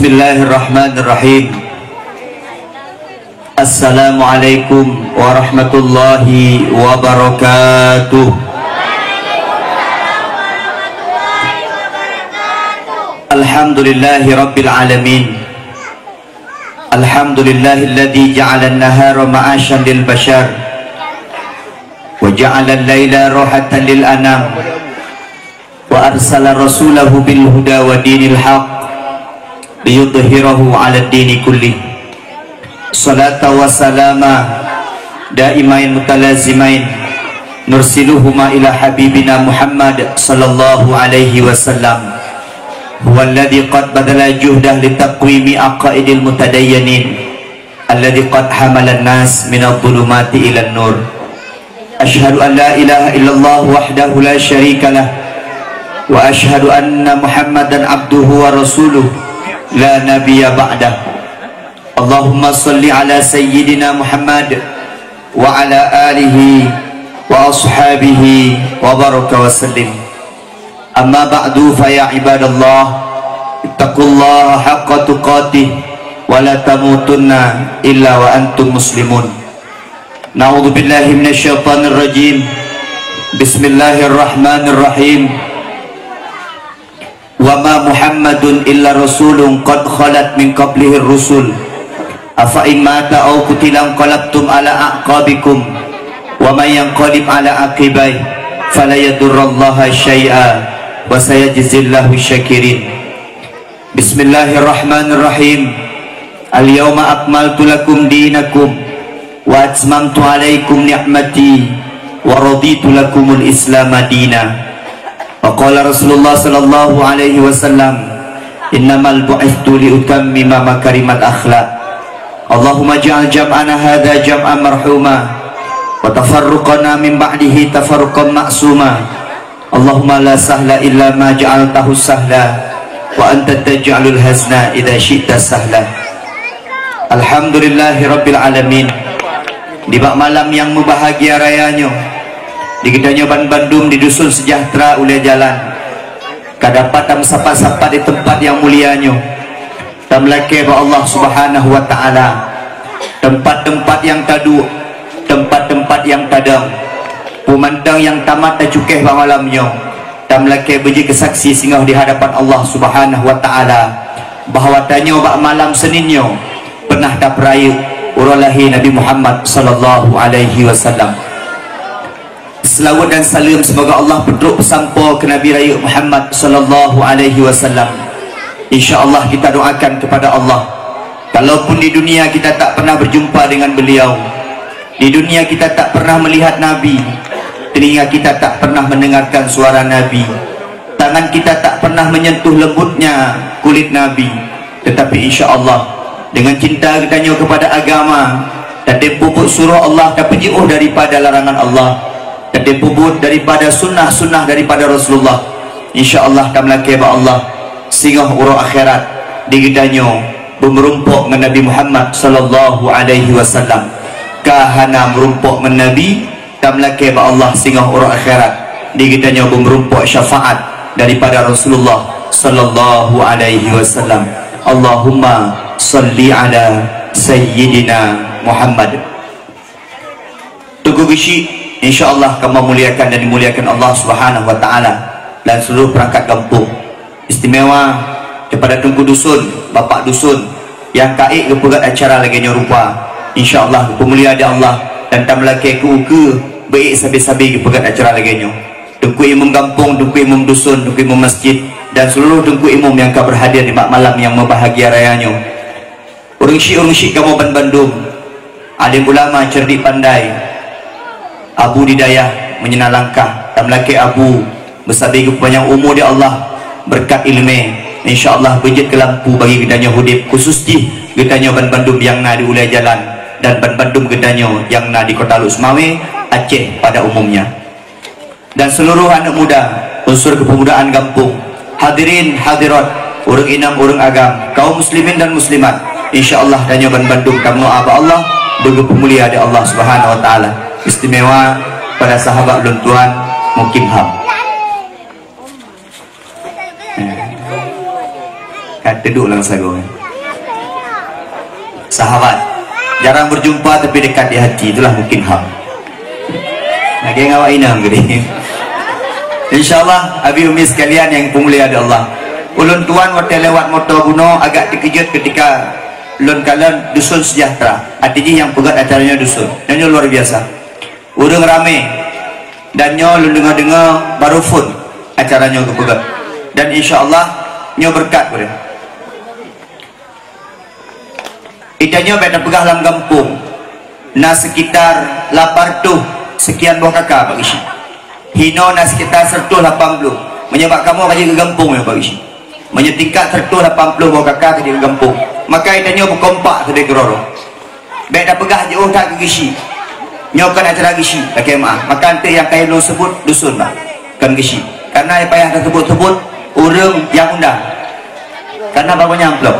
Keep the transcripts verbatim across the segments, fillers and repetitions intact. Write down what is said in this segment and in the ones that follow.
Bismillahirrahmanirrahim. Assalamualaikum warahmatullahi wabarakatuh. Alhamdulillahi rabbil alamin. Alhamdulillahilladzi ja'alan nahara ma'asyan lil bashar wa ja'alal laila rahatan lil anam. Wa arsala rasulahu bil huda wa dinil haq liyudhhirahu 'ala dini kullih. Salata wa salama daimain mutalazimain nursiluhuma ila habibina Muhammad sallallahu alaihi wasallam. Huwa alladzi qad badala juhdah litaqwimi aqaidil mutadayyanin. Alladzi qad hamalan nas minadh dhulumati ilan nur. Asyhadu an la ilaha illallah wahdahu la syarika lah. Wa asyhadu anna Muhammadan abduhu wa rasuluh la nabiyya ba'dah. Allahumma shalli ala sayyidina Muhammad wa ala alihi wa ashabihi wa baraka wa sallim. Amma ba'du, fa ya ibadallah, ittaqullaha haqqa tuqatih wa la tamutunna illa wa antum muslimun. Na'udzubillahi minasyaitonir rajim. Bismillahirrahmanirrahim. Wa ma Muhammadun illa rasulun qad khalat min qablihir rusul. Afa in mata aw qutila inqalabtum ala aqabikum, wa may yanqalib ala aqibaih fala yadurrallaha syai'a wa sayajzillahu syakirin. Bismillahirrahmanirrahim. Al-yauma akmaltu lakum dinakum wa atmamtu alaikum ni'mati wa raditu lakumul Islama dina. Wa qala Rasulullah sallallahu alaihi wasallam, "Innamal bu'itstu li utammima makarimal akhlak." Allahumma ja'al jam'ana hadza jam'an marhuma wa tafarruqana min ba'dihi tafarruqan ma'suma. Allahumma la sahla illa ma ja'altahu sahla wa anta taj'alul hazna idza syi'ta sahla. Alhamdulillahi rabbil alamin. Di bak malam nyang meubahagia raya nyoe, di geutanyoe banbandum di Dusun Sejahtera Ulèe Jalan, ka dapat tameusapat-sapat di teumpat nyang mulia nyoe. Tameulakèe bak Allah Subhanahu wa Ta'ala, teumpat-teumpat nyang taduek, teumpat-teumpat nyang tadong, peue mantong nyang tamat tacukéh bak malam nyoe, tameulakèe beujeuet keu saksi singoh di hadapan Allah Subhanahu wa Ta'ala bahwa tanyoe bak malam Senin nyoe peunah tapeurayeuk uroe lahé Nabi Muhammad sallallahu alaihi wasallam. Seulaweuet dan saleuem seumoga Allah peutrok peusampoe keu Nabi Rayeuk Muhammad sallallahu alaihi wasallam. Insya Allah kita doakan kepada Allah, kalaupun di dunia kita tak pernah berjumpa dengan beliau, di dunia kita tak pernah melihat Nabi, telinga kita tak pernah mendengarkan suara Nabi, tangan kita tak pernah menyentuh lembutnya kulit Nabi, tetapi insya Allah dengan cinta geutanyoe kepada agama, tatem peubuet surah Allah, tapeujiôh daripada larangan Allah, tatem peubuet daripada sunnah-sunnah daripada Rasulullah. Insya Allah tameulakèe bak Allah singoh uroe akhirat di geutanyoe beumeurumpok ngon Nabi Muhammad sallallahu alaihi wasallam. Ka hana meurumpok ngon Nabi, tameulakèe bak Allah singoh uroe akhirat di geutanyoe beumeurumpok syafaat daripada Rasulullah sallallahu alaihi wasallam. Allahumma shalli ala sayyidina Muhammad. Teungku Geuchik, insya Allah kamoe muliakan dan dimuliakan Allah Subhanahu wa Ta'ala dan seluruh perangkat gampông. Istimewa kepada Teungku Dusun, Bapak Dusun nyang ka ék geupeugöt acara lagèe nyoe rupa. Insya Allah geupeumulia di Allah dan tameulakèe keu ukeue beuék sabe-sabe geupeugöt acara lagèe nyoe. Teungku Imum gampông, Teungku Imum Dusun, Teungku Imum Masjid dan seluruh Teungku Imum nyang ka berhadir di bak malam nyang meubahagia raya nyoe. Ureueng syik-ureueng syik kamoe banbandum, além ulama cerdik pandai, Abu di dayah meunyeuna langkah, tameulakèe Abu beusabe geupanyang umu di Allah, beureukat ileumèe, insya Allah beujeuet keu lampu bagi geutanyoe udép, khusus jih geutanyoe banbandum nyang na di Ulèe Jalan dan banbandum geutanyoe nyang na di Kota Lhokseumawe, Aceh pada umumnya. Dan seluruh aneuk muda, unsur kepeumudaan gampông, hadirin hadirat, ureueng inong ureueng agam, kaum muslimin dan muslimat, insya Allah tanyoe banbandum tameudoa bak Allah beugeupeumulia di Allah Subhanahu wa Ta'ala. Istimewa pada sahabat lôn tuan Mukim Ham. Teuduek lam sagoe. Sahabat. Jarang berjumpa tapi dekat di hati. Itulah mungkin hal. Lagèe ngon awak inong tadi. Insya Allah, abi umi sekalian nyang dipeumulia di Allah. Ulôn tuan watèe lewat moto bunoe agak teukeujot ketika lôn kalon Dusun Sejahtera. Arti jih nyang peugöt acara nyoe dusun. Nyoe, nyoe luar biasa. Ureueng ramè. Dan nyoe lôn deungö-deungö baru phôn acara nyoe geupeugöt. Dan insya Allah nyoe beureukat geuh. Geutanyoe bèk tapeugah lam gampông na sekitar lapan reutôh seukian boh kaka bak geuchik. Hinoe na sekitar seureutôh lapan ploh. Meunyoe bak kamoe ka jeuet keu gampông nyoe bak geuchik. Meunyoe tingkat seureutôh lapan ploh boh kaka ka jeuet keu gampông. Maka geutanyoe beukompak keudéh keudroe. Bèk tapeugah jiôh that keu geuchik. Nyoe kon acara geuchik, lakèe meu'ah. Maka eunteuk nyang ka lôn seubut dusun bah, kon geuchik. Karena payah taseubut-seubut ureueng nyang undang. Karena bak gobnyan amplop.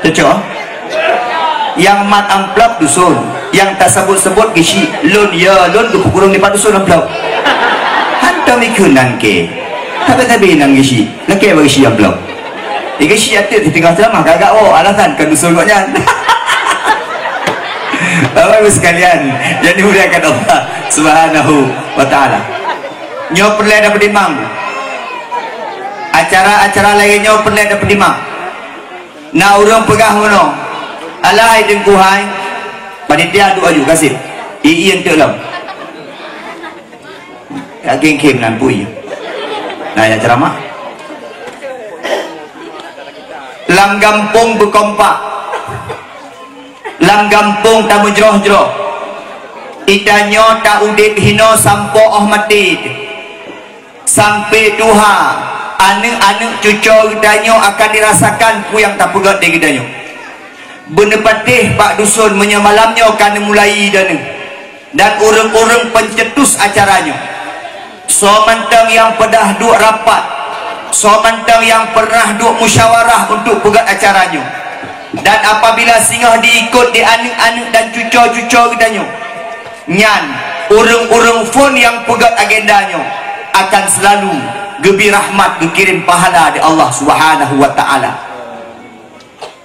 Cocok? Nyang mat amplop dusun, nyang taseubut-seubut geuchik. Lôn, ya, lôn geupeukurong dipat dusun amplop. Hantom ikheun nan kèe. Tapi-tapi nan geuchik. Lakèe bak geuchik amplop. Di geuchik ateueh di teungoh ceramah, agak-agak woe alasan kon dusun gobnyan. Bapak Ibu sekalian yang dimuliakan Allah Subhanahu wa Ta'ala. Nyoe peureulèe tapeutimang. Acara-acara lagèe nyoe peureulèe tapeutimang. Na ureueng peugah meunoe, "Alah hai Teungku hai, panitia duek aju kaseb. Ié eunteuk lom." Ka gengkem nan pui. Nah, ya ceramah. Lam gampông beukompak. Lam gampông tameujroh-jroh. Geutanyoe ta udeb hinoe sampoe 'oh maté. Sampoe tuha, aneuk-aneuk cucoe geutanyoe akan dirasakan peue nyang tapeugöt lé geutanyoe. Beuneupatéh bak dusun meunyoe malam nyoe ka neumulai daneuh. Dan ureueng-ureueng pencetus acara nyoe. Soe mantong nyang peudah duek rapat, soe mantong nyang peureunah duek musyawarah untuk peugöt acara nyoe. Dan apabila singoh diikot di aneuk-aneuk dan cucoe-cucoe geutanyoe, nyan ureueng-ureueng phôn nyang peugöt agenda nyoe akan seulalu geubri rahmat, geukirém pahala di Allah Subhanahu wa Ta'ala.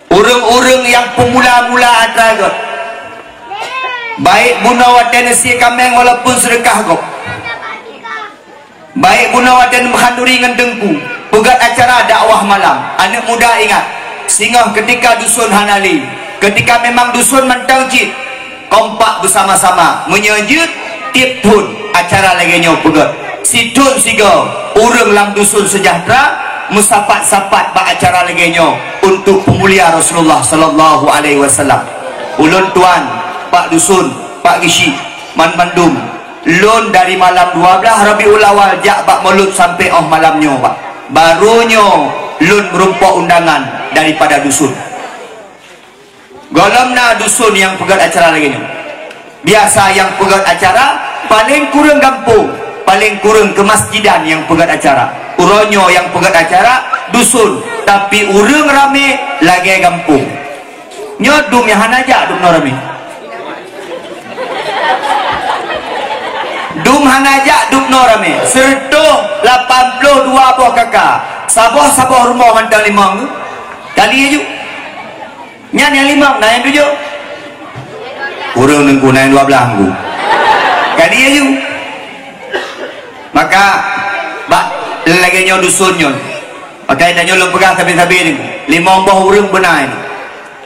Ureueng-ureueng nyang peumula-mula atra göt, baik bunoe watèe neusie kaméng walaupun seudeukah gob, baik bunoe watèe neumeuhanduri ngon teungku, peugöt acara dakwah malam. Aneuk muda ingat, singoh keutika dusun hana lé, keutika memang dusun mantong cit, kompak beusama-sama. Meunyoe jeuet, tiep thon acara lagèe nyoe peugöt. Sithon sigoe ureueng lam dusun Sejahtera meusapat-sapat bak acara lagèe nyoe untuk peumulia Rasulullah sallallahu alaihi wasallam. Ulôn tuan, pak dusun, pak geuchik, banmandum, lôn dari malam dua blaih Rabiul Awal jak bak Maulud sampoe 'oh malam nyoe, Pak. Barô nyoe lôn meurumpok undangan daripada dusun. Gohlom na dusun nyang peugöt acara lagèe nyoe. Biasa nyang peugöt acara paleng kureueng gampông, paleng kureueng keumasjidan nyang peugöt acara. Uroe nyoe nyang peugöt acara dusun, tapi ureueng ramè lagèe gampông. Nyoe dum nyang hana jak dum noe ramè. Dum hana jak dum noe ramè. Seureutôh lapan ploh dua boh kaka. Saboh-saboh rumoh mantong limong. Kali aju. Nyan nyang limong, na nyang tujoh. Ureueng teungku na nyang dua blaih teungku. Kali aju. Maka bak lagèe nyoe dusun nyoe. Maka tanyoe lôn peugah sabe-sabe ni. Limong boh ureueng beuna nyoe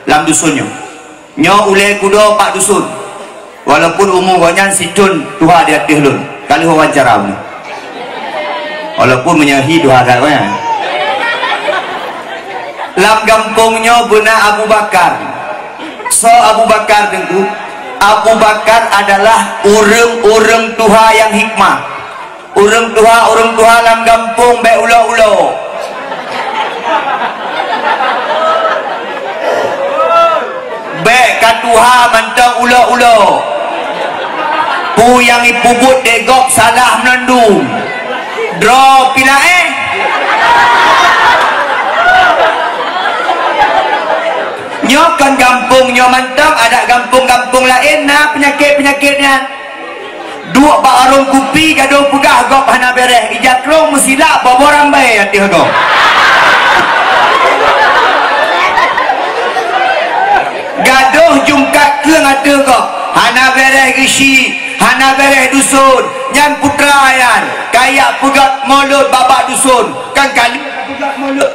lam dusun nyoe. Nyoe ulèe kudo pak dusun. Walaupun umu gobnyan sithon tuha di ateueh lôn, ka lheueh wawancara ulôn. Walaupun meunyoe hi tuha that gobnyan. Lam gampông nyoe beuna Abu Bakar. Soe Abu Bakar teungku? Abu Bakar adalah ureueng-ureueng tuha nyang hikmah. Ureueng tuha, ureueng tuha lam gampông bèk ulo-ulo. Bèk ka tuha mantong ulo-ulo. Peue nyang jipeubuet lé gob salah meunandum. Droe pih laén. Nyoe kon gampông nyoe mantong, adak gampông-gampông laén na peunyakét-peunyakét nyan. Bak warông kupi gadôh peugah gob hana bèrèh, ija krông meusilak boh-boh rambai ateueh gob. Gadôh jungkat keueng ateueh gob, hana bèrèh geusyik, hana bèrèh dusôn, nyan putra nyan, kajak peugöt mulod bak-bak dusôn, kan ka lheueh peugöt mulod.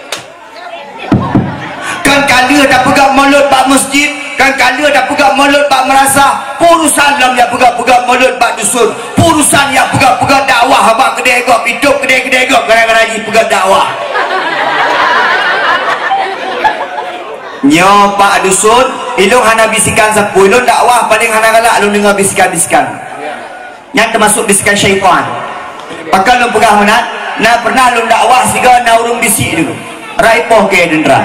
Kan ka lheueh tapeugah mulod bak meuseujid, kan ka lheueh tapeugah mulod bak meurasah, peurusan lom jak peugah-peugah mulod bak dusôn, peurusan jak peugah-peugah dakwah bak keudè gob, itôp keudè-keudè gob gara-gara jih peugah dakwah. Nyoe Pak Dusôn, ilôn hana bisikan sapeue, ilôn dakwah paleng hana galak lôn deungoe bisikan-bisikan. Nyan teumasuk bisikan syaitan. Pakon lôn peugah meunan, na pernah lôn dakwah sigoe na ureuëng bisiek dulu. Rai poh keu teuntara.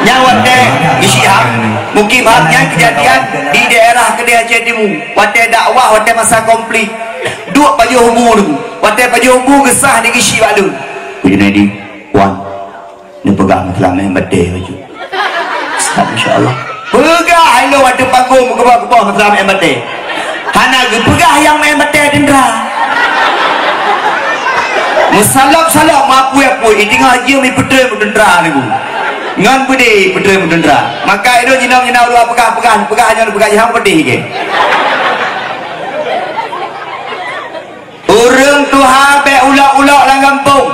Nyan watèe geusyik ham, mungkin ham nyan keujadian di daerah Keudè Aceh Timu. Watèe dakwah, watèe masa konflik. Duek pajoh bu dulu. Watèe pajoh bu geusah di geusyik bak lôn. Ku Junaidi, wan. Neupeugah meuseulamat batèe bacut. Siap, insya Allah. Peugah ilôn ateueh panggong meukeubah-keubah meuseulamat batèe. Hana geupeugah nyang meuseulamat batèe teuntara. Meusalop-salop, meuapui-apui, i teungoh jeuem ipeutrön bak teuntara niku. Ngon beudé ipeutrön bak teuntara. Maka ilôn jinoe nyang na ureuëng peugah-peugah, peugah nyoe peugah jih hana peudeh keu. Ureuëng tuha bèk ulok-ulok lam gampông.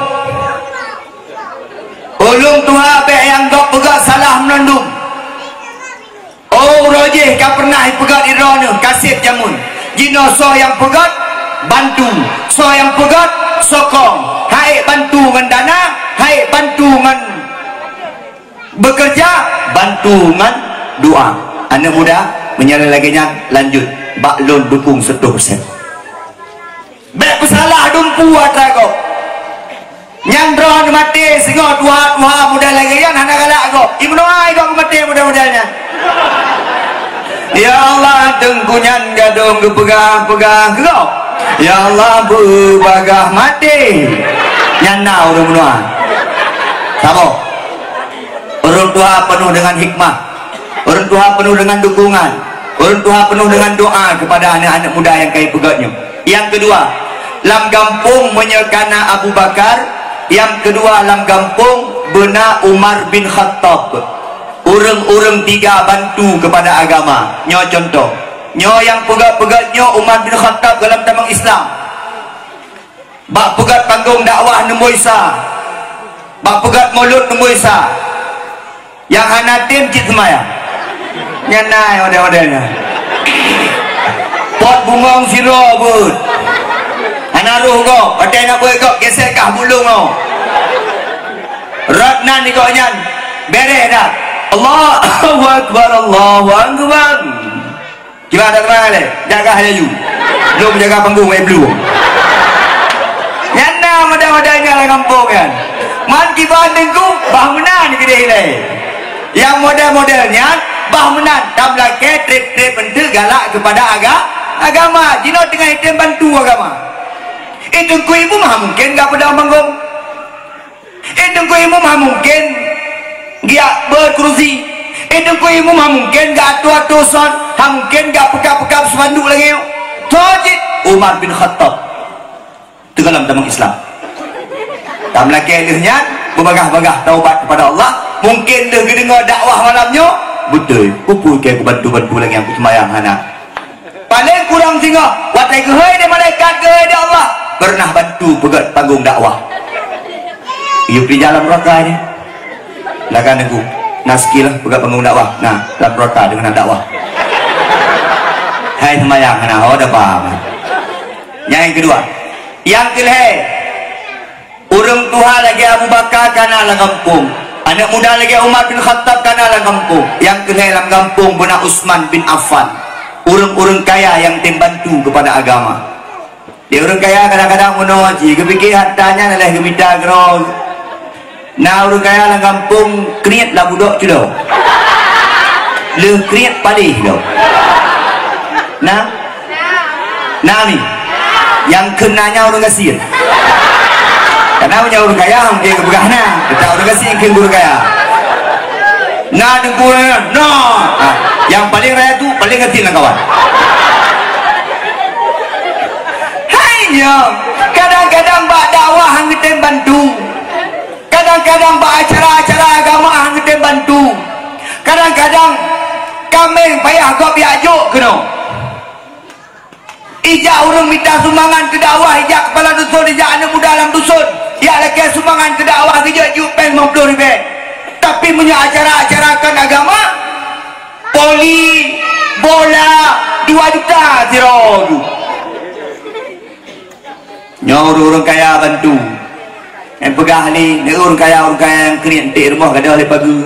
Ulôn tuha bèk nyang gob peugöt salah meunandum. Oh, uroe jih ka pernah ipeugöt droeneuh kaseb jameun. Jinoe soe nyang peugöt, bantu. Soe nyang peugöt, sokong. Hai bantu ngon dana, hai bantu ngon beukeureuja, bantu ngon doa. Aneuk muda, meunyoe lagèe nyan, lanjut bak lôn dukong seratus persen. Bèk peusalah dumpeue atra gob. Nyang droeneuh maté singoh tuha-tuha muda lagèe nyan hana galak gob. Imeunoe gob maté muda-muda nyan. Ya Allah, teungku nyan gadôh geupeugah-peugah gob. Ya Allah, beubagaih maté. Nyan na ureuëng meunoe. Saboh. Ureuëng tuha peunoh deungon hikmah. Ureuëng tuha peunoh deungon dukungan. Ureuëng tuha peunoh deungon doa kepada aneuk-aneuk muda nyang ka ipeugöt nyoe. Nyang keudua, lam gampông meunyoe ka na Abu Bakar, nyang keudua lam gampông beuna Umar bin Khattab. Ureuëng-ureuëng tiga bantu kepada agama. Nyoe cuntoh. Nyoe nyang peugöt-peugöt nyoe Umar bin Khattab dalam tamong Islam. Bak peugöt panggong dakwah numboi sa. Bak peugöt mulod numboi sa. Nyang hana tem cit seumayang. Nyan na model-model nyan. Pot bungöng sidroe beuet. Hana roh gob, watèe na beuet gob gesek kah bulong nyoe. Rot nan di gobnyan, bèrèh dah. Allahu Akbar, Allahu Akbar. Kiban that teuma lé, jaga laju. Lôn jaga panggong, eh, blue. Nyan na model-model nyan lam gampông nyan. Man kiban teungku, bah meunan keudeh ilèe. Nyang model-model nyan, bah meunan, tam lakèe trép-trép eunteuk galak kepada aga-, agama. Jinoe teungoh item bantu agama. Eh, teungku imum hana mungken gak peudong panggong. Eh, teungku imum hana mungken geujak beuet keurusi. Eh, teungku imum hana mungken geujak atô-atô son, hana mungken geujak peukab-peukab spanduk lagèe nyoe. Toh cit Umar bin Khattab teuka lam tamong Islam. Tam lakèe lheueh nyan, beubagaih-bagaih taubat kepada Allah. Mungken lheueh geudeungoe dakwah malam nyoe, beutôi, peue-peue keu kubantu-bantu lagèe nyang kuseumayang hana. Paleng kurang singoh, watèe geuhôi lé malaikat, geuhôi lé Allah, peureunah bantu peugöt panggong dakwah. Yue pih jalan raka nyoe. Lagan neuguk, na sikila peugöt panggong dakwah. Na, lam raka deungon dakwah. Hai seumayang hana, ho daba. Nyang keudua. Nyang keulhèe. Ureuëng tuha lagèe Abu Bakar ka na lam gampông. Aneuk muda lagèe Umar bin Khattab ka na lam gampông. Nyang keulhèe lam gampông beuna Utsman bin Affan. Ureuëng-ureuëng kaya nyang tem bantu kepada agama. Di ureuëng kaya kadang-kadang meunoe jih, geupike harta nyan lheueh geumita keudroe. Na ureuëng kaya lam gampông kriet lam budok cudong. Lheueh kriet paléh lom. Na? Na mi? Nyang kheun na nyan ureuëng gasien. Karena meunyoe ureuëng kaya, mungkin geupeugah na. Teutab ureuëng gasien kheun ureuëng kaya. Na teungku na. Ha. Nyang paleng raya tu, paleng gasien lam kawan. Ya, kadang-kadang bak dakwah han geutem bantu. Kadang-kadang bak acara-acara agama han geutem bantu. Kadang-kadang kaméng payah gob jak jok keunoe. Ijak ureuëng mita sumbangan keu dakwah, ijak kepala dusun, ijak aneuk muda lam dusun, jak lakée sumbangan keu dakwah, geujok jok péng limong ploh ribée. Tapi meunyoe acara-acara kon agama, poli, bola, dua juta sidroe. Nyoe ureuëng-ureuëng kaya bantu. Nyang peugah lé, ureuëng kaya, ureuëng kaya nyang kriet, enteuk rumoh gadôh lé pageue.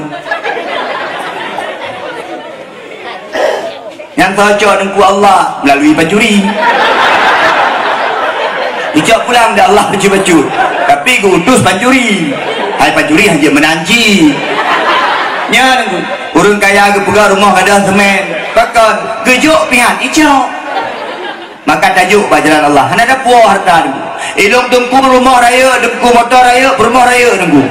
Nyang teucok Teungku Allah melalui pancuri. Dicok pulang di Allah bacut-bacut, tapi geuutus pancuri. Hai pancuri hana jeuet meunan cit. Nyan ureuëng kaya geupeugah rumoh gadôh seumén, pakon geujok pih han icok. Maka tajok bak jalan Allah, hana tapuwoe hareuta Teungku. Ilôn Teungku rumoh rayeuk, Teungku moto rayeuk, peurumoh rayeuk Teungku.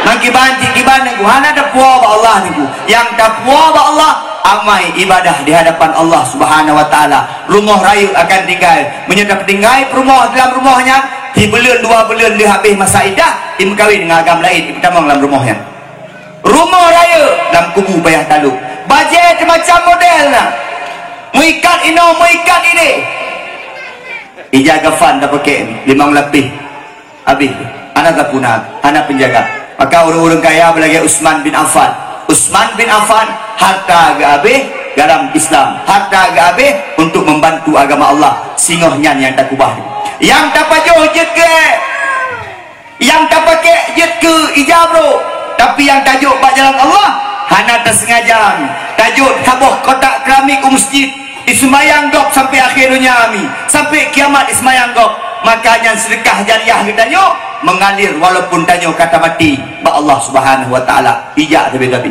Meukiban cit kiban Teungku, hana tapuwoe bak Allah Teungku. Nyang tapuwoe bak Allah, amai ibadah di hadapan Allah Subhanahu wa Taala. Rumoh rayeuk akan tinggai. Meunyoe tapeutinggai peurumoh dalam rumoh nyan, sibuleuen dua buleuen lheueh habéh masa iddah, imeukawen ngon agam laén, ipeutamong lam rumoh nyan. Rumoh rayeuk lam kubu payah talok. Bajée teuh macam model na. Meuikat inoe, meuikat idéh. Ija kafan tapakék limong lapéh. Habéh. Hana tapuna, hana penjaga. Maka ureuëng-ureuëng kaya beulagée Utsman bin Affan. Utsman bin Affan harta geuhabéh dalam Islam. Harta geuhabéh untuk membantu agama Allah. Singoh nyan nyang takubah. Nyang tapajoh jeuet keu Nyang tapakék jeuet keu ija brôk, tapi nyang tajok bak jalan Allah hana taseungaja. Tajok saboh kotak keramik u meuseujid, iseumayang gob sampoe akhé donya mi, sampoe kiamat iseumayang gob. Maka nyan seudeukah jariah geutanyoe meungalir walaupun tanyoe ka tamaté bak Allah Subhanahu wa Taala. Ija sabe-sabe.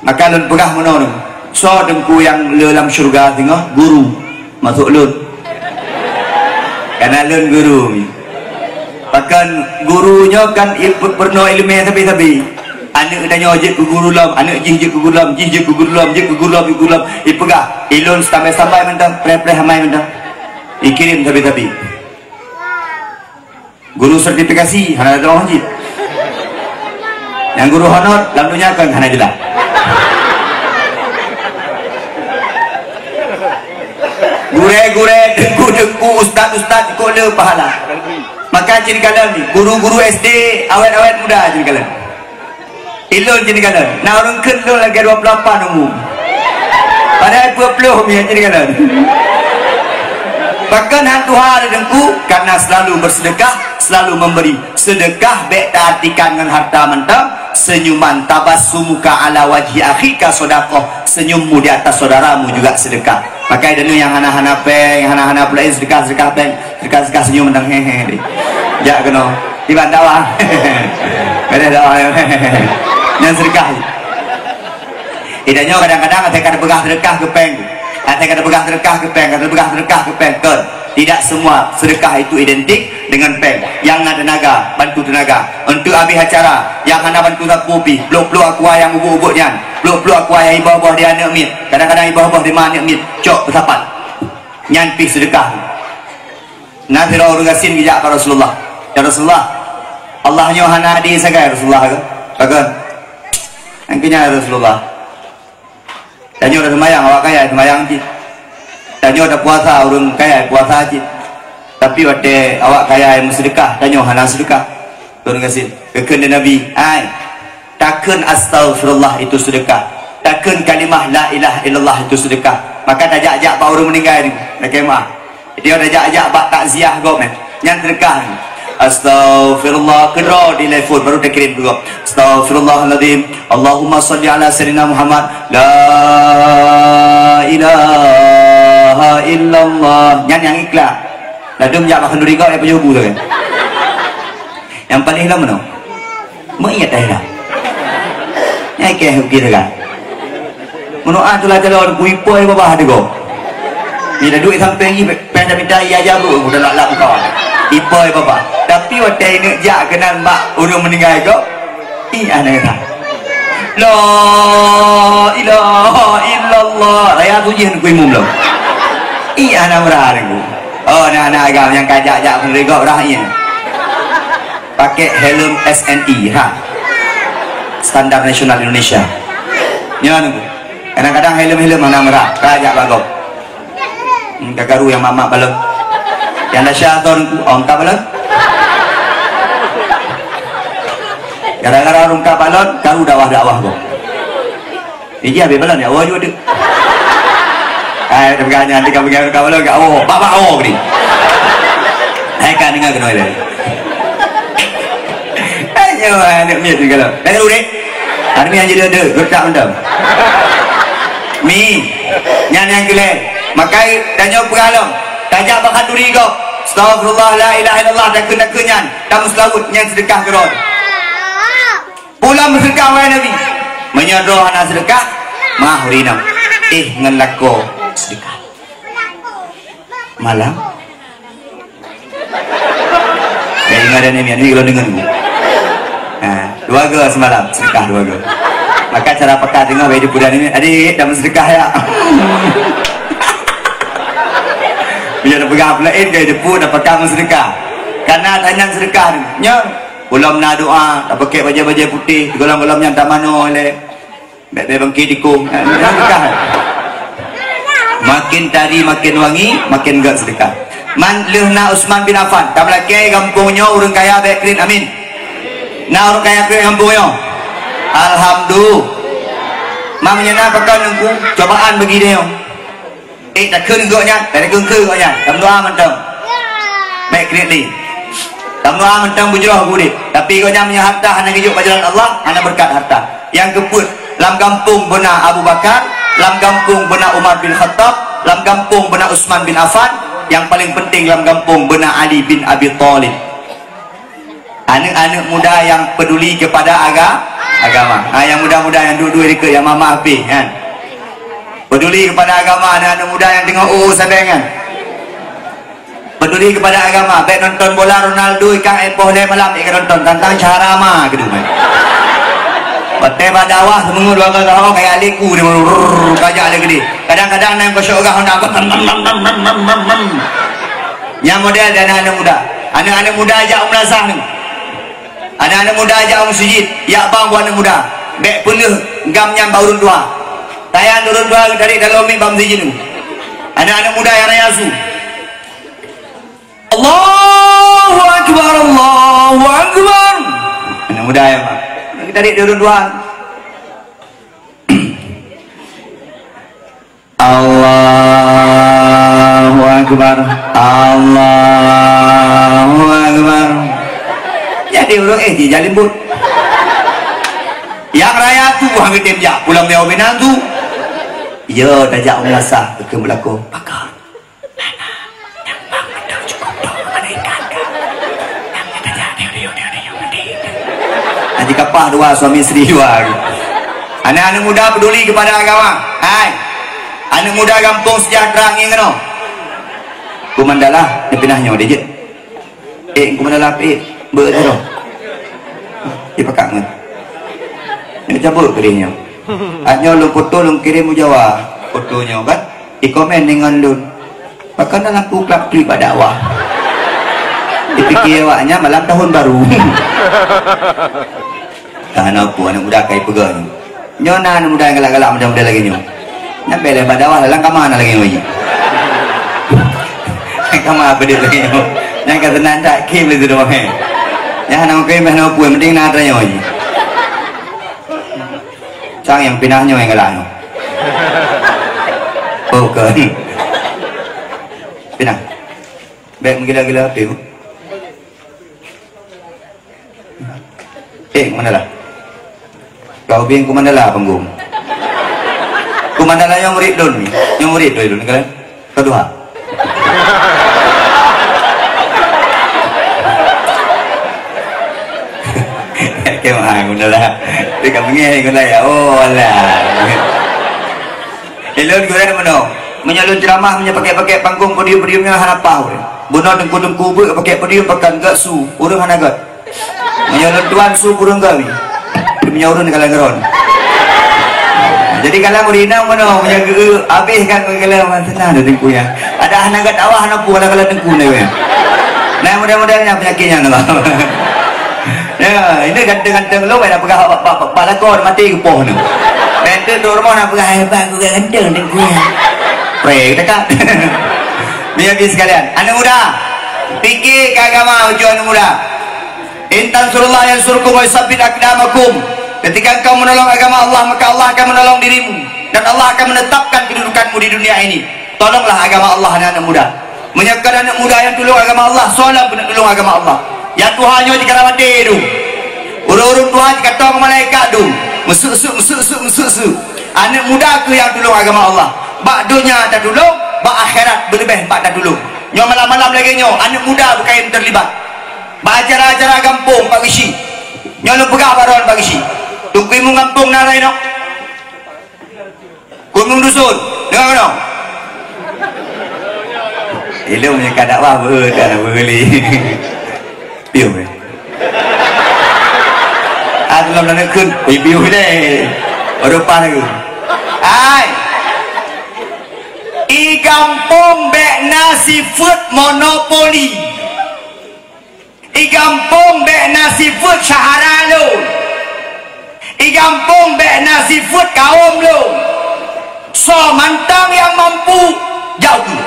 Maka lôn peugah meunoe, soe Teungku nyang le lam syeuruga singoh? Guru. Masôk lôn. Kana lôn guru. Pakon guru nyoe kan i-, peurunoe iéleumé sabe-sabe. Aneuk tanyoe jeuet keu guru lom, aneuk jih jeuet keu guru lom, jih jeuet keu guru lom, jeuet keu guru lom, jeuet keu guru lom. Ipeugah, ilôn seutamé sambai mantong, preh-preh amai mantong. Ikirém sabe-sabe. Guru sertifikasi hana droe cit. Nyang guru honor lam donya kan hana jeulaih. Gurée-gurée, teungku-teungku, ustaz-ustaz, kok le pahala. Maka cit kalon ni, guru-guru S D awet-awet muda cit kalon. Ilôn cit kalon. Na ureuëng kheun lôn lagée dua puluh lapan umu. Padahai dua puluh mi cit kalon. Pakon han tuha Teungku? Karena selalu bersedekah, selalu memberi. Sedekah bék taartikan ngon harta mantong. Senyuman, tabassumuka ala wajhi akhika sadaqah. Senyummu di atas saudaramu juga sedekah. Pakai danu nyang hana-hana péng, hana-hana pulai sedekah-sedekah péng. Teuka-teuka senyum mantong, he, he, he. Jak keunoe. Kiban dakwah. Beres dakwah. Nyan seudeukah. Di tanyoe kadang-kadang asai ka teupeugah seudeukah keu péng. Asai ka teupeugah seudeukah keu péng, ka teupeugah seudeukah keu péng. Kon. Tidak semua sedekah itu identik dengan péng. Nyang na teunaga, bantu teunaga. Untuk habéh acara, nyang hana bantu sapeue pih, pluek-pluek aqua nyang ubok-ubok nyan. Pluek-pluek aqua nyang iboh-boh di aneuk miet. Kadang-kadang iboh-boh di ma aneuk miet. Cok peusapat. Nyan pih seudeukah. Na sidroe ureuëng gasien geujak bak Rasulullah, "Ya Rasulullah, Allah nyoe hana adé sagai, Rasulullah," kheun. Pakon? Nyang keu nyan, "Ya Rasulullah, tanyoe taseumayang, awak kaya seumayang cit. Tanyoe tapuasa, ureuëng kaya puasa cit. Tapi watée awak kaya nyang meuseudeukah, tanyoe hana seudeukah." Ureuëng gasien. Geukheun lé Nabi, "Ai, takheun astaghfirullah itu sedekah. Takheun kalimah la ilaha illallah itu sedekah." Maka tajak-jak bak ureuëng meuninggai nyoe, lakée meuah. Jadi tajak-jak bak takziah gob nyan, nyan sedekah. Astaghfirullah, keudroe di telepon, baru takirim keu gob. Astaghfirullahaladzim. Allahumma salli ala sayyidina Muhammad. La ilaha illallah. Nyan nyang ikhlas. Ladum jak bak khanduri gob, ya pajoh bu tu kan. Nyang paléh lom meunoe. Meuiet dah dah. Nyai keh uki teuga. Meunoe ah tu lah calon ku ipoi babah teuga. Ni dah duek sampéng ni, peh dah minta iya jabu, udah lak-lak buka. Ipoi babah. Tapi watée ingat jak keunan bak ureuëng meuninggai gob, ih, ana kata, "La ilaha illallah." Raya tu jih ku imum lom. Ih, ana meurar ku. Oh, na, na agam nyang ka jak-jak meunegok rah nyan. Pakai helm S N I, ha. Standar Nasional Indonesia. Nyan, kadang-kadang helm-helm hana meurah, ka jak bak gob. Hmm, ka karu nyang mak-mak balon. Nyang dasya atau Teungku, oh, ka balon. Gara-gara ureueng ka balon, karu dakwah-dakwah gob. Ija habéh balon ya, oh, aju deuek. Hai, teupeugah nyan, teuka peugah ka balon, ka, oh, bak, bak, oh, gini. Hai, ka deungoe keunoe lé. Hai, nyoe, hai, aneuk miet ni kalau. Dah dulu, Dek. Aneuk miet jadi ada, gertak mantap. Mi, nyan nyang keulai. Makai, tanyoe peugah lom. Tajak bak khanduri gob. Astagfirullah, la ilaha illallah, takheun-takheun nyan. Tamu seulaweuet, nyan seudeukah keudroe. Pulang beuseudeukah, wahai Nabi. Meunyoe droe hana seudeukah, mah ureueng inong. Eh, ngon lakoe seudeukah. Malam. Eh, ingat dan ini, ini kalau dengan bu. Ha, dua go semalam, seudeukah dua go. Maka cara pekat tengok bagi dipudan ini, adik, dah seudeukah ya. Biar pegang pelain ke depu dah pegang seudeukah. Karena tanyang seudeukah ni. Nyo, ulom na doa, tapakek bajai-bajai putih, golom-golom nyang tamano lé. Bèk-bèk bangkit tikung. Nah, seudeukah. Makin tadi makin wangi, makin gèt seudeukah. Man lheuh na Utsman bin Affan, tameulakèe gampông nyoe ureueng kaya bèk kriet, amin. Na ureueng kaya kriet gampông nyoe. Alhamdulillah. Mam nyan na pakon Teungku, cobaan bagi tanyoe. Eh, takheun gobnyan, takheun keu gobnyan. Tameudoa mantong. Bèk kriet lé. Tameudoa mantong beujroh udép. Tapi gobnyan meunyoe harta hana geujok bak jalan Allah, hana beureukat harta. Nyang keupeuet, lam gampông beuna Abu Bakar, lam gampông beuna Umar bin Khattab, lam gampông beuna Utsman bin Affan, nyang paleng penting lam gampông beuna Ali bin Abi Thalib. Aneuk-aneuk muda nyang peduli kepada aga-, agama. Ha, nyang muda-muda nyang duek-duek dikeue, nyang mama habéh, kan. Peduli kepada agama, aneuk-aneuk muda nyang teungoh u sabe nyan. Peduli kepada agama, bèk nonton bola Ronaldo ikang éh poh lhèe malam, ikang nonton tantang cara ma keudéh. Watèe bak dakwah, seuminggu dua kali dakwah, kaya liku, dia rrrr, kajak lagi di. Kadang-kadang nang kosok gah honda. Nyang model dan aneuk muda. Aneuk-aneuk muda jak u meulasah ni. Aneuk-aneuk muda jak u meuseujid, yak bang buat aneuk muda. Bèk peuleueh gam nyan bak ureueng tuha. Tayan ureueng tuha geutarek dalam miet bak meuseujid nyoe. Aneuk-aneuk muda nyang raya su. Allahu Akbar, Allahu Akbar. Aneuk muda nyang bang. Geutarek di ureueng tuha. Allahu Akbar, Allahu Akbar. Jadi ureueng éh jijalim buet. Nyang raya tu hana tem jak pulang meu'oh binan tu. Yo tajak u meulasah keu beulako. Pakon. Haji kapah dua suami isteri dua. Aneuk-aneuk muda peduli kepada agama. Hai. Aneuk muda gampông sejahtera ngieng keunoe. Ku Mandala, dipinah nyoe dijeuet. Eh, ku Mandala pih, beu jaroe. Dipakat ngon. Nyoe cabut keudeh nyoe. Nyoe lôn foto, lôn kirém u Jawa. Foto nyoe kan. Dikomen deungon lôn. Pakon na lampu klap-klip bak dakwah. Dipike awaknyan malam tahun baru. Ka hana peue aneuk muda kai peugah nyoe. Nyoe na aneuk muda nyang galak-galak model-model lagèe nyoe. Nyan bèk lé bak dakwah, lam kama na lagèe nyoe jih. Lam kama peudeuh lagèe nyoe. Nyan ka seunan that khem lé sidroe he. Nyan hana mungken bèk hana peue, mending na atra nyoe jih. Sang nyang pinah nyoe nyang galak nyoe. Oh, kon. Pinah. Bèk meugila-gila pih. Eh, Mandala. Kau bing ku Mandala panggong. Ku Mandala nyang murit lôn ni. Nyang murit lôn kan? Kedua. Kemah Mandala. Dia kat mengeh guna ya. Oh, alah. Eh, lôn gurèe meunoe. Meunyoe lôn ceramah, meunyoe pakèk-pakèk panggong podium-podium nyan hana paih ureueng. Bunoe teungku-teungku beuet pakèk podium pakon gèt su, ureueng hana gèt. Meunyoe lôn tuan su ureueng gèt. Meunyoe ureueng ka lagèe droen. Jadi kalau ureueng inong meunoe, meunyoe geu-, habéh kan, kalau senang dah teungku nyan. Ada hana geudakwah, hana peue, kalau teungku nyan. Nah, model-model nyan penyakit nyan, Allah. Ya, ini ganteng-ganteng lu, dah peugah bak, bak, bak, bak lakoe, mati geupoh ni. Bentuk duduk rumoh nak peugah, "Hebat, aku ganteng, teungku nyan." Preh, kita kan. Biar habis sekalian. Anak muda, fikir ke agama, ujian anak muda. "In tansurullah yansurkum wa yusabbit aqdamakum." Ketika engkau menolong agama Allah, maka Allah akan menolong dirimu dan Allah akan menetapkan kedudukanmu di dunia ini. Tolonglah agama Allah, anak-anak muda. Meunyoe kon aneuk muda nyang tulông agama Allah, soe lom keuneuk tulông agama Allah? Ya Tuhan, nyoe jikara maté dum. Ureueng-ureueng tuha jikatong malaikat dum. Meusuk-suk, meusuk-suk, meusuk-suk. Aneuk muda kheueh nyang tulông agama Allah. Bak donya tatulông, bak akhirat beuleubeh bak tatulông. Nyoe malam-malam lagèe nyoe, aneuk muda beukayém teulibat. Bak acara-acara gampông Pak Geuchik. Nyoe lôn peugah bak droen Pak Geuchik. Teungku Imum gampông na laén nyoe. Teungku Imum dusun. Deungö keunoe. Ilôn nyang ka dakwah beuh, ka na beuh lé. Piôh, eh. Ah, lom na neukheun. Eh, piôh lé. Baru pas lagi. Hai. I gampông bèk na sifeuet monopoli. I gampông bèk na sifeuet syahara lôn. I gampông bèk na sifeuet kawôm lôn. Soe mantong nyang mampu, jak u keue.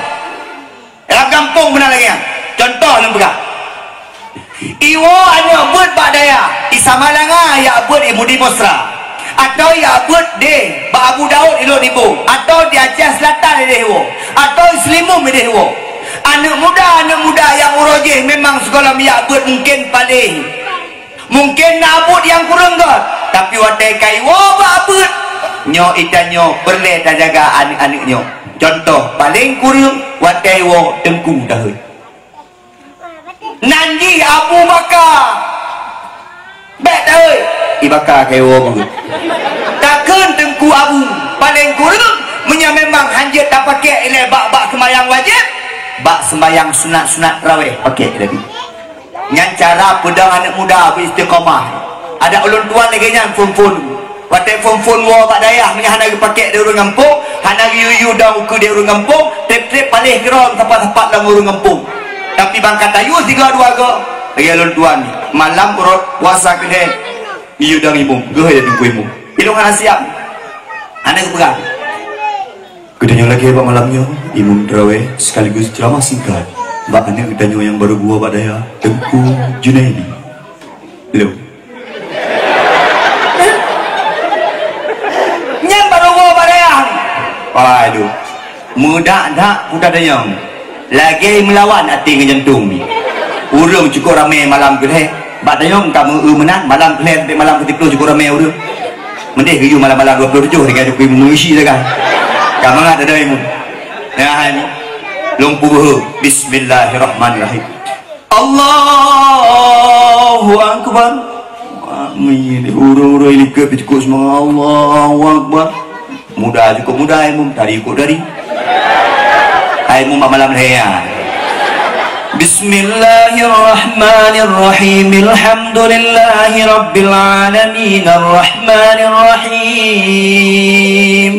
Lam gampông beuna lagèe nyan. Cuntoh lôn peugah. Iwoe aneuk beuet bak dayah, i Samalanga jak beuet i Budi Mesra. Atawa jak beuet di bak Abu Daud Ilot Nibong, atawa di Aceh Selatan idéh woe, atawa i Seulimeum idéh woe. Aneuk muda, aneuk muda nyang uroe jih memang sigohlom jak beuet mungken paléh. Mungken na buet nyang kureueng göt, tapi watèe ka iwoe bak beuet, nyoe i tanyoe peureulèe tajaga aneuk-aneuk nyoe. Cuntoh paléng kureueng watèe iwoe teungku dahôi. Nan jih Abu Bakar. Bèk tawét, i Bakar ka iwoe beuet. Takheun teungku Abu, paléng kureueng, meunyoe memang hanjeuet tapakék ilèe bak-bak seumayang wajéb, bak seumayang sunat-sunat rawéh pakék laju. Nyan cara peudong aneuk muda beu istiqamah. Adak ulôn tuan lagèe nyan phôn-phôn. Watèe phôn-phôn woe bak dayah, meunyoe hana geupakék di ureueng gampông, hana geuyue-yue dong ukeue di ureueng gampông, trép-trép paléh keudroe sapat-sapat lam ureueng gampông. Tapi ban ka tayue sigoe dua goe, lagèe lôn tuan, malam uroe puasa keuhai, geuyue dong imum, geuhôi teungku imum. Ilôn hana siap. Hana geupeugah. Geutanyoe lagèe bak malam nyoe, imum tarawèh sekaligus ceramah singkat bak aneuk geutanyoe nyang barô geuwoe bak dayah, Teungku Junaidi. Lom. Nyan barô woe bak dayah. Waduh. Meudak-dak kuta dayong. Lagèe meulawan até ngon jantông ni. Ureueng cukôp ramè malam keuhai. Bak dayong ka meu-eu meunan, malam keuhai sampai malam keusiplôh cukôp ramè ureueng. Meudeh geuyue malam-malam dua puluh tujoh tinggai cukôp meuisi sagai. Ka mangat ada ilmu. Nyan. Lôn peubeuhe. Bismillahirrahmanirrahim. Allahu Akbar. Amin. Ureueng-ureueng likot peucukôp seumangat. Allahu Akbar. Muda cukôp muda, imum tari cukôp tari. Hai imum bak malam lhèe. Bismillahirrahmanirrahim. Alhamdulillahi rabbil alamin. Arrahmanirrahim.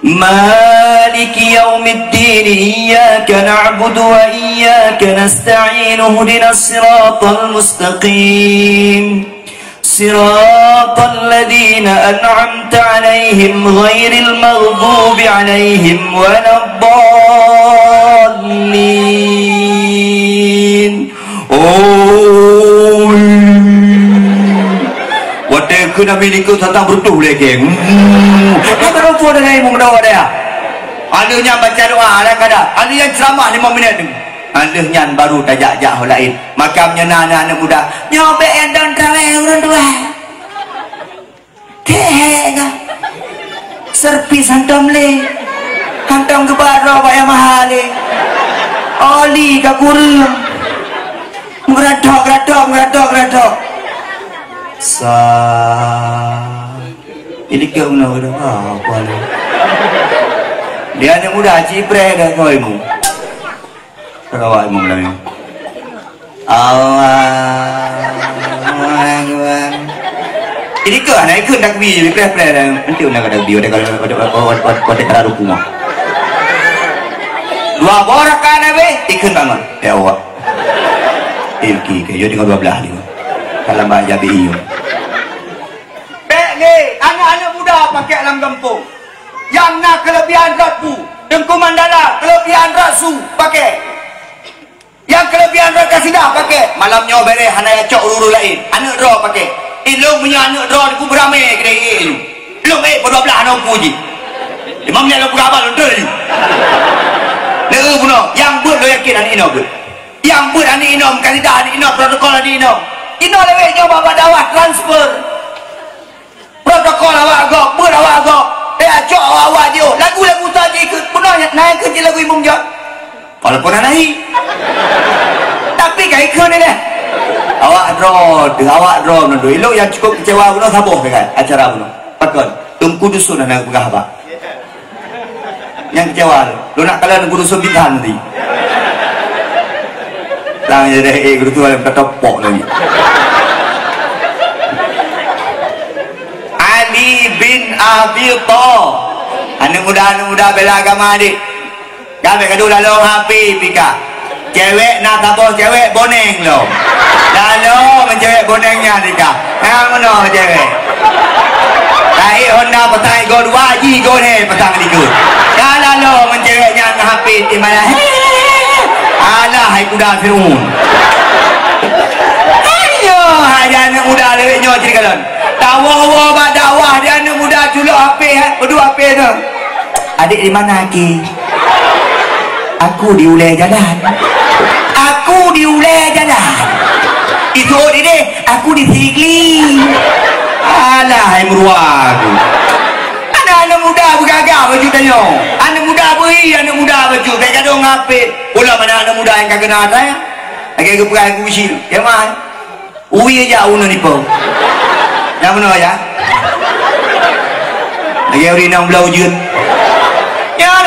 مالك يوم الدين. إياك نعبد وإياك نستعين. اهدنا الصراط المستقيم. صراط الذين أنعمت عليهم غير المغضوب عليهم ولا الضالين. Oi. Watèe keu Nabi likot santang beureutoh lé geng. Hmm. Ka teureumpok deungon imum doa deh. Aleuh nyan baca doa ala kada. Aleuh nyan ceramah lima minit. Aleuh nyan baru tajak-jak ho laén. Makam nyan na aneuk muda. Nyoe bèk nyang dong trawèh ureueng tuha. Keuhèk ka. Servis hantom lé. Hantom geuba droe bak Yamaha lé. Oli ka kureueng. Meugeuratok, geuratok, meugeuratok, geuratok. Sa. Ini keu meunoe dah apa lé. Dia aneuk muda cipreh dah kau ilmu. Teurawak imum laju. Allahu Akbar. Jadi keu hana ikheun takbir, preh-preh dan nanti undang ka takbir, watèe ka, watèe, watèe, watèe, watèe ka ruku mah. Dua boh rakaat habéh, ikheun bangon. Ya Allah. Eh, ki, ki, yo tinggal dua belas ni. Kalau bah jadi iyo. Bèk lé, aneuk-aneuk muda pakai lam gampông. Nyang na keulebihan rot bu, Teungku Mandala, keulebihan rot su, pakai. Nyang keulebihan rot kasidah pakai. Malam nyoe bèrèh hana yacok ureueng laén. Aneuk droe pakai. Ilôn meunyoe aneuk droe ku beuramé keudéh ilôn. Ilôn ék peuet dua blaih aneuk ku jih. Imam nyan lôn peugah abang lôn deuh jih. Lheueh bunoe, nyang beuet lôn yakin aneuk inoe beuet. Nyang beuet aneuk inoe, kasidah aneuk inoe, protokol aneuk inoe. Inoe lewat nyoe bak dakwah transfer. Protokol awak gob, beuet awak gob. Eh, acok awak-awak jiôh. Lagu-lagu sa jih keu, bunoe nyan, na keu jih lagu Imum John. Walaupun hana hi. Tapi ka ikheun ni deh. Awak droe, awak droe meunurot ilôn nyang cukup kecewa bunoe saboh dekat acara bunoe. Pakon? Teungku Dusun hana peugah haba. Nyang kecewa lôn. Lôn nak kalon guru suntikan nanti. Lang jadi, eh, guru tu ada tetap pok lagi. Ali bin Abi Thalib. Aneuk muda, aneuk muda bela agama adik. Ka bèk gadoh lalong api pika. Cewek na saboh cewek boneng lom. Lalu mencewek boneng nyan tika. Nyang meunoe cewek. Tahi Honda pasang igo dua, ji igo lhèe pasang likot. Ka lalu mencewek nyan H P di mana? Alah, hai kuda Fir'aun. Ayo, hai aneuk muda lewat nyoe cit kalon. Tawoe-woe bak dakwah di aneuk muda culok H P, eh, peudua H P tu. Adik di mana, Ki? Aku di ulèe jalan. Aku di ulèe jalan. Itu di deh, aku di Sigli. Alah, hai meurua aku. Aneuk-aneuk muda beugagah bacut tanyoe. Aneuk muda beuhi, aneuk muda bacut. Bèk gadong ngapit. Pula mana aneuk muda nyang ka keunan, eh? Lagèe geupeugah guru cit. Ya, man. Ui jak uneun ipo. Nyang meunoe ya. Lagèe ureueng inong blau jeuet. Nyan,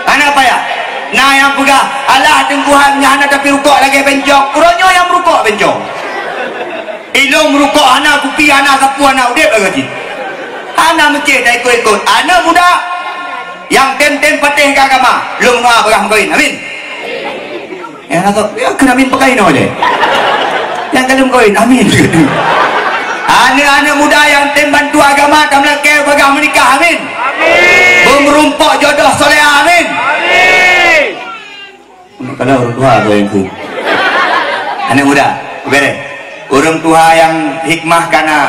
hana payah. Na nyang peugah, "Alah, Teungku, nyan hana tapi rukok lagèe bencong." Uroe nyoe nyang meurukok bencong. Ilôn meurukok hana, kupi hana, sapu hana, udép lagèe jih. Hana meucéh taikot-ikot. Aneuk muda nyang tem-tem patéh keu agama, lôn meudoa bak meukawen. Amin. Ya, na, ya, keu amin pakai inoe deh. Nyang ka lheueh meukawen, amin. Aneuk-aneuk muda nyang tem bantu agama, ka meulakèe bagaih meunikah, amin. Amin. Beumeurumpok jodoh soleha, amin. Amin. Kalau ureueng tuha tu yang tu. Aneuk muda, bèrèh. Ureueng tuha nyang hikmah ka na,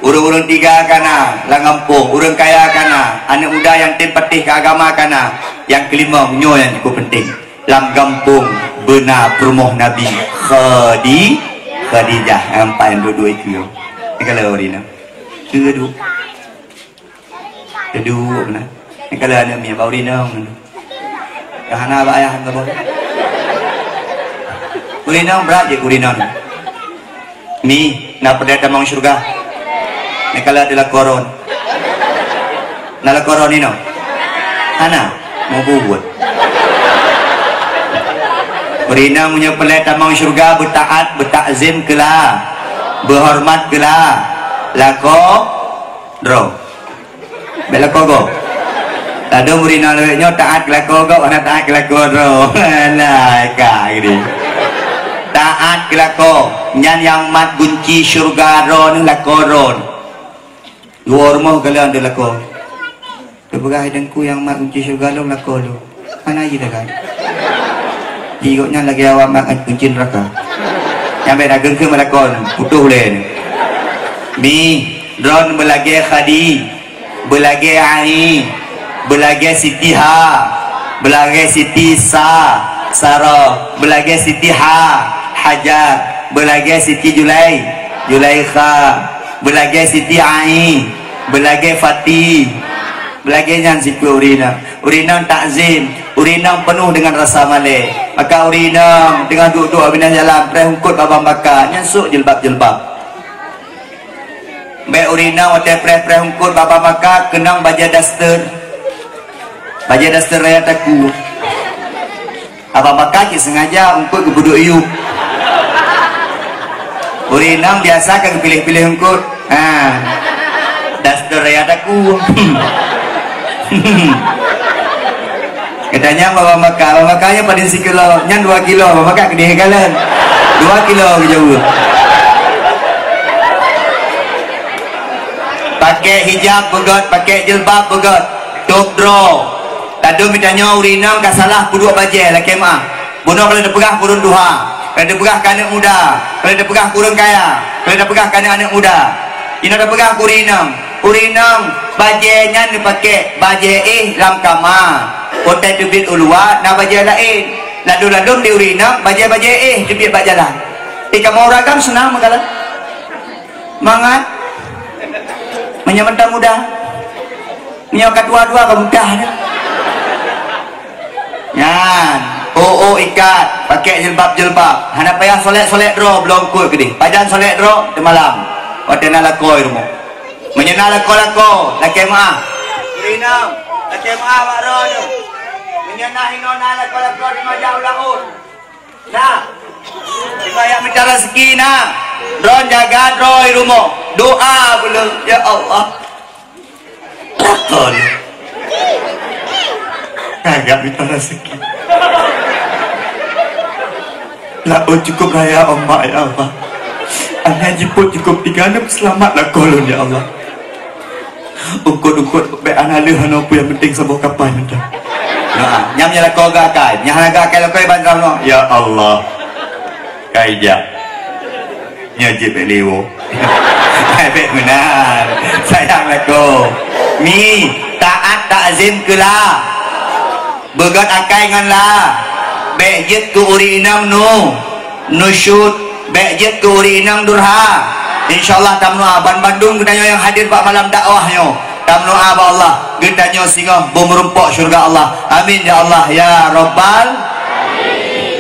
ureueng-ureueng tiga ka na, lam gampông, ureueng kaya ka na, aneuk muda nyang tem patéh keu agama ka na, nyang keulimong nyoe nyang cukup penting. Lam gampông beuna peurumoh Nabi Khadi-, Khadijah. Nyang pai duek-duek itu. Ni kalau ureueng inong. Duek-duek. Duek-duek beuna. Ni kalau aneuk miet bak ureueng inong. Dah hana bak ayah ke boh. Ureueng inong brat jih ureueng inong. Mi, na peureulèe tamong syeuruga? Nyang ka lheueh lakoe droen. Na lakoe droen inoe? Hana? Meubuet. Ureueng inong meunyoe peureulèe tamong syeuruga, beutaat, beutakzim keu la, beuhoreumat keu la, lakoe droe. Bèk lakoe gob. Ladôm ureueng inong lawét nyoe taát keu lakoe gob, hana taát keu lakoe droe. Alah, ka geude. Taát keu lakoe. Nyan nyang mat gunci syeuruga droeneuh lakoe droen. Dua rumoh galak dua lakoe. Teupeugah hai Teungku nyang mat gunci syeuruga lôn lakoe lôn. Hana jih tagai. Di gobnyan lagèe awak mat kunci neuraka. Nyang bèk na geungkeue meulakoe, putôh ulèe nyoe. Mi, droen beulagèe Khadi, beulagèe Ai, beulagèe Siti Ha, beulagèe Siti Sa, Sarah, beulagèe Siti Ha, Hajar, beulagèe Siti Julai, Julaikha, beulagèe Siti Ai, beulagèe Fati, beulagèe nyan sifeuet ureueng inong. Ureueng inong takzim, ureueng inong peunoh deungon rasa malèe. Maka ureueng inong teungoh duek-duek binéh jalan, preh eungkôt babah maka, nyan sôk jilbab-jilbab. Bèk ureueng inong watèe preh-preh eungkôt babah maka, keunong bajèe daster. Bajèe daster raya takue. Babah maka cit sengaja eungkôt geupeuduek yup. Ureueng inong biasa ka geupiléh-piléh eungkôt. Ha. Daster raya takue. Geutanyong bak Bang Maka, "Bang Maka, nyan padum sikilo?" "Nyan dua kilo, Bang Maka, keudeh galon." Dua kilo geujaweueb. Pakai hijab beugöt, pakai jilbab beugöt. Top droe. Tadum geutanyoe ureueng inong ka salah peuduek bajèe, lakèe meu'ah. Bunoe ka lheueh teupeugah keu ureueng tuha, ka lheueh teupeugah keu aneuk muda, ka lheueh teupeugah keu ureueng kaya, ka lheueh teupeugah keu aneuk-aneuk muda. Inoe teupeugah keu ureueng inong. Ureueng inong, bajèe nyan neupakèk bajèe éh lam kama. Watèe teubiet u luwa na bajèe laén. Ladôm-ladôm di ureueng inong bajèe-bajèe éh teubiet bak jalan. Di kamoe ureueng agam seunang meukalon. Mangat. Meunyoe mantong muda. Meunyoe ka tuha-tuha ka mudah dah. Nyan, oh, oh, ikat, pakai jilbab-jilbab. Hana payah solek-solek droe bloe eungkôt keudeh. Pajan solek droe, teumalam. Watèe na lakoe rumoh. Meunyoe na lakoe-lakoe, lakèe meu'ah. Ureueng inong, lakèe meu'ah bak droeneuh. Meunyoe na hinoe na lakoe-lakoe di maja ulang ôn. Nah, teuma jak mita raseuki na. Droen jaga droe di rumoh. Doa beu lôn, "Ya Allah, lakoe lôn ka jak mita raseuki. Laôt cukôp raya, oh Mak, ya Allah. Aneuk jipôt cukôp tiga, aneuk seulamat lakoe lôn, ya Allah." Eungkôt-eungkôt bèk hana lheueh hana peue, nyang penting saboh kapai mantong. Nah, nyan meunyoe lakoe geuh akai, nyan hana geuh akai lakoe ban droeneuh. Ya Allah. Kai jak. Nyoe jeuet bèk lé woe. Hai bèk meunan. Sayang lakoe. Mi, taat takzim keu la. Beugöt akai ngon la. Bèk jeuet keu ureueng inong nu. Nusyut, bèk jeuet keu ureueng inong durha. Insya Allah tameudoa ban bandum geutanyoe nyang hadir bak malam dakwah nyoe. Tameudoa bak Allah, geutanyoe singoh beumeurumpok syeuruga Allah. Amin ya Allah ya Rabbal.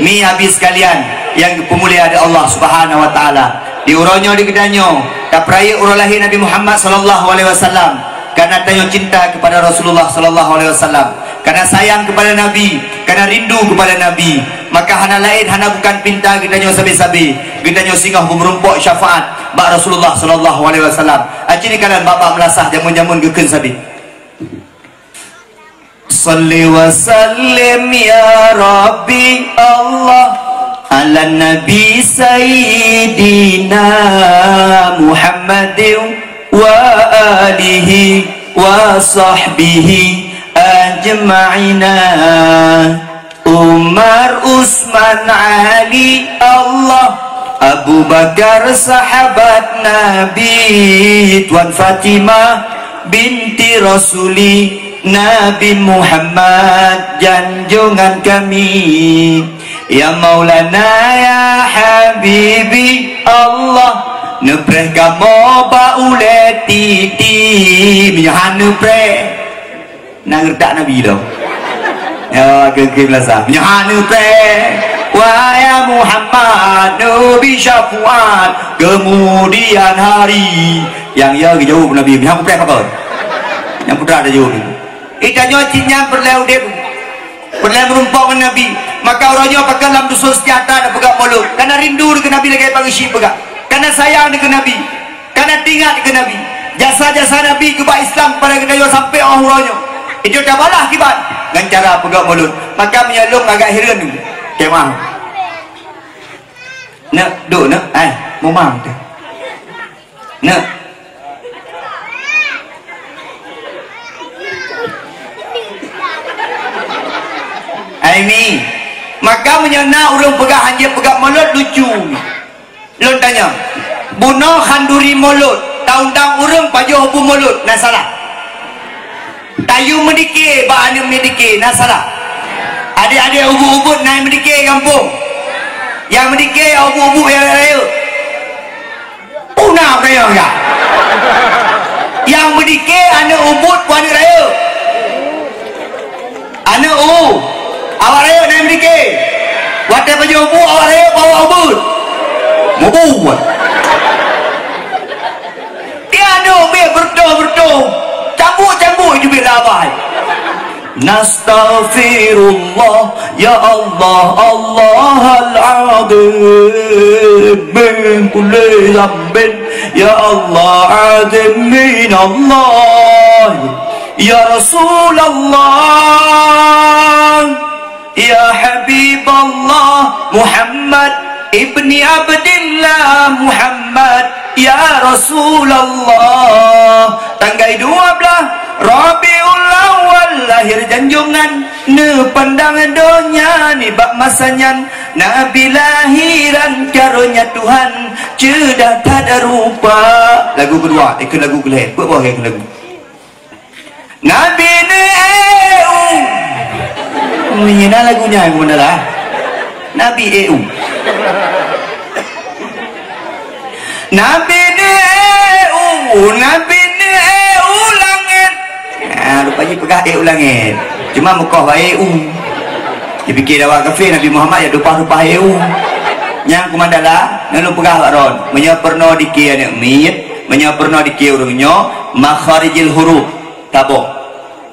Mi, Abi sekalian nyang geupeumulia di Allah Subhanahu wa Taala. Di uroe nyoe di geutanyoe tapeurayeuk uroe lahé Nabi Muhammad sallallahu alaihi wasallam. Karena tanyoe cinta kepada Rasulullah sallallahu alaihi wasallam, karena sayang kepada Nabi, karena rindu kepada Nabi, maka hana laén hana bukan pinta geutanyoe sabe-sabe, geutanyoe singoh beumeurumpok syafaat bak Rasulullah sallallahu alaihi wasallam. Aci neukalon bak-bak meulasah jameun-jameun geukheun sabe. Salli wa sallim ya Rabbi Allah ala Nabi Sayyidina Muhammadin wa alihi wa sahbihi ajma'ina. Umar, Utsman, Ali, Allah, Abu Bakar, sahabat Nabi, Tuan Fatimah binti Rasuli, Nabi Muhammad, janjongan kami. Ya Maulana, ya Habibi, Allah, neupreh kamoe bak ulèe titi. Meunyoe hana neupreh, na geureutak Nabi lom. Ya, geukheun meulasah. Meunyoe hana neupreh, wahai Muhammad, neubi syafaat keumudian hari. Nyang ya geujaweueb Nabi, meunyoe hana neupreh, apa? Nyang putra dah jaweueb. Geutanyoe cit nyan peureulèe udép, peureulèe meurumpok ngon Nabi. Maka uroe nyoe pakon lam Dusun Sejahtera tapeugah mulod, kana rindu keu Nabi lagèe Pak Geuchik peugah, kana sayang keu Nabi, kana teuingat keu Nabi. Jasa-jasa Nabi keubah Islam kepada geutanyoe sampoe 'oh uroe nyoe. Itu tabalah kiban ngon cara peugah mulod. Maka meunyoe lôn agak hireuen, kemah. Neuk, duek neuk, ai, mumang teuh. Neuk. Ai Mi, maka meunyoe na ureueng peugah hanjeuet peugah mulod lucu. Lôn tanyong, bunoe khanduri mulod, taundang ureueng pajoh bu mulod, na salah? Tayue meudike bak aneuk meudike, na salah? Adek-adek ubit-ubit na meudike gampông. Nyang meudike ubit-ubit nyang rayeuk. Puna kayong ya. Nyang meudike aneuk ubit ku aneuk rayeuk. Aneuk u, awak rayeuk na meudike. Watèe pajoh bu awak rayeuk bawa ubit. Mubuet. Dia aneuk ubit beureutoh-beureutoh. Cambuk-cambuk jubit labai. Nastaghfirullah, ya Allah, Allahal Azim, min kulli dzambin, ya Allah, azim minallah, ya Rasulullah, ya Habiballah, Muhammad ibni Abdillah, Muhammad, ya Rasulullah. Tanggai dua belas Rabiul Awal lahir janjungan, neupandang donya nibak masa nyan. Nabi lahiran karonya Tuhan, ceudah that rupa. Lagu kedua, eh, ke lagu kelhèe. Buet boh ke lagu. Nabi neu eu. Meunyoe na lagu nyan, Komandan lah. Nabi eu. Nabi neu eu, Nabi neu eu langèt. Ah, rupajih peugah eu langèt. Cuma meukoh bae eu. Dipike awak kafé Nabi Muhammad ya dupah-dupah eu. Nyan Komandan lah, nyoe lôn peugah bak droen. Meunyoe peurunoe dike aneuk miet, meunyoe peurunoe dike ureueng nyoe, makharijil huruf. Taboh.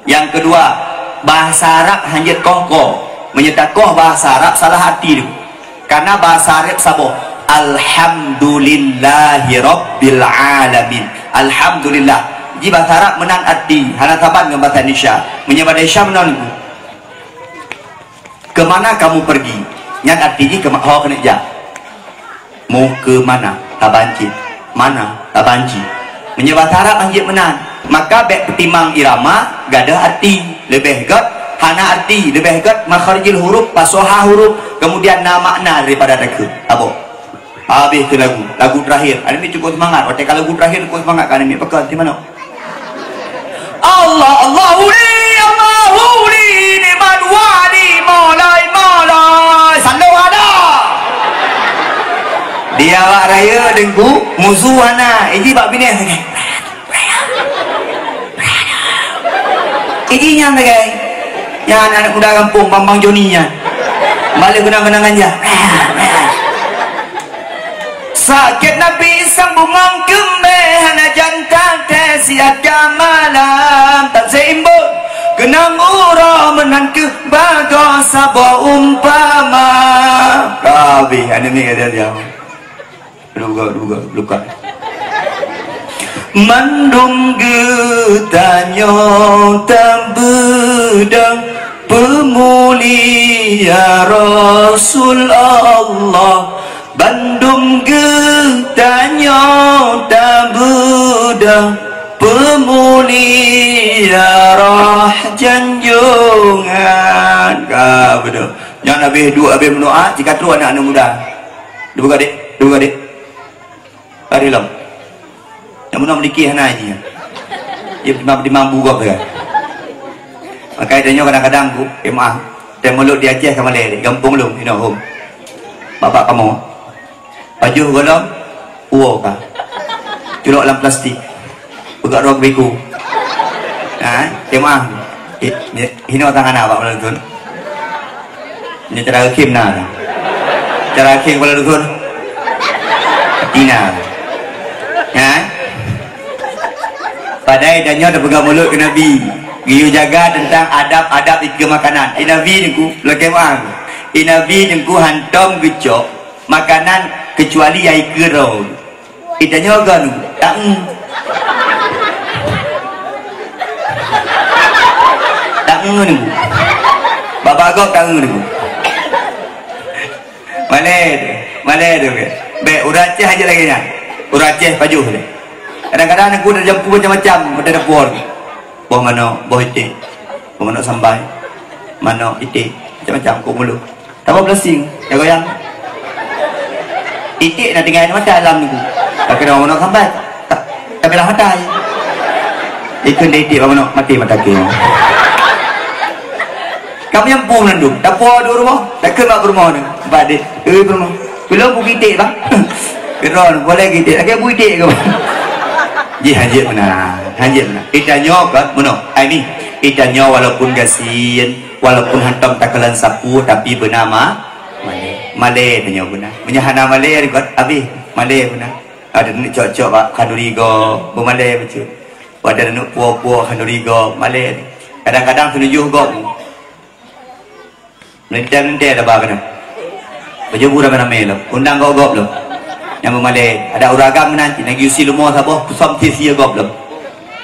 Nyang keudua, bahasa Arab hanjeuet koh-koh. Meunyoe takoh bahasa Arab salah arti tu. Karena bahasa Arab saboh, "Alhamdulillahirabbil alamin." Alhamdulillah. Ji bahasa Arab meunan arti, hana saban ngon bahasa Indonesia. Meunyoe bahasa Indonesia meunan. Kemana kamu pergi? Nyan arti jih keu ma-, ho keuneuk jak. Mu keu mana? Saban cit. Mana? Saban cit. Meunyoe bahasa Arab hanjeuet meunan, maka bèk peutimang irama gadôh arti. Leubeh gèt hana arti, leubeh gèt makharijil huruf, fasohah huruf, kemudian na makna daripada takheun. Saboh. Habéh keu lagu. Lagu terakhir. Aneuk miet cukôp seumangat. Watèe ka lagu terakhir, cukôp seumangat keu aneuk miet. Pakon, di manoe? Allah, Allahu li, Allahu li, ni'mal wali, maulai, maulai. Sallu ala. Di awak rayeuk Teungku, musu hana. Iji bak binéh sagai. Iji nyan sagai. Nyan aneuk muda gampông, Bambang Joni nyan. Balik keunong-keunong ganja. Sakét Nabi sambungan keumbée, hana jan taté siat ka malam. Tan seuimbot keunong uroe meunan keuh bagoe saboh umpama. Ka habéh, aneuk miet kata dia. Duga, duga, duga. Mandum geutanyoe tabeudôh peumulia Rasul Allah. Bandum geutanyoe tabeudôh peumulia roh janjongan. Ka beudôh. Nyan habéh duek, habéh meudoa, jikatrok aneuk-aneuk muda. Duga dek, duga dek. Ka di lom. Nyang meunoe meudike hana jih. Ie peutimang-peutimang bu gob sagai. Maka tanyoe kadang-kadang bu, eh, maaf. Tem mulod di Aceh ka malèe, gampông lôn, inoe hom. Babak kamoe. Pajoh gohlom, uwoe ka. Culok lam plastik. Peugah droe keu biku. Ha, eh, maaf. Eh, hinoe tangan abak malam tu. Nyoe cara geukhém na. Cara geukhém kepala dusun. Tina. Ha? Padahai tanyoe tapeugah mulod keu Nabi. Geuyue jaga teuntang adab-adab ikeue makanan. Eh, Nabi Teungku, lakée meu'ah. Eh, Nabi Teungku hantom geucok makanan keucuali nyang ikeue droe. Ita nyoe kan, taeng. Taeng ni. Baba gob taeng ni. Malèe tu, malèe tu ke. Bèk, ureueng Aceh aja lagèe nyan. Ureueng Aceh pajoh ni. Kadang-kadang aku dah jampu macam-macam, macam dapur. Boh manok, boh iték. Boh manok sambai. Manok, iték, macam-macam kok mulut. Tambah plastik, ya goyang. Iték na tinggai mata dalam tu. Tak kena manok sambai. Tak, tak belah mata. Ikut dia iték manok mati mata ke. Kamu yang pun nandu. Dapur dua rumah. Tak kena berumah ni. Bak dia. Eh, berumah. Belum buku iték, bang. Keron, boleh iték. Lagi buku iték ke, bang? Ji, hanjeuet beuna. Hanjeuet beuna. Ita nyoe kan, meunoe. Ai ni, ita nyoe walaupun gasien, walaupun hantom takalon sapu, tapi beuna ma-, malèe. Malèe tanyoe beuna. Meunyoe hana malèe, ribot abéh. Malèe beuna. Ada neuk cok-cok bak khanduri gob, beumalèe bacut. Ada neuk puwoe-puwoe khanduri gob, malèe. Kadang-kadang seuneujôh gob. Meulintèe-meulintèe taba keunoe. Beujeubu ramé-ramé lom. Undang gob-gob lom. Nyang beumalèe, adak ureueng agam meunan cit, lagèe usi leumo saboh, peusöm sie-sie gob lom.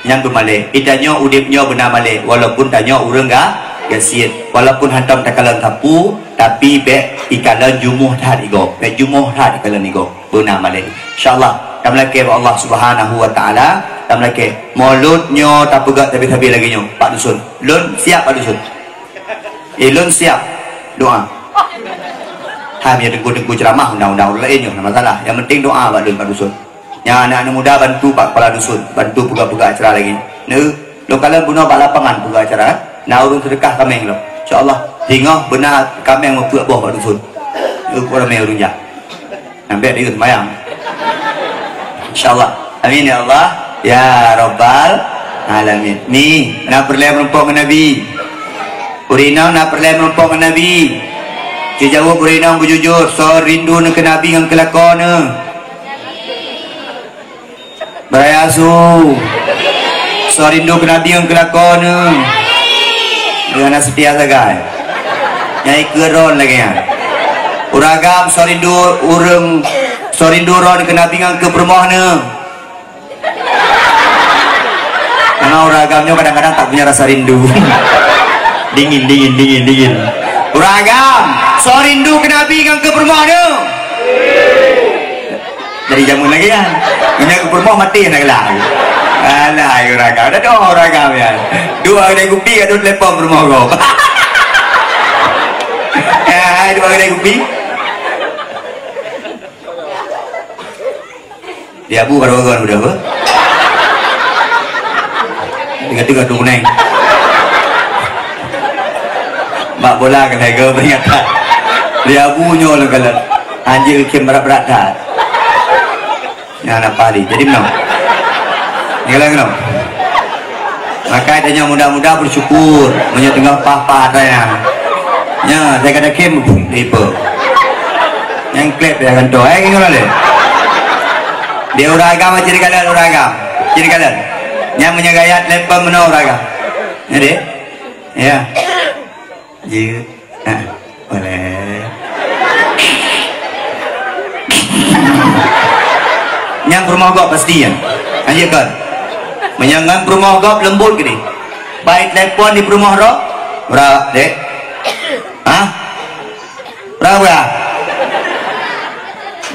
Nyang beumalèe, geutanyoe udép nyoe beuna malèe, walaupun tanyoe ureueng ga-, gasien. Walaupun hantom takalon sapeue, tapi bèk ikalon jumuh that igob. Bèk jumuh that ikalon igob. Beuna malèe. Insya Allah, tameulakèe bak Allah Subhanahu wa Taala, tameulakèe. Mulod nyoe tapeugah sabe-sabe lagèe nyoe, Pak Dusun. Lôn siap, Pak Dusun. Eh, lôn siap doa. Hai, meunyoe teungku-teungku ceuramah undang-undang ureueng laén nyoe, hana masalah. Nyang penting doa bak lôn, Pak Dusun. Nyang aneuk-aneuk muda bantu Pak Kepala Dusun, bantu peugah-peugah acara lagèe nyoe. Lôn kalon bunoe bak lapangan peugah acara, eh. Na ureueng seudeukah kaméng lom. Insya Allah, singoh beuna kaméng meupeuet boh, Pak Dusun. Nyoe ramé ureueng jak. Sampai di seumayang. Insya Allah. Amin ya Allah. Ya Rabbal Alamin. Ni, na peureulèe meurumpok ngon Nabi? Ureueng inong na peureulèe meurumpok ngon Nabi? Jijaweueb ureueng inong beujujur, soe rindu neu keu Nabi ngon keu lakoe neu? Beuraya su. Soe rindu keu Nabi ngon keu lakoe neu? Nyan na seutia sagai. Nyang ikeu ron lagèe nyan. Ureueng agam soe rindu ureueng, soe rindu ron keu Nabi ngon keu peurumoh neu? Karena ureueng agam nyoe kadang-kadang tak punya rasa rindu. Dingin, dingin, dingin, dingin. Ureueng agam, soe rindu keu Nabi ngon keu peurumoh neu? Dari jameun lagèe nyan. Meunyoe keu peurumoh maté hana galak. Alah, ureueng agam. Dah doh ureueng agam nyan. Dua kedai kupi, ada telepon peurumoh gob. Eh, dua kedai kupi. Di Abu baru agak udah apa? Tiga-tiga tu kuning. Mak bola kan harga peringatan. Di Abu nyoe lah kalau anjing kim berat-berat dah. Nyan apa ni? Jadi menang. Ni kalau kenapa? Maka tanyoe muda-muda bersyukur, meunyoe teungoh paih-paih atra nyan. Nyan, saya kata kim, tipe. Nyang klep ya kan tu. Eh, ingat lé. Dia ureueng agam ciri kalon ureueng agam. Ciri kalon. Nyang meunyoe gaya telepon meunoe ureueng agam. Ya, deh. Ya. Jeuet. Ha, boleh. Nyang peurumoh gob pasti nyan. Lanjut kon. Meunyoe ngon peurumoh gob leumbot geude. Bai telepon di peurumoh roh. Bra, dek. Hah? Bra, bra.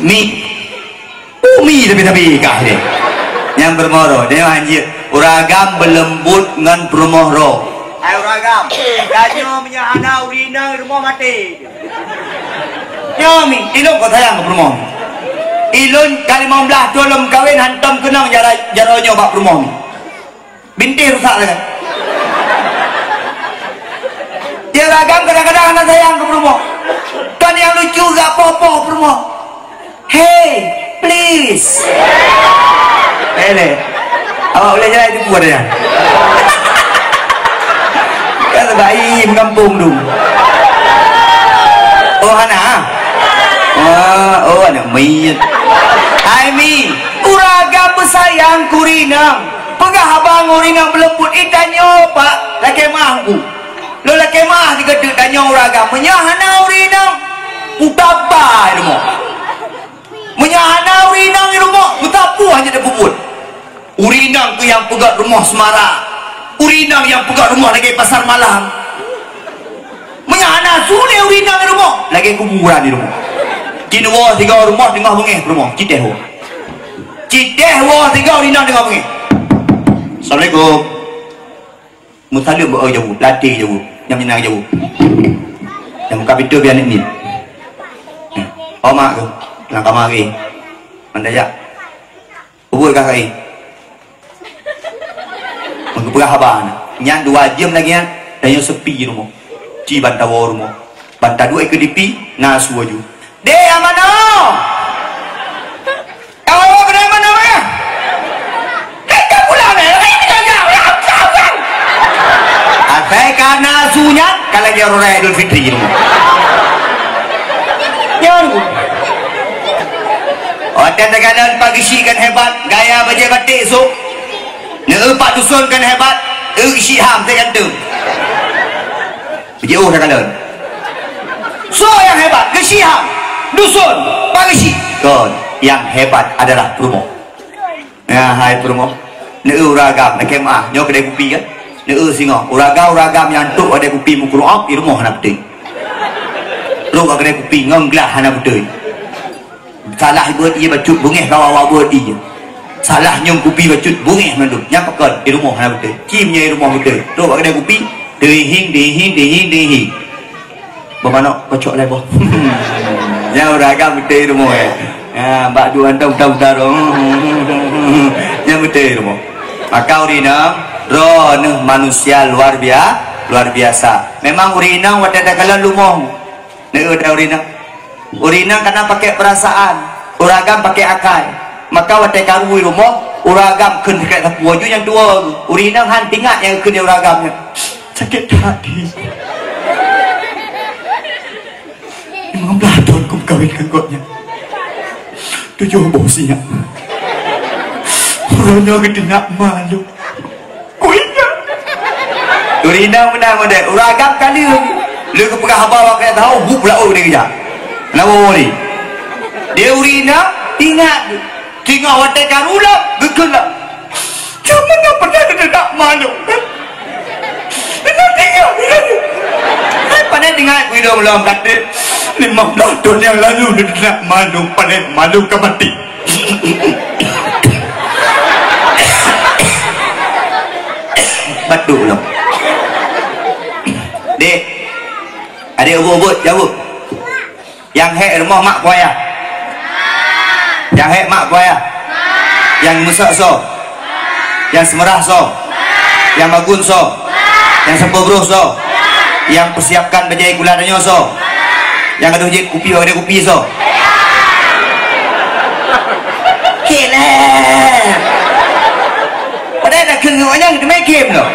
Mi. Umi tapi-tapi kah ni. Nyang peurumoh roh, dia hanjeuet. Ureueng agam beuleumbot ngon peurumoh roh. Hai ureueng agam, tanyoe meunyoe hana ureueng inong rumoh maté. Nyoe mi, ilôn kok sayang keu peurumoh. Ilôn ka limong blaih thôn lom kawen hantom keunong jaroe, jaroe nyoe bak peurumoh mi. Bintéh rusak lagèe. Dia ureueng agam kadang-kadang hana sayang keu peurumoh. Kan nyang lucu gak poh-poh peurumoh. Hey, please. Eh, leh. Awak boleh jalan itu pun ada. Kan baik mengkampung tu. Oh, hana? Ah, oh, aneuk miet. Hai mi, ureueng agam beusayang keu ureueng inong. Peugah haba ngon ureueng inong beuleumbot, "Eh, tanyoe, Pak, lakèe meu'ah ku." Lôn lakèe meu'ah sigoe teuk, tanyoe ureueng agam. Meunyoe hana ureueng inong, peue taba i rumoh. Meunyoe hana ureueng inong i rumoh, peue taba hana teupeubeuet. Ureueng inong keuh nyang peugöt rumoh seumara. Ureueng inong nyang peugöt rumoh lagèe pasar malam. Meunyoe hana su lé ureueng inong i rumoh, lagèe kuburan i rumoh. Jinoe woe sigoe rumoh teungoh beungèh rumoh, cit éh woe. Cit éh woe sigoe ureueng inong teungoh beungèh. Assalamualaikum. Meusaleuem bak jaweueb, latèe jaweueb, nyang minang jaweueb. Nyang buka pintoe biar nit-nit. Hmm. Oh, mak tu, lam kama lagi. Mandai jak. Ubui ka kai. Meupeugah haba na. Nyan dua jeuem lagèe nyan, tanyoe sepi rumoh. Ci ban tawoe rumoh. Ban taduek keu dipi, na su aju. Dek, amanah! Awak kena mana, mana? Hai, kamu lah, mana? Hai, kita yang, yang, yang, yang. Asai kana su nyan, kalau dia orang Idul Fitri tu. Nyan. Watèe takalon Pak Geuchik kan hebat, gaya bajèe batik su. Neu Pak Dusun kan hebat, Eh, geusyik ham, teugantung. Jiôh takalon. Soe nyang hebat? Geusyik ham. Dusun, Pak Geusyik. Kon, nyang hebat adalah peurumoh. Nah, hai peurumoh. Neu ureueng agam, lakèe meu'ah. Nyoe keudè kupi kan? Neu singoh. Ureueng agam, ureueng agam nyang trôk keudè kupi meukureueng, di rumoh hana beutôi. Trôk keudè kupi ngon glah hana beutôi. Salah beuet ié bacut, beungéh kawa-wa beuet ié. Salah ngieng kupi bacut, beungéh mandum. Nyan pakon, di rumoh hana beutôi. Ci meunyoe di rumoh beutôi. Trôk bak keudè kupi, teuhing, teuhing, teuhing, teuhing. Boh manok, kocok lé boh. Nyan ureueng agam beutôi di rumoh, eh. Ya, bak duek hantom, putar-putar. Nyan beutôi di rumoh. Maka ureueng inong, droeneuh manusia luar bia-, luar biasa. Memang ureueng inong watèe takalon lumoh. Neu ureueng inong. Ureueng inong kana pakai perasaan, ureueng agam pakai akai. Maka watèe karu di rumoh, ureueng agam kheun sakét sapeue aju nyang tuwo. Ureueng inong han teuingat nyang kheun ureueng agam nyan. Sakét hati. Limong blah thon kumeukawen ngon gobnyan. Tujoh boh sinyak. Uroe nyoe geuteunak malu. Kuingat. Ureueng inong meunan model. Ureueng agam ka lheueh. Lheueh geupeugah haba bak keuneuk tahu, bup laôt dikeujak. Kenapa, Wali? Dia ureueng inong, ingat. Singoh watèe karu lom, geukheun lom. Kamoe na pernah teudeundak malu. Ingat, ingat, ingat. Saya pandai dengar guyup lom kata, lima belas tahun yang lalu teudeundak malu, pandai malu ka mati. Batuk lom. Dek, adik ubit-ubit, jaweueb. Nyang hék rumoh mak ku ayah? Nyang hék mak ku ayah? Nyang meusok soe? Nyang seumeurah soe? Nyang magun soe? Nyang sampôh broh soe? Nyang peusiapkan bajèe sikula tanyoe soe? Nyang gadôh jeuet kupi bak gadôh kupi soe? Kèe lé. Padahai dak kheun ngon nyang teumé khem lom.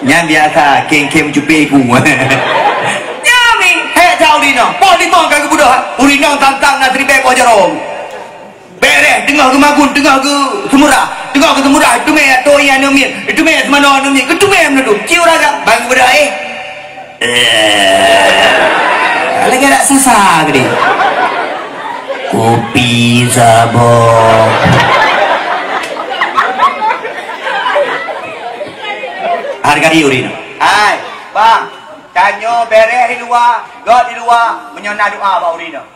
Nyan biasa, khem-khem cupé ku. Nyan mi, hék that ureueng inong. Poh limong ka geubeudôh, ureueng inong tantang na siribèe poh jaroe. Bèrèh, teungoh geumagun, teungoh geuseumeurah, teungoh geuseumeurah, teumé atô ié aneuk miet, teumé seumanoe aneuk miet, geuteumé meunudum. Ci ureueng agam, ban geubeudôh, eh. Eh. Lagèe raksasa geude. Kupi saboh. Hargai ureueng inong. Hai, bang, tanyoe bèrèh di luwa, göt di luwa, meunyoe na doa bak ureueng inong.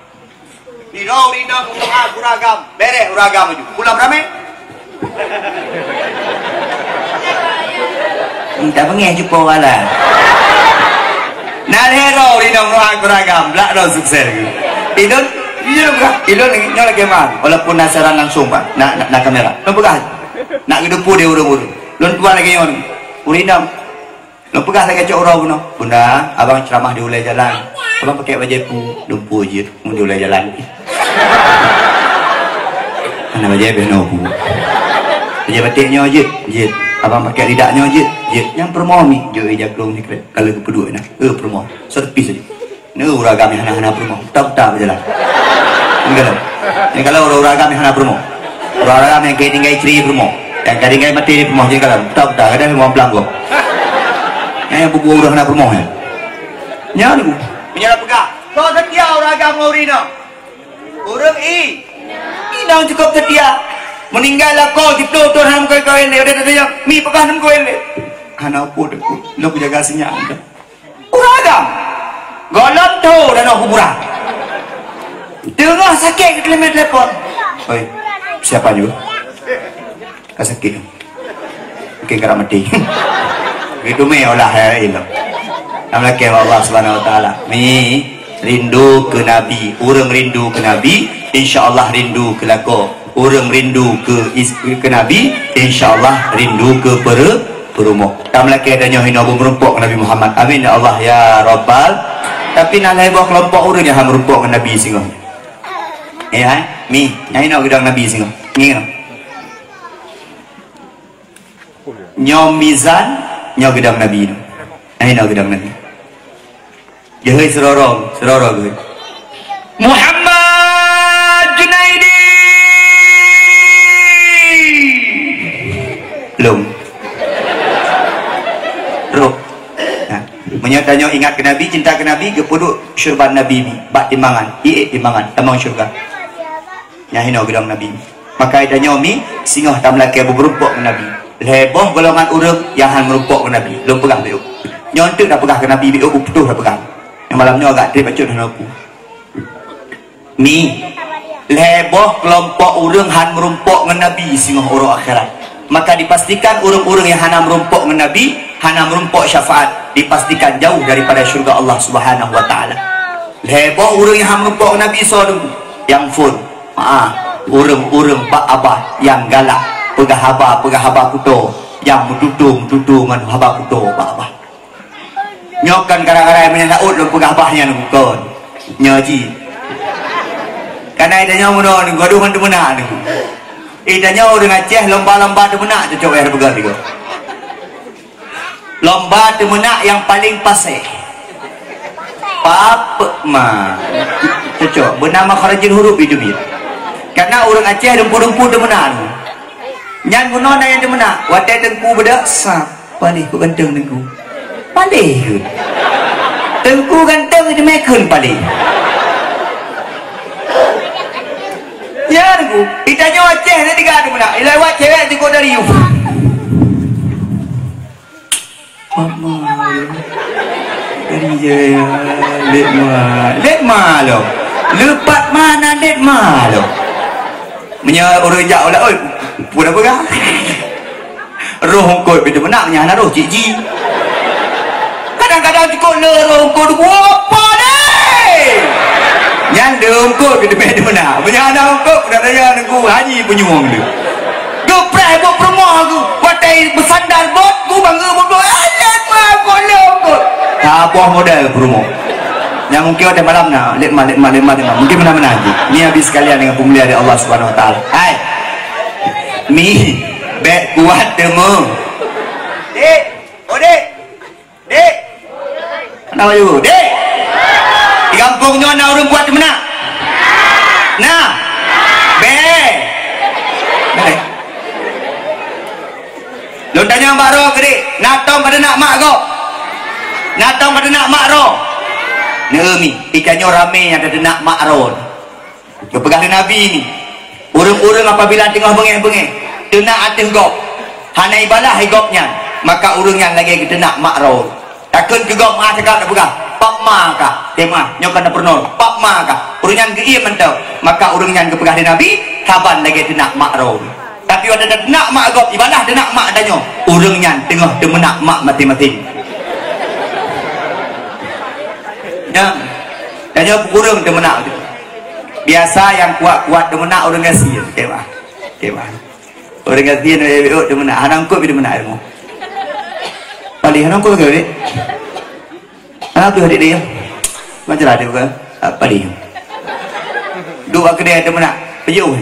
Sidroe ureueng inong geudoa keu ureueng agam, bèrèh ureueng agam laju. Pulang ramé. Minta bengeh jumpa wala. Na lhèe droe ureueng inong doa keu ureueng agam, blak droe sukses. Ilôn, ilôn, ilôn nyoe lagèe man, walaupun na siaran langsung, Pak, na, na, na kamera. Lôn peugah, nak geudeungoe di ureueng-ureueng. Lôn tuan lagèe nyoe, ureueng inong. Lôn peugah lagèe cok uroe bunoe, "Bunda, abang ceramah di ulèe jalan. Abang pakèk bajèe peue?" "Lumpur jeuet, mun di ulèe jalan." "Hana bajèe beh noe peue." "Bajèe batik nyoe jeuet?" "Jeuet." "Abang pakèk ridak nyoe jeuet?" "Jeuet." "Nyang peurumoh mi?" Jok ija krueng sikrek. Ka lheueh geupeuduek na. "Eh, peurumoh." Servis saja. Nyoe ureueng agam nyang hana-hana peurumoh, buta-buta bak jalan. Nyan kalon. Nyan kalon ureueng agam nyang hana peurumoh. Ureueng agam nyang ka tinggai istri peurumoh. Nyang ka tinggai maté peurumoh, nyan kalon. Buta-buta, kadang lima belas gob. Nyan nyang bubu ureueng hana peurumoh nyan. Nyan tu. Meunyoe na peugah, "Soe seutia ureueng agam ngon ureueng inong?" Ureueng i-, inong cukup seutia. Meuninggai lakoe siplôh thôn hana meukawen-kawen lé, udah tanya, "Mi, peugah hana meukawen lé?" "Hana peue, Teungku. Lôn kujaga sinyak." Ureueng agam. Gohlom tho dan kuburan. Teungoh sakét geuteuleumé telepon. "Oi, siapa juga? Ka sakét. Mungkin ka maté." Geuteumé olah hai ilong. Tameulakèe bak Allah Subhanahu wa Taala. Mi, rindu keu Nabi. Ureueng rindu keu Nabi, insya Allah rindu keu lakoe. Ureueng rindu keu is-, keu Nabi, insya Allah rindu keu peureu-, peurumoh. Tameulakèe tanyoe hinoe beumeurumpok ngon Nabi Muhammad. Amin ya Allah ya Rabbal. Tapi na lhèe boh keulompok ureueng nyang hana meurumpok ngon Nabi singoh. Eh, hai? Mi, nyang hinoe geudong Nabi singoh. Ngieng. Nyoe mizan, nyoe geudong Nabi nyoe. Nyang hinoe geudong Nabi. Jeuhôi sidroe-droe, sidroe-droe geuhôi. Muhammad Junaidi. Lom. Tanyoe ingat keu Nabi, cinta keu Nabi, geupeuduek syurban Nabi mi bak timbangan, iék timbangan, tamong syeuruga. Nyan hinoe geudong Nabi. Maka tanyoe mi singoh tameulakée beumeurumpok ngon Nabi. Lhée boh golongan ureuëng nyang hana meurumpok ngon Nabi. Lôn peugah beuh. Nyoe teuk tapeugah keu Nabi beuh, upeutoh tapeugah. Nyang malam nyoe agak treb bacut hana ku. Mi, lhée boh keulompok ureuëng hana meurumpok ngon Nabi singoh uroe akhirat. Maka dipastikan ureuëng-ureuëng nyang hana meurumpok ngon Nabi, hana meurumpok syafaat, dipastikan jauh daripada syurga Allah Subhanahu wa Taala. Lhée boh ureuëng nyang hana meurumpok ngon Nabi soe teungku? Nyang phon. Maah, ureuëng-ureuëng bak abah nyang galak, peugah haba, peugah haba kuto, nyang meututoe-meututoe ngon haba kuto bak abah. Nyoe kan gara-gara meunyoe laôt lôn peugah bah nyan kon. Nyoe ji. Kana ita nyoe meunoe ni gadoh ngon teumeunak ni. Ita nyoe ureuëng Aceh lomba-lomba teumeunak cocok ya peugah tiga. Lomba teumeunak yang paling pasé. Pap ma. Cocok. Bernama kharajin huruf itu dia. Karena ureuëng Aceh dumpu-dumpu teumeunak ni. Nyan meunoe na nyang teumeunak. Watée teungku beudok sap. Paléh kok ganteng teungku. Paléh keuh. Teungku ganteng itu mekun paléh. Ya teungku, ita nyoe Aceh ni tiga tu meunak. Ilai wat cewek teungku dari yuh. Mama. Dari jaya. Let ma. Let ma lo. Lepat mana let ma lo. Meunyoe ureuëng jak ulah oi. Pura peugah. Roh eungkôt pih teumeunang nyan na roh cik ji. Kadang-kadang cukôp le roh eungkôt, "Apa deh?" Nyan le eungkôt pih teumeunang. Meunyan na eungkôt, dah raya nunggu haji penyueng tu. Geupréh buet peurumoh tu, watée beusandar bot, ku bangga bot, "Eh, let ma eungkôt, le eungkôt." Saboh model peurumoh. Nyang mungkin watée malam na, let ma, let ma, let ma, let ma. Mungkin meunan-meunan ji. Ni habis sekalian dengan peumulia dari Allah Subhanahu Wa Taala. Hai. Mi, bék kuat teuma. Dek, oh dek. Dek. Mana baju? Dek. Di kampung nyoe na ureuëng kuat teuma na? Na. Bék. Bék. Lôn tanyong bak droe keudiek, na tông ka teunak mak gob? Na tông ka teunak mak droe? Neuemi, ika nyoe ramé nyang ka teunak mak droe. Geupeugah lé Nabi ni, ureuëng-ureuëng apabila teungoh beungéh-beungéh, teunak ateueh gob, hana ibalah lé gob nyan, maka ureuëng nyan lagée geuteunak mak droe. Takheun keu gob meuah cakap tapeugah, "Pap ma kah?" Teuh meuah, nyoe ka na peurunoe, "Pap ma kah?" Ureuëng nyan geuiem mantong, maka ureuëng nyan geupeugah lé Nabi, saban lagée teunak mak droe. Tapi watée teunak mak gob, ibalah teunak mak tanyoe, ureuëng nyan teungoh teumeunak mak maséng-maséng. Nyan, tanyoe peue ureuëng teumeunak tu. Biasa nyang kuat-kuat teumeunak ureuëng gasien, keu meuah. Keu meuah. Ureuëng gasien, eh, eh, oh, teumeunak. Hana eungkôt pih teumeunak ilmu. Paléh hana eungkôt ke, Dek? Hana tu adik dia. Macam ada bukan? Ah, paléh. Dua kedai teumeunak. Peujeuh.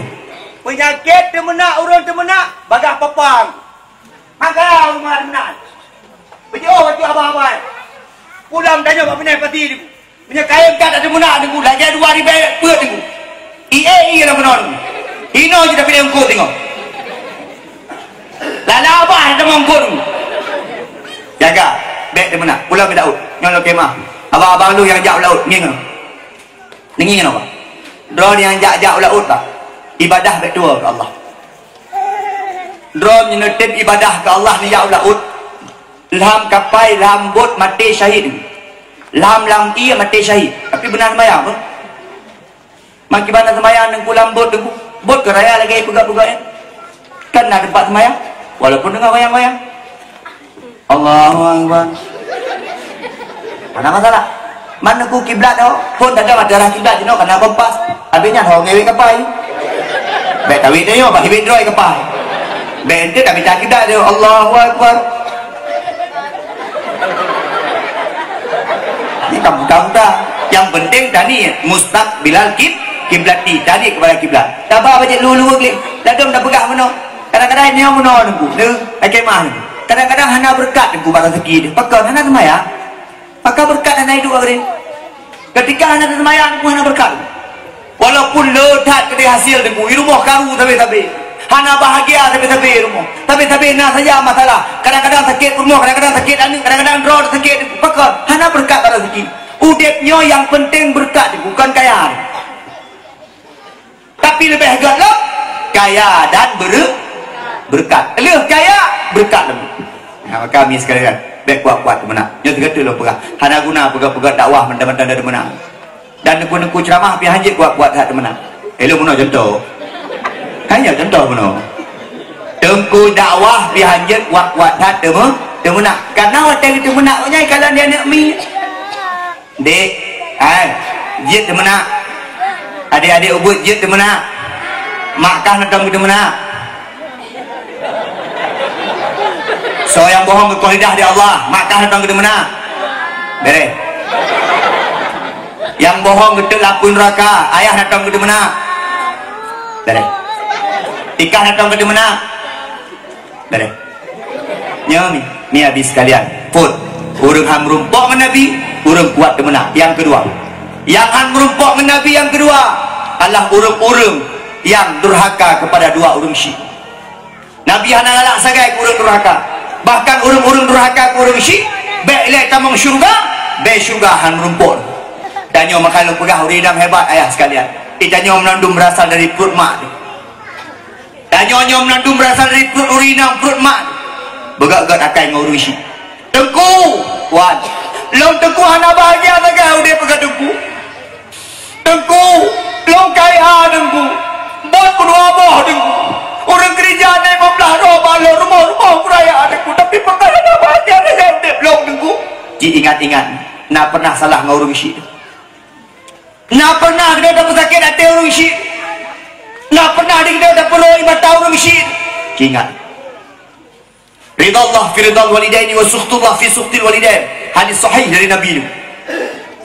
Peunyakét teumeunak, ureuëng teumeunak, bagah papang. Maka ureuëng teumeunak. Peujeuh baju abang-abang. Pulang tanya bak Penang Pati tu. Meunyoe kayém that teumeunak teungku, lagée dua ribée peuet teungku. Ie ie lam meunoe teungku. Inoe jih tapi eungkôt teungoh. Lala abah teuma eungkôt teungku. Jaga, bék teumeunak. Pulang keu laôt. Nyoe lôn kemah. Abang-abang lôn nyang jak u laôt, ngieng. Ngieng apa? Droe nyang jak-jak u laôt, Pak. Ibadah bék tuwoe keu Allah. Droe nyang neutém ibadah keu Allah neujak u laôt. Lam kapai, lam bot maté syahid. Lam, lam ié maté syahid. Tapi beuna seumayang pun. Makiban na seumayang teungku lam bot teungku. Bot keu raya lagée peugah-peugah nyan. Kan na teumpat seumayang. Walaupun deungon wayang-wayang. Allahu Akbar. Hana masalah. Man teungku kiblat tu, phon taga mata arah kiblat jinoe kana kompas. Habis nyan ho ngewek kapai. Bék tawét nyoe, bah hibit droe kapai. Bék ente tapi tak kiblat tu. Allahu Akbar. Ni tak mudah-mudah. Yang penting tani mustaqbilal kib-, kiblati, tani kepada kiblat. Taba bajet lu-lu klik. Ladom dah peugah meunoe. Kadang-kadang nyoe meunoe teungku. Neu, akemah ni. Kadang-kadang hana beureukat teungku bak raseuki tu. Pakon hana seumayang. Maka beureukat hana iduek agri. Ketika hana seumayang pun hana beureukat. Walaupun le that keudeh hasil teungku, i rumoh karu sabe-sabe. Hana bahagia sabe-sabe rumoh. Sabe-sabe na saja masalah. Kadang-kadang sakét rumoh, kadang-kadang sakét aneuk, kadang-kadang droe sakét. Pakon? Hana beureukat bak raseuki. Udeb nyoe nyang peunteng beureukat, bukon kaya. Tapi leubeh gét lom, kaya dan bere-, beureukat. Lheueh kaya, beureukat lom. Nah, maka mi sekalian, bèk kuat-kuat teumeunak. Nyoe sigoe lôn peugah. Hana guna peugah-peugah dakwah mantong-mantong dan teumeunak. Dan teungku-teungku ceuramah pih hanjeuet kuat-kuat that teumeunak. Eh, lôn bunoe contoh. Kan nyoe contoh bunoe. Teungku dakwah pih hanjeuet kuat-kuat that teumeu-, teumeunak. Karena watèe geuteumeunak nyan kalon di aneuk miet. Dek, hai, jeuet teumeunak. Adek-adek ubit jeuet teumeunak. Mak kah neutong geuteumeunak. Soe nyang bohong geukoh lidah di Allah, mak kah neutong geuteumeunak. Bereh. Nyang bohong geutot lam apui neuraka, ayah neutong geuteumeunak. Bereh. Ikah neutong geuteumeunak. Bereh. Nyoe mi, mi abi sekalian. Phôn. Ureueng han meurumpok ngon Nabi, ureueng kuat teumeunak. Nyang keudua, nyang han meurumpok ngon Nabi nyang keudua adalah ureueng-ureueng nyang durhaka keupada dua ureueng syik. Nabi hana galak sagai keu ureueng durhaka. Bahkan ureueng-ureueng durhaka keu ureueng syik, bèk ilèe tamong syeuruga, bèk syeuruga han meurumpok. Dan nyoe maka lôn peugah ureueng inong hebat, ayah sekalian. Geutanyoe meunandum beurasal dari pruet mak. Tanyoe nyoe meunandum beurasal dari pruet ureueng inong, pruet mak. Beugét-gét akai ngon ureueng syik. Teungku, wan. Lôn teungku hana bahagia sagai udeb peugah teungku. Teungku, lôn kaya teungku. Bot keudua boh teungku. Ureueng keureuja na limong blah droe bak lôn, rumoh-rumoh beuraya teungku. Tapi pakon hana bahagia sagai udeb lôn teungku. Ji ingat-ingat, na pernah salah ngon ureueng syik. Na pernah geutanyoe tapeusakét até ureueng syik? Na pernah geutanyoe tapeuroi mata ureueng syik? Ingat. Ridha Allah fi ridhal walidaini wa sukhtullah fi sukhtil walidain. Hadis sahih dari Nabi nyoe.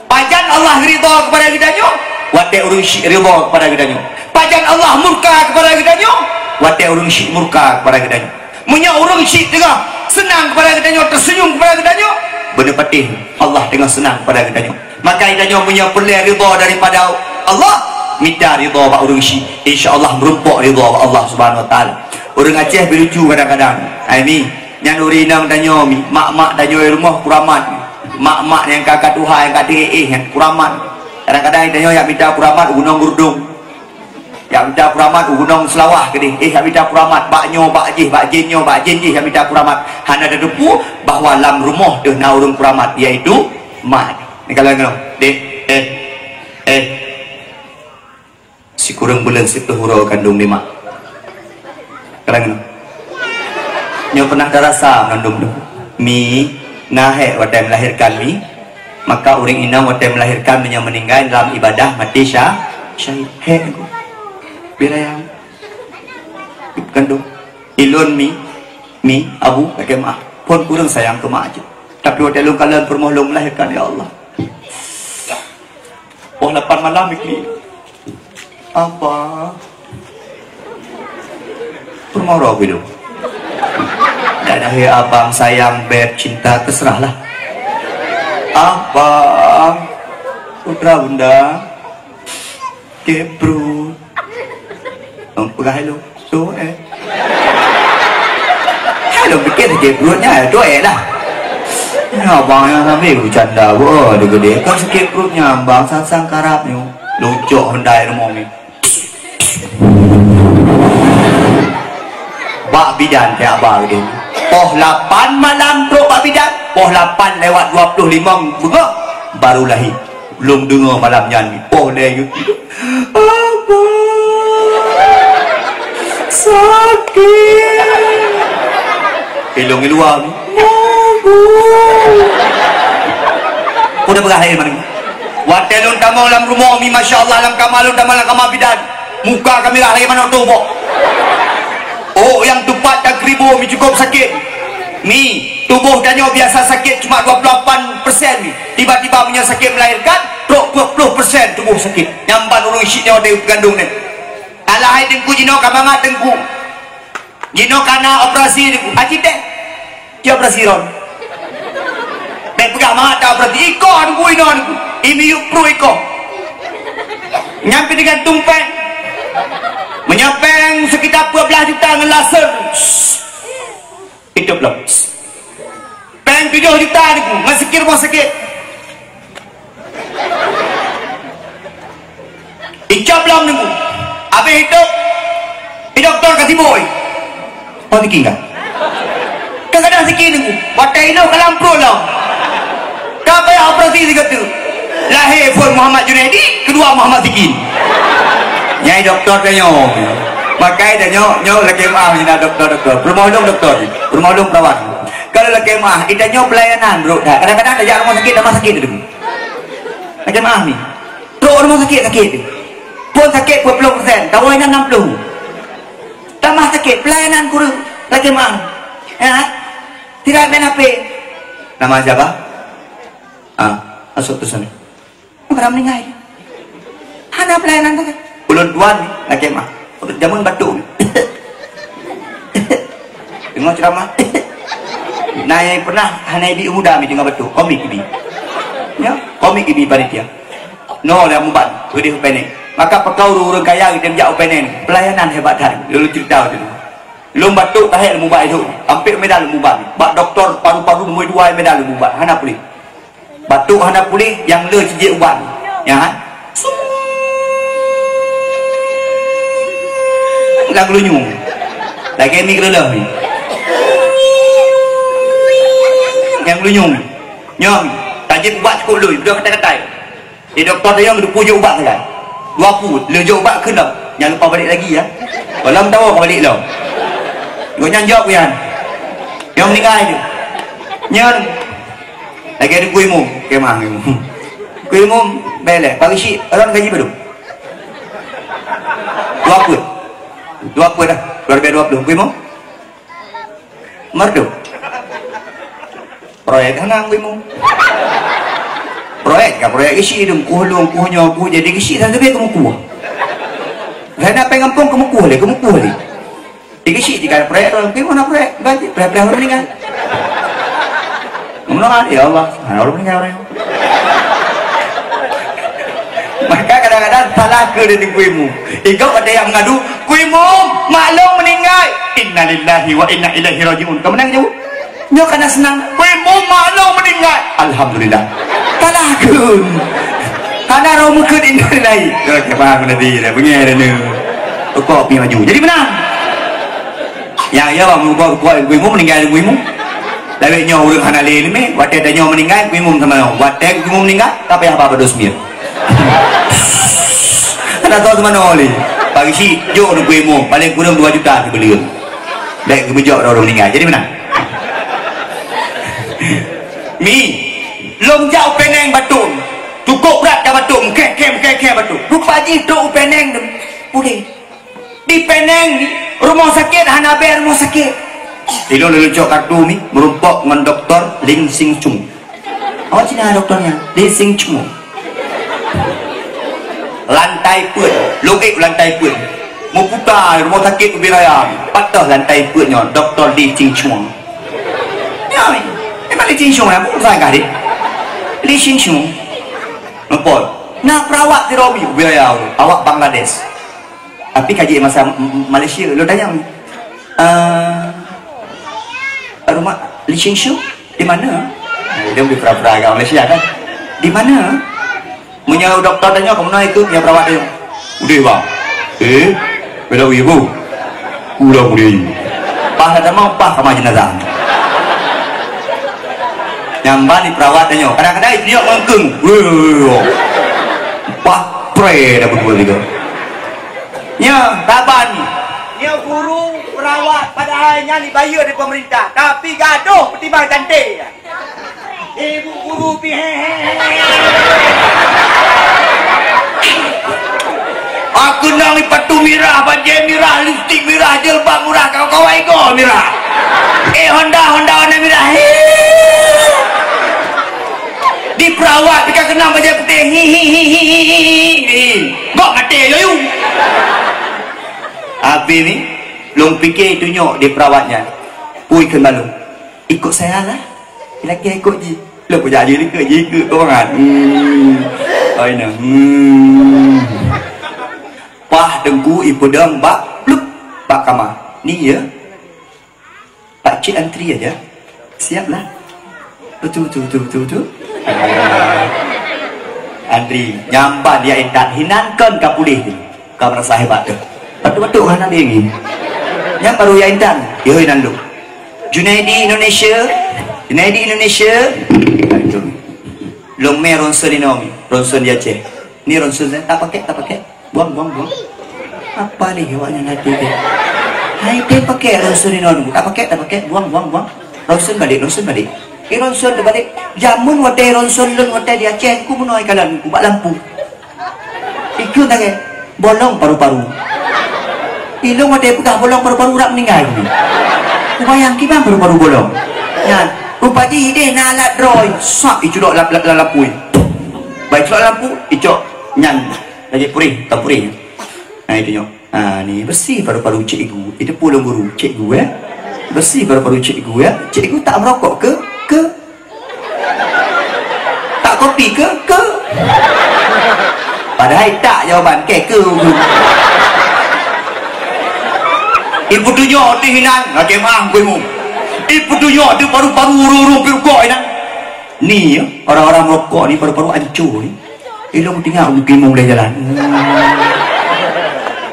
Pajan Allah ridha keupada geutanyoe? Watèe ureueng syik ridha keupada geutanyoe. Pajan Allah murka keupada geutanyoe? Watèe ureueng syik murka keupada geutanyoe. Meunyoe ureueng syik teungoh seunang keupada geutanyoe, teuseunyum keupada geutanyoe, beuneupatéh Allah teungoh seunang keupada geutanyoe. Maka geutanyoe meunyoe peureulèe ridha daripada Allah, mita ridha bak ureueng syik, insya Allah meurumpok ridha bak Allah Subhanahu Wa Taala. Ureueng Aceh bilucu kadang-kadang. Hai mi, nyan ureueng inong tanyoe mi, mak-mak tanyoe rumoh kuramat. Mak-mak nyang ka, ka tuha, nyang ka teuéh-éh nyan kuramat. Kadang-kadang tanyoe jak mita kuramat u Gunong Gurdong. Jak mita kuramat u Gunong Seulawah keudéh. Eh, jak mita kuramat bak nyoe, bak jéh, bak jén nyoe, bak jén jéh jak mita kuramat. Hana tateupeue bahwa lam rumoh deuh na ureueng kuramat, yaitu mak. Ni kalau nyoe, dek, eh, eh. Sikureueng buleuen siplôh uroe kandông di mak. Kalau nyoe. Nyoe pernah tarasa mandum tu. Mi, na hék watèe melahirkan mi. Maka ureueng inong watèe melahirkan meunyoe meuninggai dalam ibadah mati sya-, syahid. Hék teungku. Birayang. Kandung. Ilôn mi, mi, abu, lakèe meu'ah. Phôn kureueng sayang keu mak jih. Tapi watèe lôn kalon peurumoh lôn melahirkan, ya Allah. Poh lapan malam ikli. Apa? Peurumoh roh bilong. Dan akhé abang sayang, beb, cinta, terserahlah. Abang, putra bunda, keprut. Peugah ilôn, tu, eh. Hai lôn pikir sakét pruet nyan, tu, eh, lah. Nyan abang nyan sambil bercanda, wah, dia gede. Kan sakét pruet nyan, bang, sang-sang karab nyoe. Lôn cok hyundai rumoh ni. Bak bidan, teuh abang gede. Poh lapan malam trok bak bidan, poh lapan lewat dua puluh lima beungoh, baru lahé. Lôn deungoe malam nyan, poh lhèe geuh. Abang, sakét. Ilôn i luwa ni. Mabuk. Udah peugah hai mari. Watèe lôn tamong lam rumoh mi, masya Allah, lam kama lôn tamong lam kama bidan. Muka kami lah lagèe manok tobok. Oh, nyang tupat dan keribu mi cukup sakét. Mi, tuboh tanyoe biasa sakét cuma dua puluh lapan persen mi. Tiba-tiba meunyoe sakét melahirkan, trok dua puluh persen tuboh sakét. Nyan ban ureueng syik nyoe dari peugandong nyan. Alah hai teungku jinoe ka mangat teungku. Jinoe ka na operasi teungku. Aci teh. Ci operasi ron. Bèk peugah mangat ta operasi. Iko teungku inoe teungku. Imiyup pruet iko. Nyan pih teugantung péng. Meunyoe péng sekitar dua belas Juta ngon laser. Hidup lom. Péng tujoh juta Teungku, ngon sikit rumoh sakét. Icop lom Teungku. Habéh hidup, i dokto ka sibôi. Oh, siki ka? Ka kadang siki Teungku. Watèe inoe ka lam pruet lom. Ka payah operasi sigoe teuk. Lahé phôn Muhammad Junaidi, keudua Muhammad Siki. Nyai dokto tanyoe. Makai tanyoe, nyoe lakèe meu'ah nyan dokto-dokto. Peurumoh lôn dokto, peurumoh lôn perawat. Kalau lakèe meu'ah, i tanyoe peulayanan brôk that. Kadang-kadang tajak rumoh sakét, tambah sakét Teungku. Lakèe meu'ah ni. Trôk rumoh sakét, sakét. Phôn sakét dua puluh persen, tawoe nyan enam puluh. Tambah sakét, peulayanan kureueng. Lakèe meu'ah. Ya. Tidak main H P. Nama siapa? Ah, masuk tu sana. Orang meninggal. Hana pelayanan tu kan? Ulôn tuan ni, lakèe meu'ah. Jameun batuk. Deungoe ceramah. Nah, nyang pernah hana ibi muda mi teungoh batuk. Komik ibi. Ya, komik ibi panitia. No, lam mubat, udeh opening. Maka pakon ureueng-ureueng kaya geutém jak opening. Pelayanan hebat that. Lalu cerita tu. Lôn batuk tahé lam mubat itu. Hampir medan lam mubat. Bak doktor paru-paru nomor dua medan lam mubat. Hana pulih. Batuk hana puléh, nyang le cit jeuet ubat. Nyan, ha? Nyang geulinyueng. Lagèe mi keuleuh ni. Nyang geulinyueng. Nyoe, tajeuet ubat cukôp lôn, beudôh katai-katai. Di dokto tayang geupeu jok ubat sagai. Dua pue, le jok ubat kheun lom. Nyang lupa balik lagi, ya. Gohlom tawoe ka balik lom. Gobnyan jaweueb nyan. Nyang meuninggai tu. Nyan. Lagèe Teungku Imum, kemah Imum. Teungku Imum, bèk lé, pagi syik, orang gaji padum? Dua peuet. Dua peuet dah, dua ribu dua puluh. Teungku Imum? Mardum. Proyek hana Teungku Imum. Proyek ka proyek isi dum, kuh lung, kuh nyoe, kuh jadi isi, satu bèk keumukuh. Saya nak pengampung keumukuh lé, keumukuh lé. Dikeuchik jih ka proyek tu, tapi mana proyek? Gaji, proyek-proyek orang meninggal. Mendoa, ya Allah, mana orang meninggal orang. Maka kadang-kadang salah keu dari Teungku Imum. Igoe ada yang mengadu, "Teungku Imum, mak lôn meninggal." Innalillahi wa inna ilaihi raji'un. Kamu nang jawab? Nyoe kana senang. "Teungku Imum, mak lôn meninggal." Alhamdulillah. Salah keu. Hana roh meukeut innalillahi. Oke, paham nanti dah. Bunyi dah ni. Rukuk pi maju. Jadi benar. Nyang ya, bang, rukuk, rukuk, ibu-ibu meninggal, ibu-ibu. Tapi nyoe ureueng hana lé leumeh, watèe tanyoe meninggal, ibu-ibu sama nyoe. Watèe ibu-ibu meninggal, tapi apa pada semir. Hana tahu sama nyoe lé. Pagi si, jok nunggu ibu, paling kurang dua juta keu beuleuen. Baik, keu beujok dah ureueng meninggal. Jadi benar. Mi, lôn jak u Penang batum. Cukup brat ka batum, keh, keh, keh, keh batum. Rupa jih trok u Penang tu. Puléh. Di Penang ni, rumoh sakét hana bèe rumoh sakét. Ilôn lôn cok kartu mi, meurumpok ngon doktor Lin Sing Chung. Awak Cina doktor nyan, Lin Sing Chung. Lantai peuet, lôn ék lantai peuet. Meuputa rumoh sakét ubé raya, patah lantai peuet nyoe, doktor Lin Sing Chung. Nyoe, memang Lin Sing Chung lah, bukan salah kah deh. Lin Sing Chung. Nampak? Nah, perawat di Robi, ubé raya, awak Bangladesh. Tapi ka jeuet masa M-, M-, Malaysia, lôn tanyong, "Eh, rumah Li Ching Shu di mana?" Dia beri pura-pura agak Malaysia kan. "Di mana?" Meunyoe doktor tanyong, "Keumeunang ikut?" Nyan perawat tanyong, "Udeh, bang." "Eh, beda wih, bu." Ulang udeh. Pah dah tamong, pah kama jenazah. Nyamban di perawat tanyong. Kadang-kadang itu nyok mengkeng. Wih, wih, wih, wih. Pah, pre dah berdua tiga. Nya, saban. Nya guru perawat padahai nyan dibayar di pemerintah, tapi gadoh pertimbang cantik. Ibu guru pi he, he, he. Aku nang ipatu mirah, bajèe mirah, lipstik mirah, jilbab murah, kawan-kawan ego mirah. Eh, Honda, Honda warna mirah. He. Di perawat pika keunong bajèe putéh. Hi, hi, hi, hi, hi, hi, hi. Gok maté, yo, yu. Habis ni, lôn pikir itu nyok di perawat nyan. Pui keu malu. Ikut saya lah. Laki ikut ji. Lôn pun jadi ikut ji, ikut keu orang. Hmm. Ai nah. Hmm. Pah teungku ipeudong bak plup bak kama. Ni ya. Pak cik antri aja. Siap lah. Betul, betul, betul, betul, betul. Antri. Nyamban ya intat hinan kon ka puléh tu. Ka merasa hebat tu. Betul-betul kan ada ni. Nyang baru ya intan. Yo inan lu. Junaidi Indonesia. Junaidi Indonesia. Nah, itu. Long mé ronson di Naomi. Ronson di Aceh. Ni ronson saya tak pakai, tak pakai. Buang, buang, buang. Apa ni awaknya nanti deh? Hai, dia pakai ronson ni, non. Tak pakai, tak pakai. Buang, buang, buang. Ronson balik, ronson balik. Eh, ronson terbalik. Jamun watèe ronson lôn watèe di Aceh, ku bunoe kalon ku bak lampu. Ikut lagi. Bolong paru-paru. Ilong watèe peugah bolong paru-paru rak meninggal. Ku bayang kiban paru-paru bolong. Nyan, rupa jih ideh na alat droe. Sak iculok lap, lap, lap, lapui. Bai culok lampu, icok. Nyan. Lagi purih, tak purih. Nah, itu nyok. Ha, ni bersih paru-paru cikgu. Itu pulung guru cikgu, eh. Bersih paru-paru cikgu, ya. Cikgu tak merokok ke? Ke? Tak kopi ke? Ke? Padahal tak jawaban ke ke guru. Ibu tunyok di hinan, lagi mah gue mu. Ibu tunyok di paru-paru urung-urung pirukok hinan. Ni ya, orang-orang merokok ni paru-paru hancur ni. Ilong tinggal mungkin mulai jalan.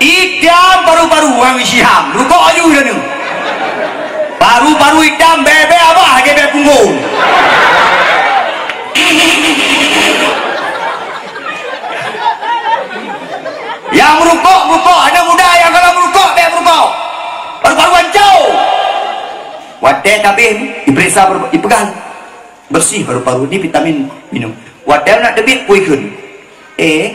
Idam paru-paru orang Syiham, rukok aju dah ni. Paru-paru idam bebe abah lagi bebe punggong. Yang merukok, merukok. Anak muda yang kalau merukok, bek merukok. Paru-paru hancur. Watèe tabih, diperiksa, dipegang. Bersih paru-paru ni vitamin minum. Watèe nak teubiet pui kheun. Eh,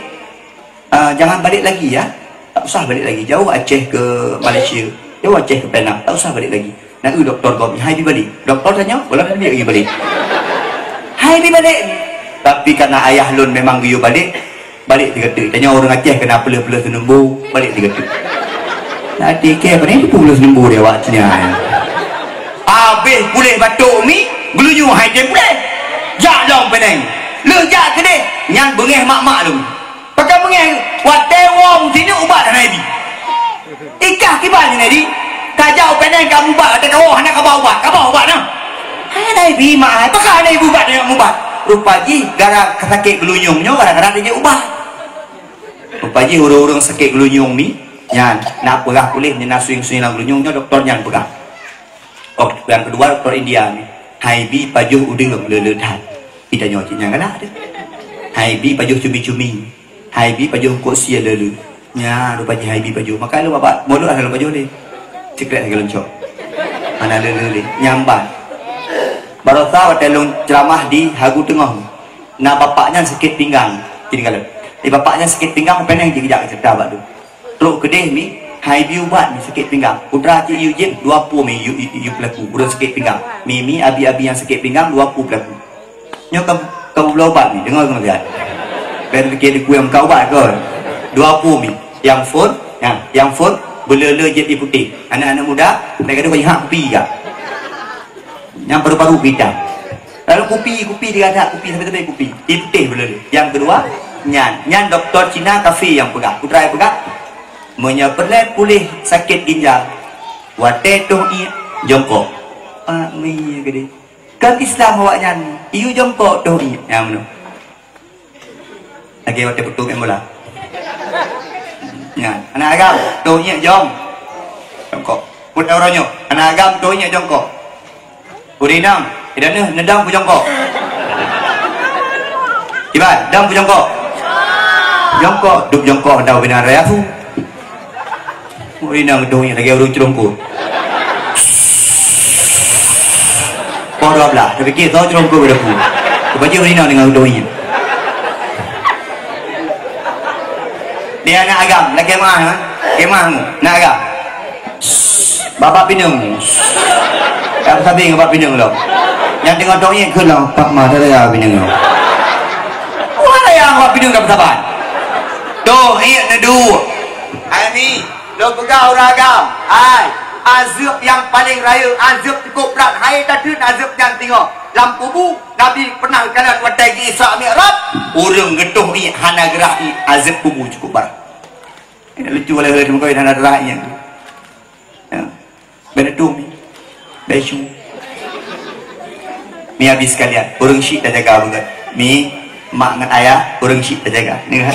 ah, jangan balik lagi ya. Tak usah balik lagi. Jauh Aceh ke Malaysia. Jauh Aceh ke Penang. Tak usah balik lagi. Nak eu doktor kau ni. Hai pi balik. Doktor tanya, "Bola nak teubiet lagi balik?" Hai pi balik. Tapi karena ayah lôn memang geuyue balik, balik tiga tu. Tanya orang Aceh kena peuleuh-peuleuh seunumbu, balik tiga tu. Nanti ke apa ni? Peuleuh seunumbu dia awak Cina. Habis puléh batuk mi, geulunyueng hai tem puléh. Jak lom peneng. Leuh jak keudeh, nyan beungéh mak-mak lom. Pakai beungéh, watèe wong sini ubat hana ibi. Ikah kiban nyan, Edi. Ka jak u Penang ka mubat, watèe ka woe hana ka ba ubat, ka ba ubat nah. Hana ibi mak ai, pakon hana ibi ubat nyang mubat. Rupa jih gara sakét geulunyueng nyoe gara-gara dijak ubat. Rupa jih ureueng-ureueng sakét geulunyueng ni, nyan, na peugah puléh, nyan na suing-suing lam geulunyueng nyoe doktor nyan peugah. Oh, nyang keudua doktor India ni. Hai bi pajoh udeueng le-le that. Ita nyoe cit nyang galak deh. Hai bi pajoh cumi-cumi. Hai bi pajoh kok sie le-le. Nya, rupa jih hai bi pajoh. Maka lôn babah mulut ada lôn pajoh lé. Sikrék lagèe lôn cok. Hana le-le lé. Nyamban. Barosa watèe lôn ceuramah di Hagu Teungoh. Na bapak nyan sakét pinggang. Jadi kalau di bapak nyan sakét pinggang, penang jih geujak cerita bak tu. Trok keudeh mi, hai bi ubat mi sakét pinggang. Putra cit yue jieb, dua pue mi yue, yue, yue peulaku. Ureueng sakét pinggang. Mi, mi, abi, abi nyang sakét pinggang, dua pue peulaku. Nyoe ka, ka bubloe ubat mi, deungoe keunoe siat. Bèk pikir di kue nyang ka ubat kon. Dua pue mi. Nyang phôn, nyang, nyang phôn, beuleu-leu jieb ié putéh. Aneuk-aneuk muda, mereka tu banyak kupi ka. Nyang paru-paru bidang. Lalu kupi, kupi digadak, kupi sampai teubiet kupi. Ié putéh beuleu-leu. Nyang keudua, nyan, nyan doktor Cina kafé nyang peugah. Putra nyang peugah, meunyoe peureulèe puléh sakét ginjal, watèe toh iék jongkok. Ah, mi keudeh. Kan Islam awaknyan, ié jongkok toh iék. Nyang meunoe. Lagèe watèe peutueng main bola. Nyan, aneuk agam, toh iék jong. Jongkok. Pun orang nyoe, aneuk agam toh iék jongkok. Ureueng inong, idak neuh neudong peujongkok. Kiban, dong peujongkok. Jongkok, duek jongkok, dong binan raya su. Ureueng inong toh iék lagèe ureueng ceurongkot. Poh dua blah, tapikir soe ceurongkot bak dapu. Rupajih ureueng inong deungon toh iék. Di aneuk agam, lakèe meu'ah, ha? Kemah mu, aneuk agam. Babah pineung. Ka sabe ngon babah pineung lom. Nyang teungoh toh iék kheun lom, Pak Ma, dah raya pineung lom. Wah, raya ngon babah pineung ka saban. Toh iék neuduek. Hai mi, lôn peugah ureueng agam. Hai, azeueb nyang paleng rayeuk, azeueb cukôp brat. Hai tateun azeueb nyang teungoh lam kubu. Nabi pernah kalon watèe geu-Isra Mi'raj, ureueng geutoh iék hana geurah iék, azeueb kubu cukôp brat. Lucu lé, hana geurah iék. Ya. Dum. Besu. Mi abi sekalian, ureuëng syik tajaga beugét. Mi, mak ngon ayah, ureuëng syik tajaga. Ni kan?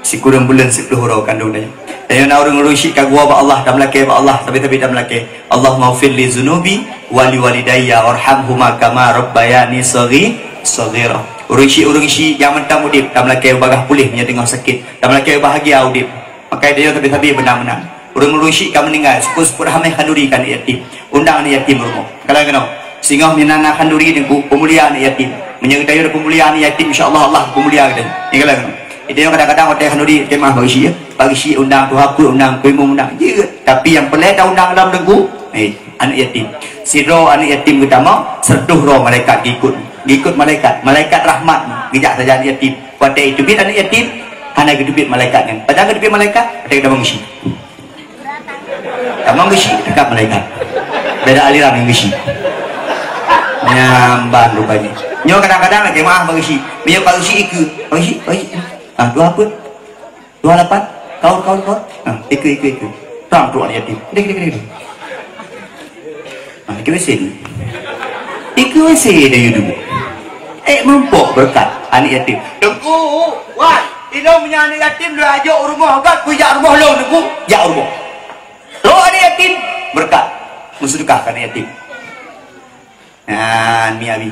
Sikureueng buleuen siplôh uroe kandong tanyoe. Tanyoe na ureuëng-ureuëng syik ka geuwoe bak Allah, tameulakée bak Allah, sabe-sabe tameulakée. Allahummaghfir li dzunubi wa li walidayya warhamhuma kama rabbayani shaghi-, shaghira. Ureuëng syik, ureuëng syik nyang mantong udeb, tameulakée bagaih puléh meunyoe teungoh sakét. Tameulakée bahagia udeb. Maka tanyoe tabi-tabi beuna-beuna. Ureuëng-ureuëng syik ka meuninggai, seupôt-seupôt hamé khanduri keu aneuk yatim. Undang aneuk yatim rumoh. Kalon keunoe, singoh meunan na khanduri teungku, peumulia aneuk yatim. Meunyoe geutanyoe peumulia aneuk yatim, insya Allah, Allah peumulia geutanyoe. Ni kalon keunoe. Geutanyoe kadang-kadang watée khanduri, kemah bagi syik, bagi syik undang tuha peuet, undang kuimum, undang jeuet. Tapi nyang peureulée ta undang lom teungku, eh, aneuk yatim. Sidroe aneuk yatim geutamong, seratus droe malaikat geuikot. Geuikot malaikat, malaikat rahmat geujak sajan yatim. Watée teubiet aneuk yatim, hana geuteubiet malaikat nyan. Padahai geuteubiet malaikat, watée geutamong geusyik. Tamong geusyik, tangkap malaikat. Beda aliran ngon geusyik. Nyan ban rupanya. Nyoe kadang-kadang lagée maah bak geusyik. Meunyoe bak geusyik ikeue. Bak geusyik, bak geusyik. Ah, dua peuet. Dua lapan. Kaul, kaul, kaul. Ah, ikeue, ikeue, ikeue. Trang trok aneuk yatim. Dek, dek, dek, dek. Ah, ikeue W C dulu. Ikeue W C dulu. Eh, meurumpok beureukat aneuk yatim. Teungku, wan, ilôn meunyoe aneuk yatim lôn ajok u rumoh gét, kujak rumoh lôn, Teungku. Jak u rumoh. Roh aneuk yatim, beureukat. Meuseudeukah keu aneuk yatim. Nah, mi abi.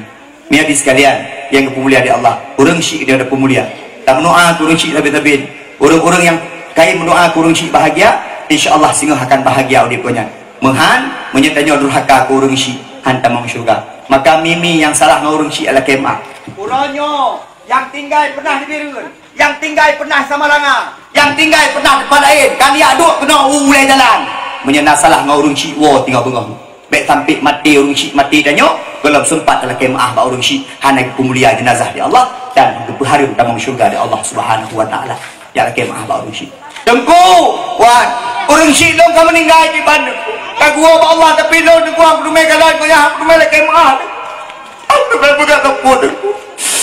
Mi abi sekalian nyang geupeumulia di Allah. Ureuëng syik dia ada peumulia. Tameudoa keu ureuëng syik sabe-sabe. Ureuëng-ureuëng nyang kayém meudoa keu ureuëng syik bahagia, insya Allah singoh akan bahagia udeb geuh nyan. Meuhan, meunyoe tanyoe durhaka keu ureuëng syik, han tamong syeuruga. Maka mi-mi nyang salah ngon ureuëng syik lakée maah. Uroe nyoe nyang tinggai peunah di Bireuen, nyang tinggai peunah Samalanga, nyang tinggai peunah teumpat laén, ka neujak duek keunoe u ulée jalan. Meunyoe na salah ngon ureuëng syik woe teungoh beungoh. Bék sampai maté ureuëng syik maté tanyoe, gohlom seumpat talakée maah bak ureuëng syik, hana geupeumulia jeunazah di Allah dan geupeuhareuem tamong syeuruga di Allah Subhanahu wa Taala. Jak lakée maah bak ureuëng syik. Teungku, wan, ureuëng syik lôn ka meuninggai diban. Ka geuwoe bak Allah, tapi lôn Teungku hana peuteumé kalon, ngon nyan hana peuteumé lakée maah. Hana peuteumé peugah sapeue Teungku.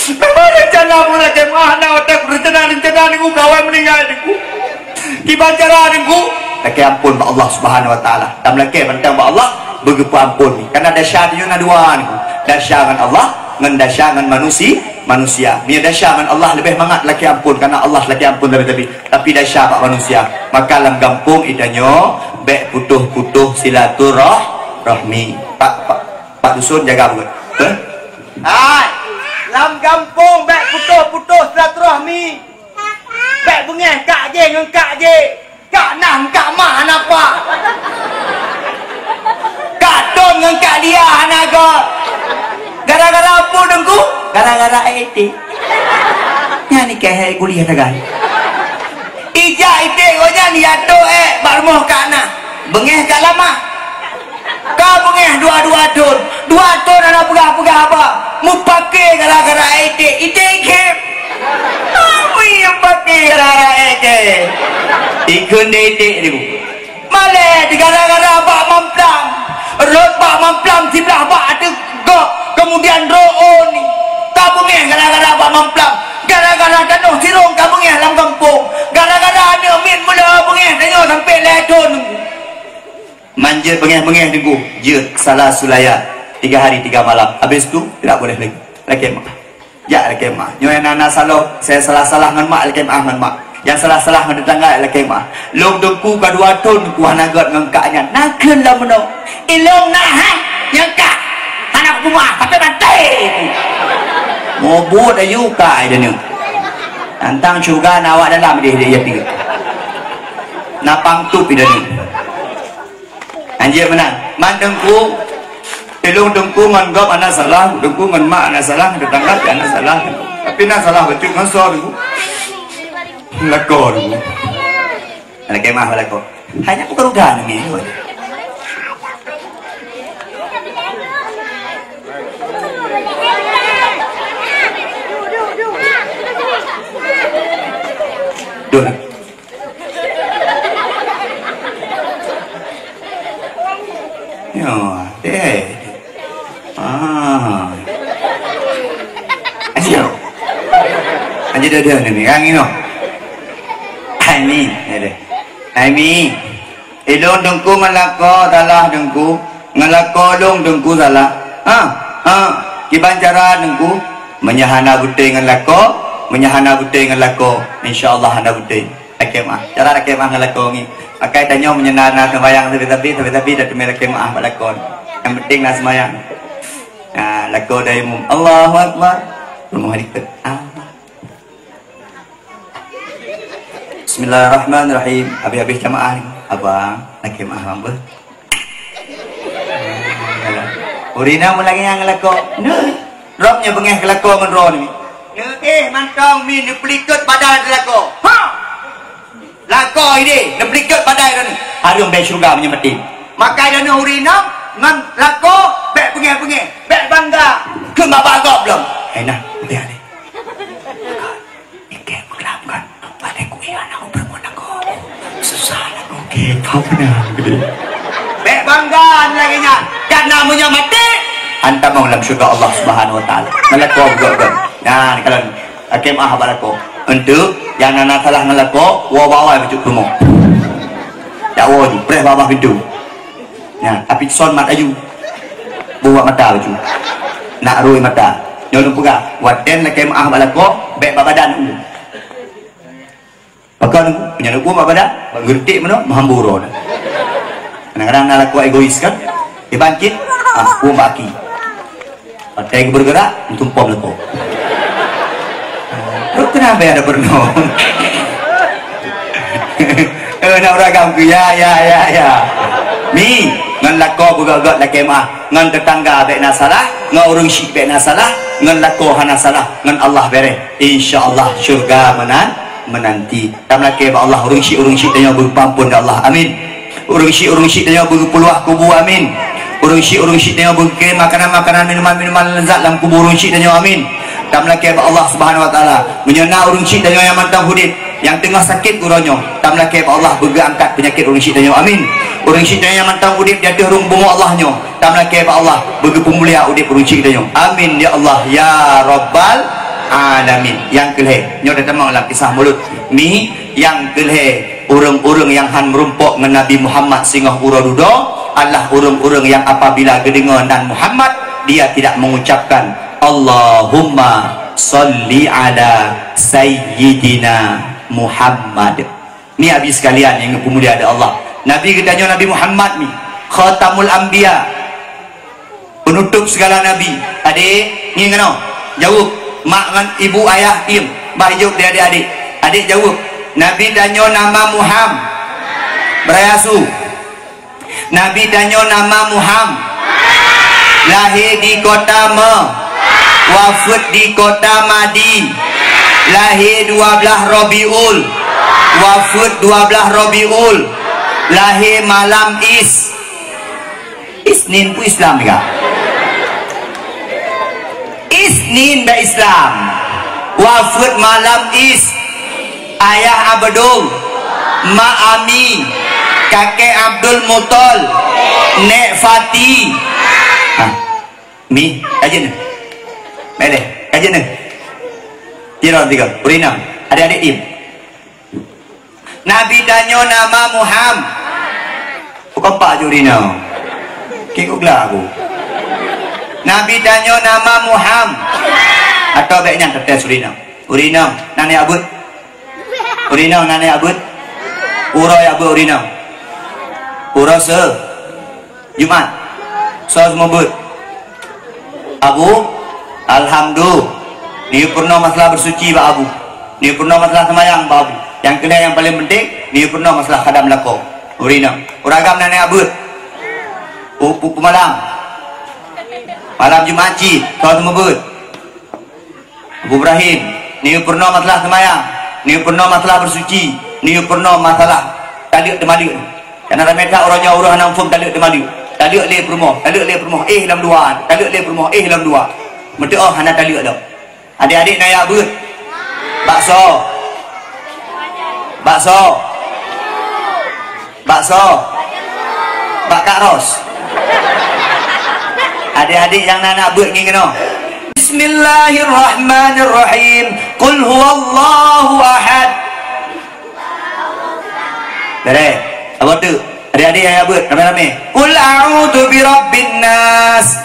Memang rencana pun lakée maah, na watée rencana-rencana Teungku, kawan meuninggai Teungku. Kiban cara Teungku, lakée amphon bak Allah Subhanahu wa Taala. Tameulakée mantong bak Allah, beugeupeuamphon. Karena desya tanyoe na dua Teungku. Desya ngon Allah, ngon desya ngon manusi-, manusia. Meunyoe desya ngon Allah leubeh mangat lakée amphon, karena Allah lakée amphon tabi-tabi. Tapi desya bak manusia. Maka lam gampông geutanyoe bék putôh-putôh silaturah-, rahmi. Pak, pak, pak dusun jaga buet. Heh? Hai, lam gampông bék putôh-putôh silaturahmi. Bék beungéh kak jih ngon kak jih. Kak nah ngon kak mah hana apa. Kak Ton ngon kak Lia hana göt. Gara-gara apa Teungku? Gara-gara ék ék. Nyan ni keuhai kuliah tagai. Ijak iték gobnyan jiatoe ék bak rumoh kak nah. Beungéh kak lamah. Ka beungéh dua-dua thon. Dua thon hana peugah-peugah haba. Meupaké gara-gara ék iték. Iték ikhém. Ami nyang paké gara-gara ék iték. Ikheun deh iték Teungku. Malée gara-gara bak mamplam. Rot bak mamplam siblah bak ateueh gop. Kemudian rot ôn. Ka beungéh gara-gara bak mamplam. Gara-gara tanoh sirông ka beungéh lam gampông. Gara-gara aneuk miet mula beungéh tanyoe sampai lhèe thon. Man jeuet beungéh-beungéh Teungku, jeuet salah sulaya tiga hari tiga malam. Habis tu, tidak boleh lagi. Lakée maah. Jak lakée maah. Nyoe na, na saloh, saya salah-salah ngon mak, lakée maah ngon mak. Nyang salah-salah ngon tetangga, lakée maah. Lôn Teungku ka dua thon Teungku hana göt ngon kak nyan. Na kheun lom meunoe. Ilôn na hai nyang kak. Hana kupeumeu'ah, tapi bantai Teungku. Mubot ayu kak ai deuneueng. Tantang syeuruga na awak dalam deh, deh, ya tiga. Na pang tup ida ni. Anjir meunan. Man Teungku, ilôn Teungku ngon gob hana salah, Teungku ngon mak hana salah, tetangga pih hana salah. Tapi na salah bacut ngon soe Teungku. Lakoe Teungku. Lakée maah lakoe. Hanya bukan udah ni. Duh. Nyoe, eh. Ah. Ayo. Aja dah dah ni, yang ino. Hai mi, ya deh. Hai mi. Ilôn Teungku ngon lakoe salah Teungku. Ngon lakoe lôn Teungku salah. Ha, ha. Kiban cara Teungku? Meunyoe hana beutôi ngon lakoe, meunyoe hana beutôi ngon lakoe, insya Allah hana beutôi. Lakée meu'ah. Cara lakée meu'ah ngon lakoe ngi. Pakai tanyoe meunyoe na, na seumayang sabe-sabe, sabe-sabe dah teumé lakée meu'ah bak lakoe. Nyang penting na seumayang. Nah, lakoe dah imum. Allahu Akbar. Rumoh likot. Ah. Bismillahirrahmanirrahim. Habis-habis jamaah ni. Abang, lakée meu'ah hamba. Ureueng inong meulagée nyan ngon lakoe. Neu. Droe nyoe beungéh keu lakoe ngon droe nyoe. Neu, eh, mantong mi neupeulikot badai di lakoe. Ha! Lakoe ideh, neupeulikot badai droe nyoe. Hareuem bèk syeuruga meunyoe maté. Makai droe nyoe ureueng inong ngon lakoe bèk beungéh-beungéh, bèk bangga. Keu babah gob lom. Eh, nah, udah deh. Ikée meukeulab kan, padahai kueh aneuk ureueng ngon lakoe. Susah lakoe, oke, paham beuna, gede. Bèk bangga lagée nyan. Karena meunyoe maté, hantamong lam syeuruga Allah Subhanahu wa Taala. Ngon lakoe geuh-geuh. Nyan, kalau lakée meu'ah bak lakoe. Enteuk, nyang na, na salah ngon lakoe, woe bak awai bacut peurumoh. Jak woe ju, preh bak babah pintoe. Nyan, api son mat aju. Buet mata bacut. Nak rui mata. Nyoe lôn peugah, watée lakée meu'ah bak lakoe, bèk bak badan u. Pakon, meunyoe na buet bak badan, bak geureutek meunoe, meuhambur droe. Kadang-kadang na lakoe egois kan? Dia bangkit, ah, buet bak aki. Watée geubeureugerak, meutumpom lakoe. Rot keunan bèk ada peurunoe. Eh, nak uragam ku, ya, ya, ya, ya. Mi, ngon lakoe beugöt-göt lakée meu'ah, ngon teutangga bèk na salah, ngon ureueng syik bèk na salah, ngon lakoe hana salah, ngon Allah bèrèh. Insya Allah syeuruga meunan, meunanti. Tameulakée bak Allah, ureueng syik-ureueng syik tanyoe beupeuampon lé Allah. Amin. Ureueng syik-ureueng syik tanyoe beugeupuluwah kubu. Amin. Ureueng syik-ureueng syik tanyoe beugeukirém makanan-makanan, minuman-minuman leuzat lam kubu ureueng syik tanyoe. Amin. Tameulakée bak Allah Subhanahu wa Taala. Meunyoe na ureueng syik tanyoe nyang mantong udeb, nyang teungoh sakét uroe nyoe, tameulakée bak Allah beugeuangkat peunyakét ureueng syik tanyoe. Amin. Ureueng syik tanyoe nyang mantong udeb di ateueh rhueng bumoe Allah nyoe, tameulakée bak Allah beugeupeumulia udeb ureueng syik tanyoe. Amin ya Allah ya Rabbal Alamin. Nyang keu lhée, nyoe tatamong lam kisah Mulod. Mi, nyang keu lhée, ureueng-ureueng nyang han meurumpok ngon Nabi Muhammad singoh uroe dudoe adalah ureueng-ureueng nyang apabila geudeungoe nan Muhammad, dia tidak mengucapkan, "Allahumma shalli ala Sayyidina Muhammad." Ni abi sekalian nyang geupeumulia lé Allah. Nabi geutanyoe Nabi Muhammad ni, Khatamul Anbiya, penutup segala nabi. Adek, ngieng keunoe. Jaweueb. Mak ngon ibu ayah diem. Bah jaweueb di adek-adek. Adek jaweueb. Nabi tanyoe nama Muham. Beuraya su. Nabi tanyoe nama Muham. Lahé di kota Me. Wafeuet di kota Madi. Lahé dua blaih Rabiul. Wafeuet dua blaih Rabiul. Lahé malam Is. Isnin peue Islam ka? Isnin bak Islam. Wafeuet malam Is. Ayah Abdul, mak Ami, kakek Abdul Muthalib, nek Fati. Ha. Mi, kajeut nyoe. Meleh, kajeut nyoe. Tiro tiga, ureueng inong. Adek-adek diem. Nabi tanyoe nama Muham. Bukan pak jurina. Kik gula aku. Nabi tanyoe nama Muham. Atau bèk nyan tetes ureueng inong. Ureueng inong, na neujak beuet? Ureueng inong, na neujak beuet? Uroe jak beuet ureueng inong? Uroe se- Jumat. Soe seumeubeuet? Abu? Alhamdulillah. Neuyue peurunoe masalah beusuci bak Abu. Neuyue peurunoe masalah seumayang bak Abu. Nyang keu lhèe nyang paleng penting, neuyue peurunoe masalah khadam lakoe. Ureueng inong. Ureueng agam na neujak beuet? Pu-, pu-, peumalam. Malam Jumat cit, soe seumeubeuet? Abu Ibrahim, neuyue peurunoe masalah seumayang, neuyue peurunoe masalah beusuci, neuyue peurunoe masalah taleuek teumaleuek. Karena ramé that uroe nyoe ureueng hana muphom taleuek teumaleuek. Taleuek lé peurumoh, taleuek lé peurumoh, éh lom dua, taleuek lé peurumoh, éh lom dua. Meuteuoh hana taleuek lom. Adek-adek na jak beuet? Bakso. Bakso. Bakso. Bak Kak Ros. Adek-adek nyang na neujak beuet ngieng keunoe. Bismillahirrahmanirrahim. Qul huwallahu ahad. Beres. Saboh teuk. Adek Tadi ayat buet ramé-ramé. Qul a'udzu birabbin nas.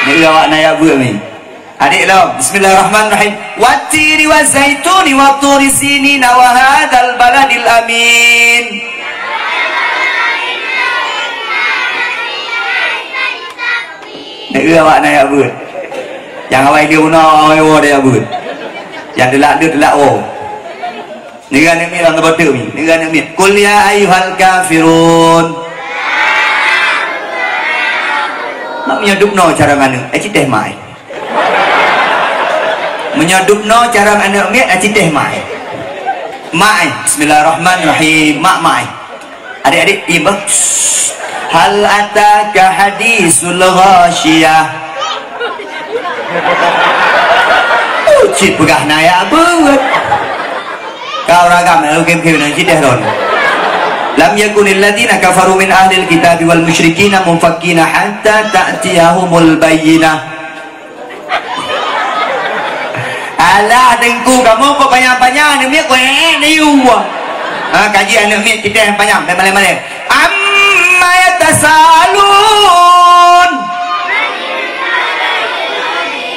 Ni awak na ayat buet ni. Adik lom, bismillahirrahmanirrahim. Wattini wazaituni wa turi sinina wa hadzal baladil amin. Neu awak na ayat buet. Nyang awai dia guna awai wo dia buet. Nyang delak dia delak wo. Neu aneuk miet lam teumpat mi. Neu aneuk miet. Qul ya ayyuhal kafirun. Mak meunyoe dubnoe cara aneuk, eh, citeh mai. Meunyoe dubnoe cara aneuk miet, eh, citeh mai. Mai. Bismillahirrahmanirrahim. Mak mai. Adik-adik, iya bah. Hal ataka hadisul ghasyiyah. Uh, cit peugah na ayat buet. Kau ragam, eh, game-game nan cit deh ron. Lam yakunil ladzina kafaru min ahlil kitabi wal musyrikina munfakkina hatta ta'tiyahumul bayyinah. Alah, teungku kamoe kok panyang-panyang aneuk miet, kok eh, eh, neu yue. Ha, kaji aneuk miet kita nyang panyang, bèk malèe-malèe. Amma yatasaalun.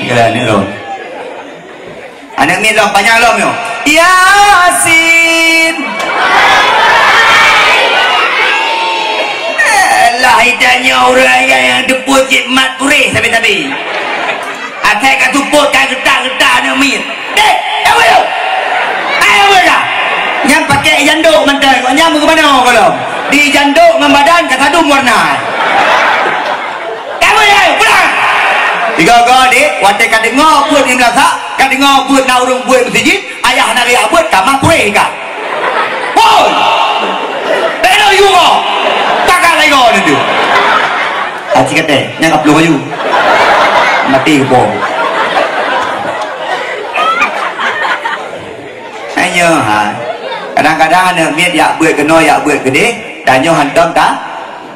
Yalah, aneuk lom. Aneuk miet lom, panyang lom nyoe. Yasin. Alah, ita nyoe ureueng nyang, nyang teupot cit mat puréh sabe-sabe. Asai ka tupot, ka geutak-geutak aneuk miet. Deh, kamu tu. Ayo, beuda. Nyang pakai jandok mantong, kok nyang meugeubanöng gohlom. Di jandok ngon badan ka sadum warna. Kamu ya, pulang. Tiga-tiga dek, watèe ka deungö buet di meulasak, ka deungö buet na ureueng buet meuseujid, ayah na riak buet, ka mat puréh ka. Hoi! Bèk lôn yue kah! Takah lagèe nyan tu. Aci katèe, nyang ka plueng aju. Maté keupoh. Hai nyoe, ha. Kadang-kadang aneuk miet jak beuet keunoe, jak beuet keudeh, tanyoe hantom ta-,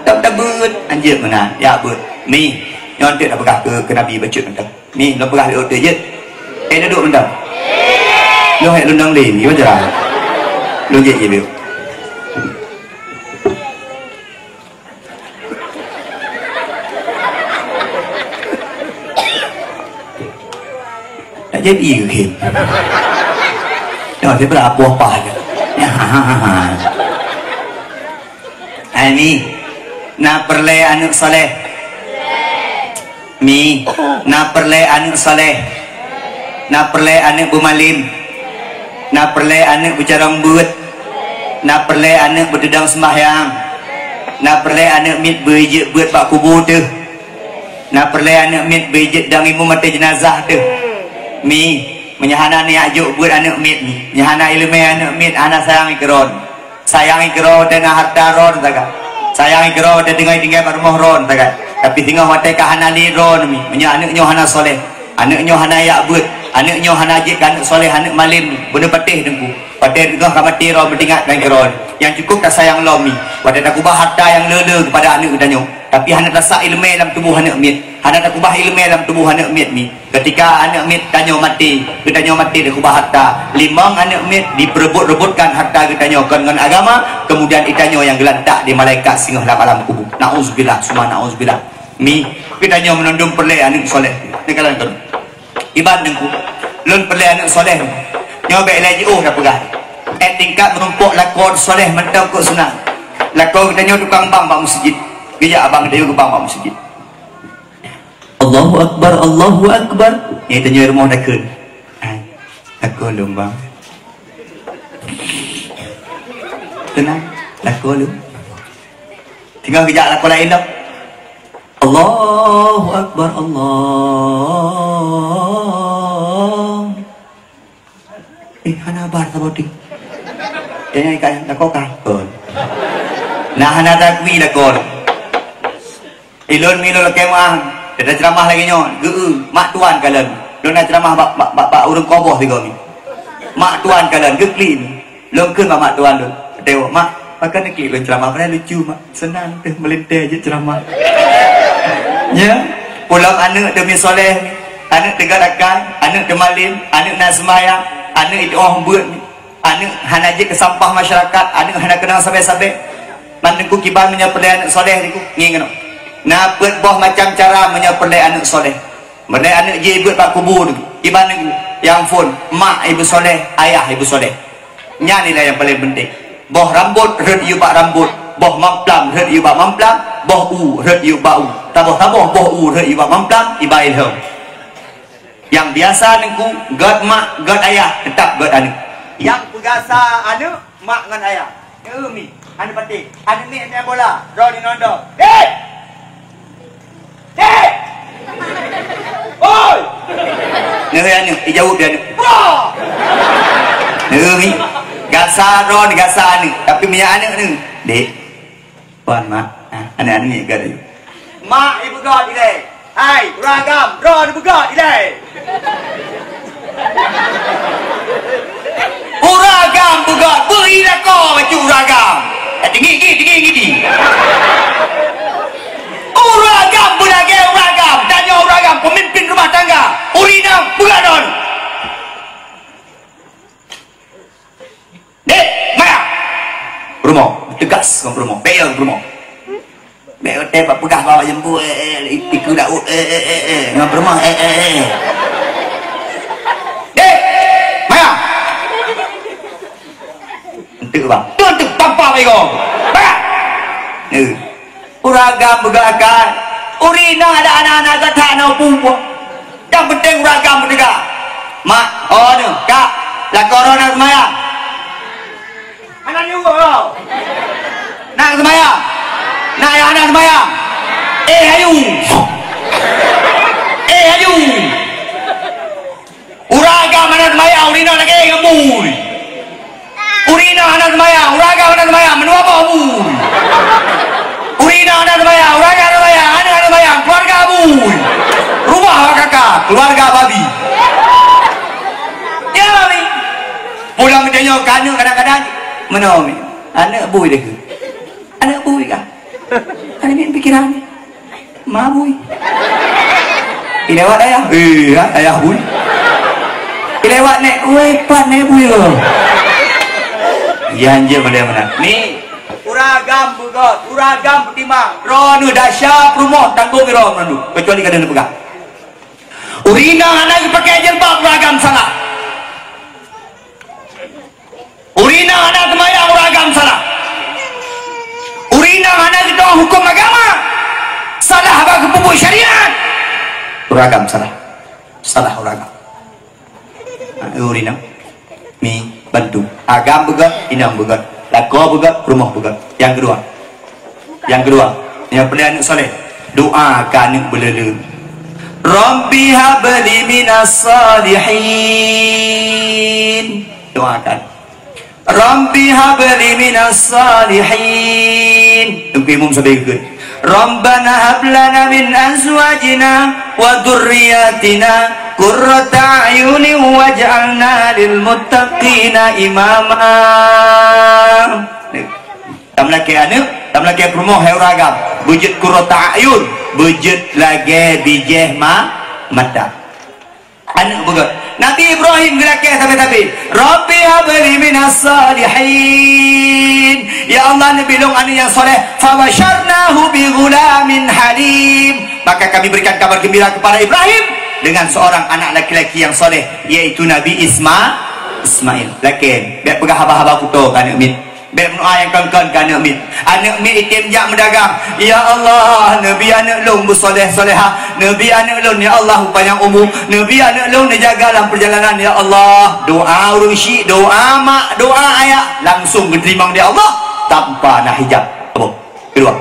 tom tabeuet. Hanjeuet meunan, jak beuet. Mi, nyoe enteuk tapeugah keu, keu Nabi bacut mantong. Mi, lôn peugah lé oto jeuet. Eh, dudoe mantong. Lôn hek lôn dong lé, gimana cara? Lôn jeuet je bieu. Tak jadi ke game? Dah, saya berapa apa aja. Hai Mi, na peureulèe aneuk saleh? Mi, na peureulèe aneuk saleh? Na peureulèe aneuk beumalem? Na peureulèe aneuk beucarông beuet? Na peureulèe aneuk beuteudong seumbahyang? Na peureulèe aneuk miet beujeuet beuet bak kubu teuh? Na peureulèe aneuk miet beujeuet dong imum ateueh jeunazah teuh? Mi, meunyoe hana neujak jok beuet aneuk miet, mi, meunyoe hana ileumèe aneuk miet, hana sayang keudroe. Sayang keudroe watèe na hareuta droe sagai. Sayang keudroe watèe tinggai-tinggai bak rumoh droe sagai. Tapi singoh watèe ka hana lé droe, mi, meunyoe aneuk nyoe hana soleh, aneuk nyoe hana jak beuet, aneuk nyoe hana jeuet keu aneuk soleh, aneuk malem, beuneupatéh teungku. Watèe singoh ka maté droe, meutingat dan keudroe. Nyang cukup tasayang lom, mi, watèe takubah hareuta nyang le-le keupada aneuk geutanyoe. Tapi hana tasak ileumèe lam tuboh aneuk miet. Hana takubah ileumèe lam tuboh aneuk miet, mi. Keutika aneuk miet tanyoe maté, geutanyoe maté takubah hareuta. Limong aneuk miet diperebut-rebutkan hareuta geutanyoe kon ngon agama, kemudian geutanyoe nyang geulantak di malaikat singoh lam alam kubu. Nauzubillah, summa nauzubillah. Mi, geutanyoe meunundum peureulèe aneuk soleh. Neukalon kon. Iban teungku, lôn peureulèe aneuk soleh. Nyoe bèk lé jiôh tapeugah. Eh, tingkat meurumpok lakoe soleh mantong kok sunat. Lakoe geutanyoe tukang bang bak meuseujid. Geujak abang geutanyoe geubang bak meuseujid. Allahu Akbar, Allahu Akbar. Nyang tanyoe rumoh takheun. Hai, lakoe lôn, Bang. Teunang, lakoe lôn. Tinggai geujak lakoe laén dah. Allahu Akbar, Allah. Eh, hana haba saboh teuk. Tanyong ikat lakoe ka kon. Nah, hana takui lakoe. Ilôn mi lôn lakèe meu'ah, teuka ceramah lagèe nyoe, geu-eu, mak tuan kalon. Lôn na ceramah bak, bak, bak, bak ureueng koboh sigoe mi. Mak tuan kalon, geuklik mi. Lôn kheun bak mak tuan lôn, "Teuwoe, Mak, pakon neuklik lôn ceramah, padahai lucu, Mak. Seunang teuh meulintèe jeuet ceramah." Nyan, pulang aneuk teuh mi soleh, aneuk teuga rakan, aneuk teumalem, aneuk na seumayang, aneuk itu'oh beuet, aneuk hana jeuet keu sampah masyarakat, aneuk hana keunong sabé-sabé. Man Teungku, kiban meunyoe peureulée aneuëk soleh Teungku, ngieng keunoe. Na peuet boh macam cara meunyoe peureulée aneuëk soleh. Meunyoe aneuëk jih beuet bak kubu Teungku, kiban Teungku, ya ampôn, mak ibu soleh, ayah ibu soleh. Nyan nilai nyang paleng peunteng. Boh rambot rhot yue bak rambot, boh mamplam rhot yue bak mamplam, boh u rhot yue bak u. Taboh-taboh boh u rhot yue bak mamplam, iba ilham. Nyang biasa Teungku, gét mak, gét ayah, teutap gét aneuëk. Nyang peugasa aneuëk, mak ngon ayah. Neu mi, aneuëk patéh, aneuëk mi main bola, droe di nonton. Hei! Hei! Oi! Neu aneuëk, ijaweueb di aneuëk. Bah! Neu mi, gasa droe, gasa aneuëk, tapi meunyoe aneuëk neu, dek. Wan, mak. Ah, aneuëk-aneuëk ngieng gét laju. Mak ipeugah ilée, "Hai, ureuëng agam, droeneuh beugét ilée." Ureuëng agam beugét, beuilakoe bacut ureuëng agam. Eh, tinggi, tinggi, tinggi, tinggi. Ureuëng agam beulagée ureuëng agam, tanyoe ureuëng agam, peumimpin rumah tangga. Ureuëng inong beugét droeneuh. Dek, maya! Peurumoh, teugas ngon peurumoh. Bèk yo peurumoh. Bèk watèe bak peugah bak jeumbuk, eh, eh, i-, ikeu daud, eh, eh, eh, eh, ngon peurumoh, eh, eh, eh. Dek, maya! Enteuk, bang. Tu, tu, tampa bego. Maya! Eh. Ureueng agam beugah akai. Ureueng inong ada aneuk-aneuk gata na peue-peue. Nyang penting ureueng agam beuteuga. Mak, oh nyoe, Kak, lakoe droe na seumayang. Hana nyuruh. Na seumayang. Na ayah na seumayang. Eh, ayu. Eh, ayu. Ureueng agam hana seumayang, ureueng inong lagèe ngon bui. Ureueng inong hana seumayang, ureueng agam hana seumayang, meunyoe boh bui. Ureueng inong hana seumayang, ureueng agam hana seumayang, aneuk hana seumayang, keuluwarga bui. Rubah bak kaka, keuluwarga babi. Ya, babi. Pulang tanyoe keu aneuk kadang-kadang, meunoe, aneuk bui deh. Aneuk bui kah? Aneuk miet pikiran. Ma bui. Ilewat ayah. Eh, ayah bui. Ilewat nek. Weh, pat nek bui lo. Yan je pada mana. Ni. Ureueng agam beugöt, ureueng agam peutimang. Droeneuh dasya peurumoh tanggong droe meunurot. Kecuali kada neupeugah. Ureueng inong hana geupakai jilbab, ureueng agam salah. Ureueng inong hana seumayang, ureueng agam salah. Ureueng inong hana geutueng huköm agama, salah bak geupeubuet syariat, ureueng agam salah. Salah ureueng agam. Ha, ureueng inong. Mi, bantu. Agam beugöt, inong beugöt. Lakoe beugöt, rumoh beugöt. Nyang keudua. Nyang keudua, nyang peureulèe aneuk saleh. Doa keu aneuk beuleu-leu. Rabbi habli minas salihin. Doakan. Rabbi habli minas salihin. Teungku imum sabe geukheun. Rabbana hab lana min azwajina wa dzurriyyatina qurrata a'yunin waj'alna lil muttaqina imama. Tameulakèe aneuk, tameulakèe peurumoh, hai ureueng agam. Beujeuet qurrata a'yun, beujeuet lagèe bijéh ma-, mata. Aneuk beugöt. Nabi Ibrahim geulakèe sabe-sabe, "Rabbi habli minas salihin." Ya Allah, neubri lôn aneuk nyang saleh. Fabasyarnahu bi ghulamin halim. Maka kami berikan kabar gembira kepada Ibrahim dengan seorang anak laki-laki yang saleh, yaitu Nabi Isma-, Ismail. Lakèe, bèk peugah haba-haba kuto keu aneuk miet. Bèk meudoa nyang kon-kon keu aneuk miet. Aneuk miet item jak meudagang. Ya Allah, neubri aneuk lôn beusoleh-solehah. Neubri aneuk lôn, ya Allah, panyang umu. Neubri aneuk lôn neujaga lam peurjalanan, ya Allah. Doa ureueng syik, doa mak, doa ayah langsung geuteurimong di Allah tanpa na hijab. Apa? Keudua.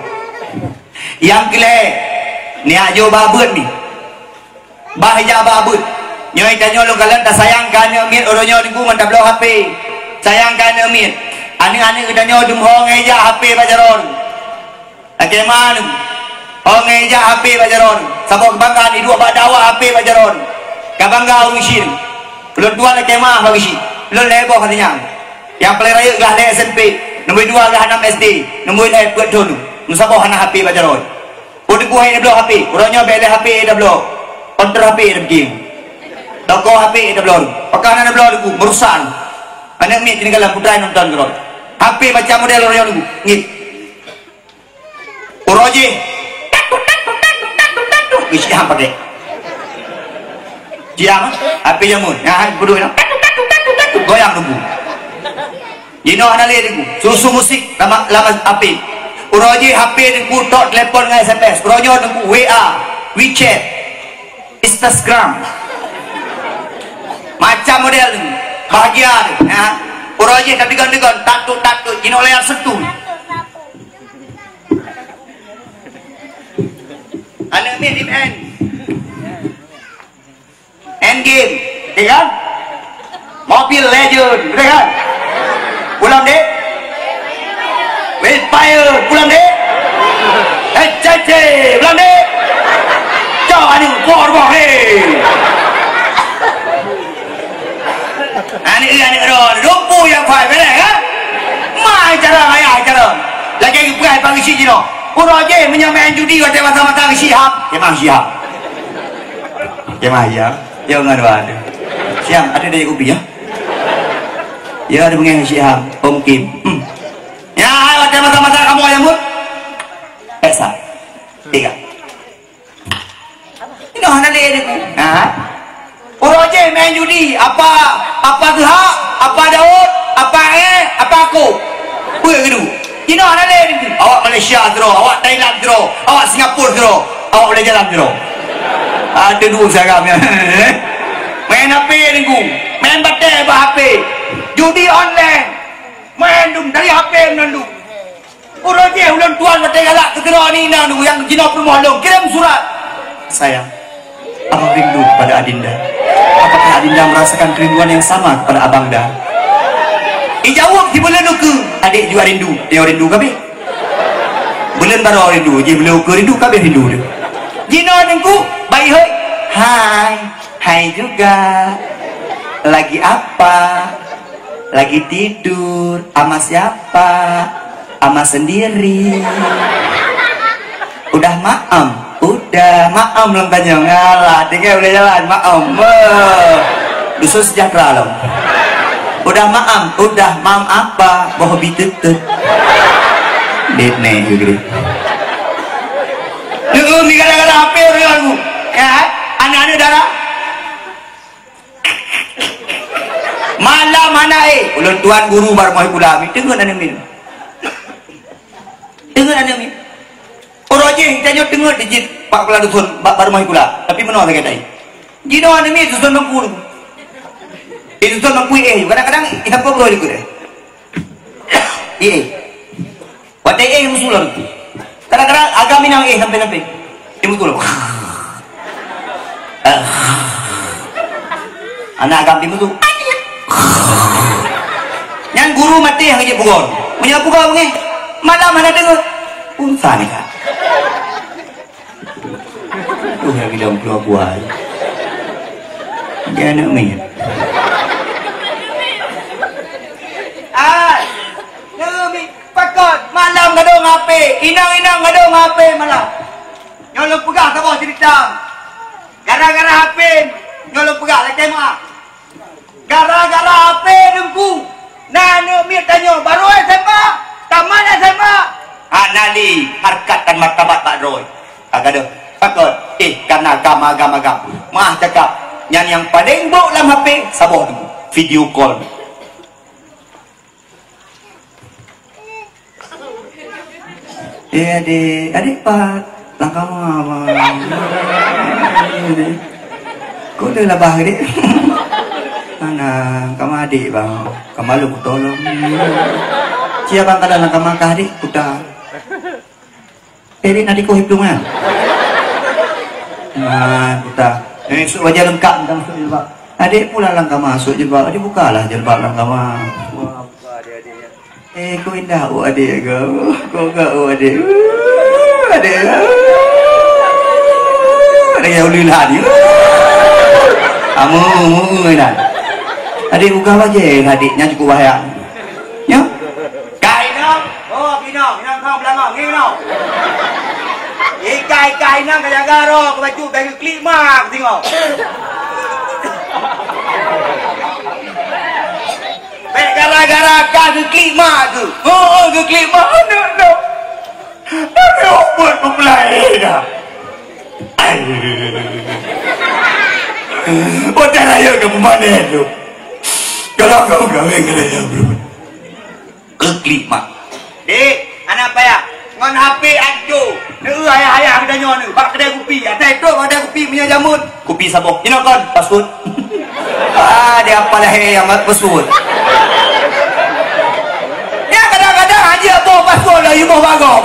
Nyang keulhèe, neujak jok bak beuet nyoe. Bah ijak bak beuet. Nyoe tanyoe lôn kalon tasayang keu aneuk miet uroe nyoe Teungku ngon tabloe H P. Sayang keu aneuk miet. Aneuk-aneuk geutanyoe dum ho ngon ijak H P bak jaroe. Lakèe ma nyoe. Ho ngon ijak H P bak jaroe. Saboh keubanggaan iduek bak dakwah H P bak jaroe. Ka bangga ureueng syik. Ulôn tuan lakèe ma bak syik. Lôn lhèe boh ka tanyong. Nyang paleng rayeuk glah lhèe S M P, nomor dua glah nam S D, nomor lhèe peuet thon. Meusaboh hana H P bak jaroe. Peue Teungku hai neubloe H P? Uroe nyoe bèk lé H P tabloe. Konter H P tabloe. Toko H P tabloe. Pakon hana neubloe Teungku? Meurusak. Aneuk miet teuinggai lam putra nonton keudroe. H P macam model uroe nyoe Teungku. Ngiet. Roje. Geusyiam pakai. Siam, api jamun. Nah, kudu nak. Goyang nunggu. Jinoe hana lé nunggu. Susu musik lama, lama api. Uroje H P nunggu tok telepon ngon S M S. Uroe nyoe nunggu W A, WeChat, Instagram. Macam model nunggu. Bahagia nunggu. Ya. Uroje tapi gon-gon, tatuk-tatuk. Jinoe layar sentuh. Aneuk miet di main. End game, ya kan? Mobile Legend, ya kan? Pulang deh. Wildfire, pulang deh. H C C, pulang deh. Cok aneuk por boh, hei. Aneuk, aneuk ron, lumpu yang fai, beres, kan? Mai cara ayah cara. Lagi peugah pagi si jinoe. Uroe je meunyoe main judi watèe masa-masa si Ham. Ya, Bang, si Ham. Ya, Bang, ya. Ya, ngan dua ada. Siang, ada dari kopi, ya? Ya, ada pengen si Ham. Om Kim. Hmm. Ya, hai, watèe masa-masa kamoe nyambut. Pesa. Tiga. Inoe hana lé nunggu. Ha? Uroe je main judi, apa, apa Geuhak, apa Daud, apa Eh, apa Ako. Peue geudu. Inoe hana lé nunggu. Awak Malaysia sidroe, awak Thailand sidroe, awak Singapura sidroe, awak boleh jalan sidroe. Ada dua sagam ya. Main H P nunggu. Main batèe bak H P. Judi online. Main dum dari H P meunandum. Uroe jih ulôn tuan watèe galak keu keudroe ni na nyang jinoe peurumoh lôn kirém surat. Sayang, abang rindu kepada Adinda. Apakah Adinda merasakan kerinduan yang sama kepada Abangda? Ijaweueb sibuleuen ukeue, adék juga rindu. Dia rindu kabeh. Buleuen baroe rindu, jih buleuen ukeue rindu, kabeh rindu dia. Jinoe teungku, baik hoi. Hai, hai juga. Lagi apa? Lagi tidur. Ama siapa? Ama sendiri. Udah maem? Udah. Maem lôn tanyong. Alah, tinggai boleh jalan. Maem. Beuh. Dusun sejahtera lom. Udah maem? Udah. Maem apa? Boh bi teuteuet. Dit nih, gitu. Lu, ni gara-gara H P orang aku. Ya, anak-anak darah. Malam hana éh. Ulôn tuan guru bak rumoh sikula, mi teungeut aneuk miet. Teungeut aneuk miet. Uroe jih tanyoe teungeut di jih bak sikula dusun, bak, bak rumoh sikula. Tapi meunoe sagai tai. Jinoe aneuk miet dusun mampu tu. Di dusun mampu éh, kadang-kadang itam pok roh dikeue deh. Éh. Watèe éh musuh lom. Kadang-kadang agam inong éh sampai-sampai. Di musuh lom. Ah. Anak agam di musuh. Nyan guru maté nyang jeuet pugon. Meunyoe pugon beungéh, malam hana deungoe. Urusan ni, Kak. Tuh, yang bilang keluar buah. Dia anak miet. Ah, aneuk miet. Pakon, malam gadôh ngon H P, inong-inong gadôh ngon H P malam. Nyoe lôn peugah saboh cerita. Gara-gara H P, nyoe lôn peugah lakèe meu'ah. Gara-gara H P teungku, na aneuk miet tanyoe barô S M A, tamat S M A. Hana lé harkat dan martabat bak droe. Ka gadôh. Pakon, éh, kana ka agam-agam. Meu'ah cakap, nyan nyang paleng bôk lam H P, saboh teungku. Video call. Eh, adék, adék pat lam kama, bang. Kok dia labah, adék? Mana kama adék, bang? Kama lu kutolong. Siapa kada lam kama kah, adék? Kuta. Eh, adék, na dikoh iplueng, ya? Nah, kuta. Eh, sôk bajèe leungkap, entah masuk jilbab. Adék pula lam kama, masuk jilbab. Adék bukalah jilbab lam kama. Wah, buka dia, adék, ya. Eh, kok indah, oh, adék, ke? Kok gak, oh, adék? Uh, adék, uh, adék, ya, ulila ni. Uh, amu, amu, dah. Adék, buka bajèe, adék, nyan cukup bahaya. Ya? Ka inong, oh, inong, inong kong beulangong, ngieng inong. Ikai-ikai inong ka jaga roh, ka bacut, bèk geuklik mak, tengok. Bèk gara-gara ka geuklik mak tu. Oh, oh, geuklik mak, aneuk, aneuk. Tapi ubit peupulai dah. Ai. Watèe rayeuk ka peumanen tu. Kalau kau kawin keu rayeuk, bro. Keklik mak. Dek, anak payah. Ngon H P ajo. Neu ayah-ayah geutanyoe neu. Bak kedai kupi. Atai trok bak kedai kupi meunyoe jameun. Kupi saboh. Inoe kon, password. Ah, dia apa lahé nyang password. Ya, kadang-kadang aja boh password lah, you boh bagom.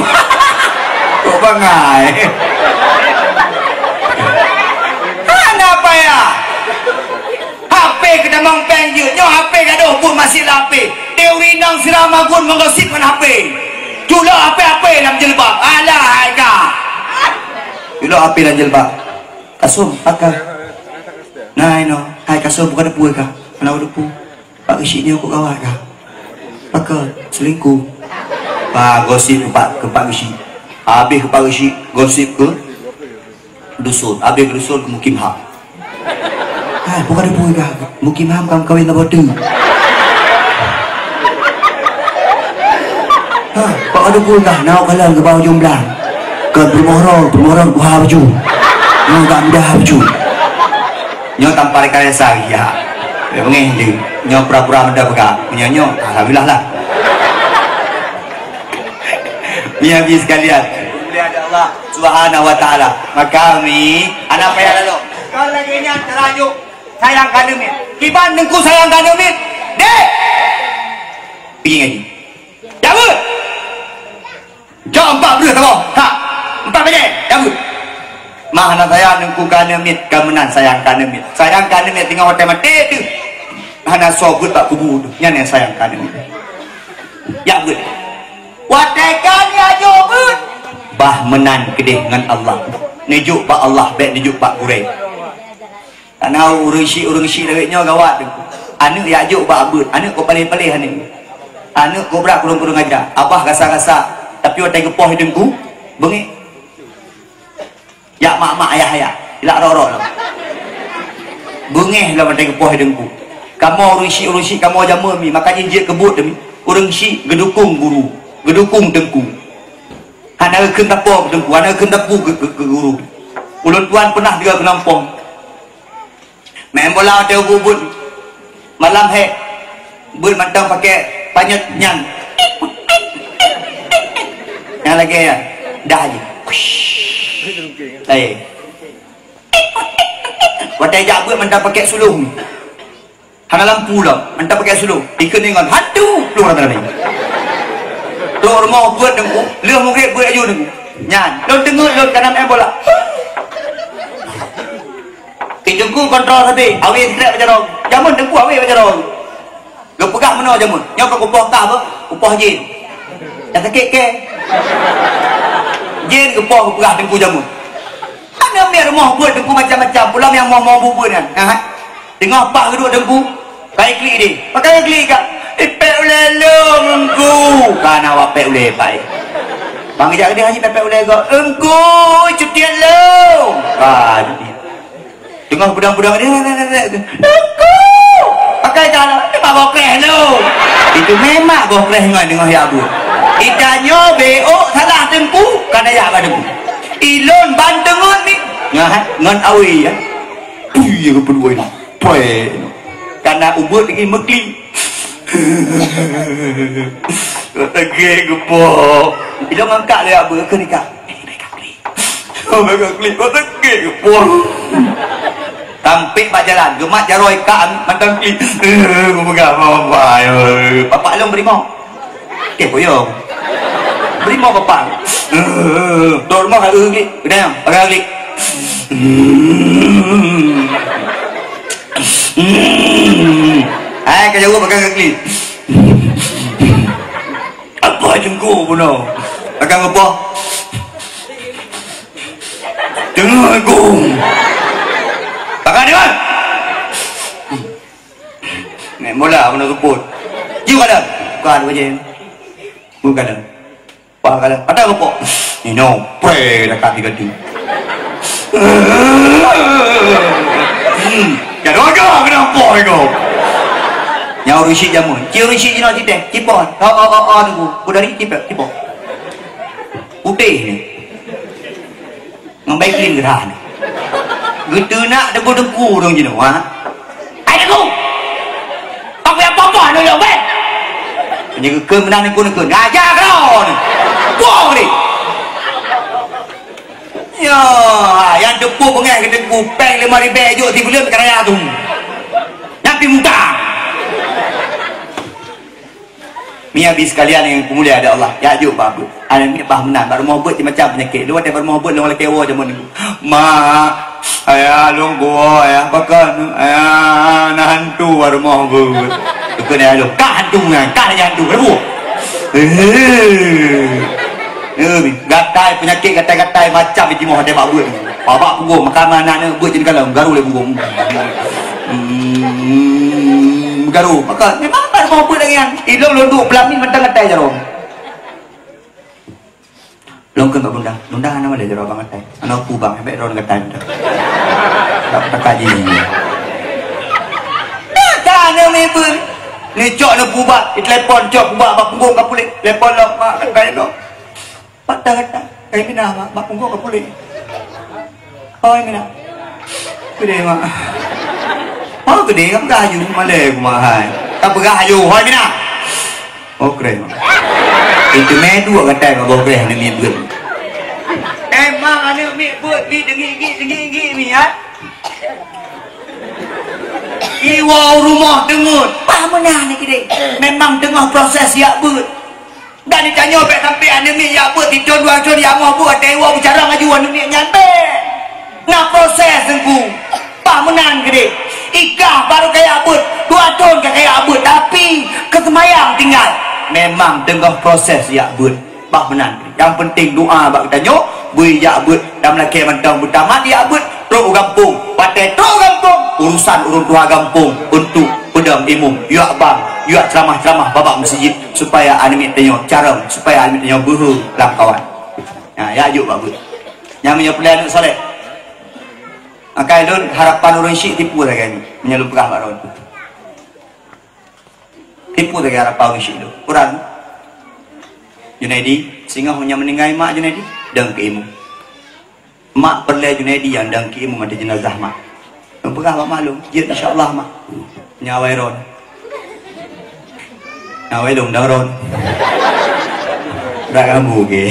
Kok bangai. Anak payah. H P keutamong péng jeuet. Nyoe H P gadoh buet masih lam H P. Teori nang sira magun meugosip ngon H P. Culok H P-H P lam jilbab. Alah, hai ka. Culok H P lam jilbab. Kasum, pakai. Nah, ino. Hai, kasum, buka depu ka. Mana depu? Pak Geusyik nyoe kok gawat ka. Pakai, selingkuh. Bah, gosip keu Pak, keu Pak Geusyik. Habéh keu Pak Geusyik, gosip keu dusun. Habéh keu dusun keu Mukim Ham. Hai, bukan debu kah? Mukim Ham kam kawin labo tu. Ha, pak debu kah? Nau kalang ke bawah jomblang. Ke bermohro, bermohro buha baju. Nau gak mudah baju. Nyoe tanpa rekayasa, ya. Ya, bengeh je. Nyoe pura-pura meda peugah. Nyoe, nyoe, alhamdulillah lah. Meunyoe bit sekalian, mulia Allah Subhanahu wa Taala. Maka mi, anak payah lalu. Kalau lagi nyan terajuk sayang kandung mit. Kiban nengku sayang kandung mit. Dek. Pergi ngaji. Cabut. Jam empat belas tengok. Ha. Empat minit. Cabut. Mah hana sayang nengku kandung mit, kamu nan sayang kandung mit. Sayang kandung mit tengok hotel mati tu. Hana sobut bak kubu tu. Nyan yang sayang kandung mit. Ya, beut. Watèe ka neujok beuet, bah meunan keudeh ngon Allah. Neujok bak Allah, bèk neujok bak gurèe. Karena ureueng syik, ureueng syik lagèe nyoe gawat. Aneuk jak jok bak beuet, aneuk kok paléh-paléh aneuk. Aneuk kok brat kureueng-kureueng aja, abah gasa-gasa, tapi watèe geupoh teungku, beungéh. Jak mak-mak, ayah-ayah, ilak rot-rot lom. Beungéh lom watèe geupoh teungku. Kamoe ureueng syik, ureueng syik kamoe jameun mi, maka jih jeuet keu buet mi. Ureueng syik geudukong guru, geudukong teungku. Hana geukheun tapo teungku, hana geukheun tapu keu, keu, keu guru. Ulôn tuan peunah tinggai keunompong. Main bola watèe ubit-ubit. Malam hék. Beuet mantong pakai panyöt nyan. Nyang lagèe nyan. Dah je. Laén. Watèe jak beuet mantong pakai sulông. Hana lampu lom. Mantong pakai sulông. Ikheun ngon hantu. Plueng rata-rata. Trok rumoh beuet teungku. Lheueh mugreb beuet aju teungku. Nyan. Lôn teungeut lôn kana main bola. Teungku kontrol sabe, awé sikrek bak jaroe. Jameun teungku awé bak jaroe. Geupeugah meunoe jameun. Nyoe kon kupoh kah beuh, kupoh jén. Nyang sakét kèe. Jén geupoh geupeugah teungku jameun. Hana miet rumoh beuet teungku macam-macam. Pulang nyang moh-moh bubeuet nyan. Ha? Teungoh paih geuduek teungku. Kai klik deh. Pakai klik kah? Ipèk ulèe lôn teungku. Kana wapèk ulèe pai. Bang jak deh haji pèk ulèe go. Teungku, cutiet lôn. Ah, cutiet. Teungoh peudong-peudong, "Teungku, pakai jalan, teuma gokreh lôn." Itu memang gokreh ngon teungoh jak beuet. Ita nyoe beuh salah teungku, kana jak bak teungku. Ilôn ban teungeut ni. Ngat, ngon awé, ya. Pui, ya, keupeuduai ni. Pui. Kana ubeuet lagi meuklik. Teungku geupoh. Ilôn ngangkat lé beuet keu nikah. Oh, peugah klik, oh, sakét keupoh. Tampék bak jalan, geumat jaroe ka mantong klik. Eh, peugah apa-apa, eh. Bapak lôn beurimong. Okey, puyong. Beurimong bapak. Eh, trok rumoh ka, eh, klik. Udah, nyang, pakai klik. Hmm. Hmm. Hai, ka jaweueb pakai klik. Apa teungku bunoe? Akan apa? Teungku. Pakai dengan. Nek mula bunoe keupeue. Yuk kada. Bukan wajah. Bukan. Wah, kada. Ada apa? Inoe, pre dah kati-kati. Hmm. Ya, dua ga kenapa itu? Nyang ureueng syik jameun. Ci ureueng syik jinoe citeh. Cipon. Oh, oh, oh, oh, nunggu. Budari cipet, cipon. Putéh ni. Ngon baiklin geurah ni. Geuteunak deungon teungku ureueng jinoe, ha? Hai teungku! Aku yang popoh nyoe, weh! Nyoe geukheun meunan teungku, teungku. Aja kau ni. Buang ni. Ya, nyang teupeu beungéh keu teungku, péng lima ribèe jok sibuleuen keu raya tu. Nyan pih mutang. Meunyoe bak sekalian nyang dimuliakan Allah, jak jok bak beuet. Aneuk miet bah meunan, bak rumoh beuet macam peunyakét. Lôn watèe bak rumoh beuet lôn lakèe woe jameun nyoe. "Mak, ayah lôn kuwoe, ayah, pakon, ayah, na hantu bak rumoh beuet." Keukeun ayah lôn, "Ka hantu nyan, ka lagèe hantu, ada buet." Eh, eh, gatai, peunyakét gatai-gatai macam jitimoh watèe bak beuet. Babah punggong, makanan aneuk beuet jadi kalau garu lé punggong. Hmm, garu. Maka memang tak mau apa lagi yang ilong londok pelamin mentang katai jarum. Long kan bak bunda. Bunda nama dia jarum abang katai. Anak aku bang, hebat ron katai bunda. Tak tak kaji ni. Dah tak ada mebel. Ni cok ni pubak, di telepon cok pubak bak punggong ka pulik. Telepon lo mak katai lo. Patah kata, "Hai Minah, mak, mak punggong ka puléh." "Oh, hai Minah." "Keudéh, mak." "Oh, keudéh, ka peugah aju, malèe ku, mak, hai." "Ka peugah aju, hai Minah." "Oh, keudéh, mak." Itu mé dua kata mak boh keudéh aneuk miet beuet. Emang aneuk miet beuet mi deungi-deungi, deungi-deungi mi, ya? Iwoe rumoh teungeut. Pah meunan ni keudéh. Memang teungoh proses jak beuet. Dan ditanyoe bèk sampai aneuk miet jak beuet sithon dua thon, jak moh beuet, watèe iwoe beucarông aju aneuk miet nyan bèk. Na proses teungku. Bah meunan keudéh. Ikah baru ka jak beuet, dua thon ka jak beuet, tapi keuseumayang tinggai. Memang teungoh proses jak beuet. Bah meunan keudéh. Nyang peunteng doa bak geutanyoe, beu jak beuet dan meulakèe mantong beutamat jak beuet, trok u gampông. Watèe trok u gampông, urusan ureueng tuha gampông untuk peudong imum, yuak bang, yuak ceuramah-ceuramah bak meuseujid. Supaya aneuk miet tanyoe carông, supaya aneuk miet tanyoe beuhe lam kawan. Nah, ya jok bak beuet. Nyang meunyoe peureulèe aneuk soleh. Akai lôn harapan ureueng syik tipu lagèe nyoe, meunyoe lôn peugah bak droeneuh. Tipu lagèe harapan ureueng syik lôn. Kurang. Junaidi, singoh nyang meuninggai mak Junaidi, dong keu imum. Mak peureulèe Junaidi nyang dong keu imum ateueh jeunazah mak. Lôn peugah bak mak lôn, jeuet insya Allah mak. Nyan awai droen. Nyan awai lôn dong droen. Brat kamu ke?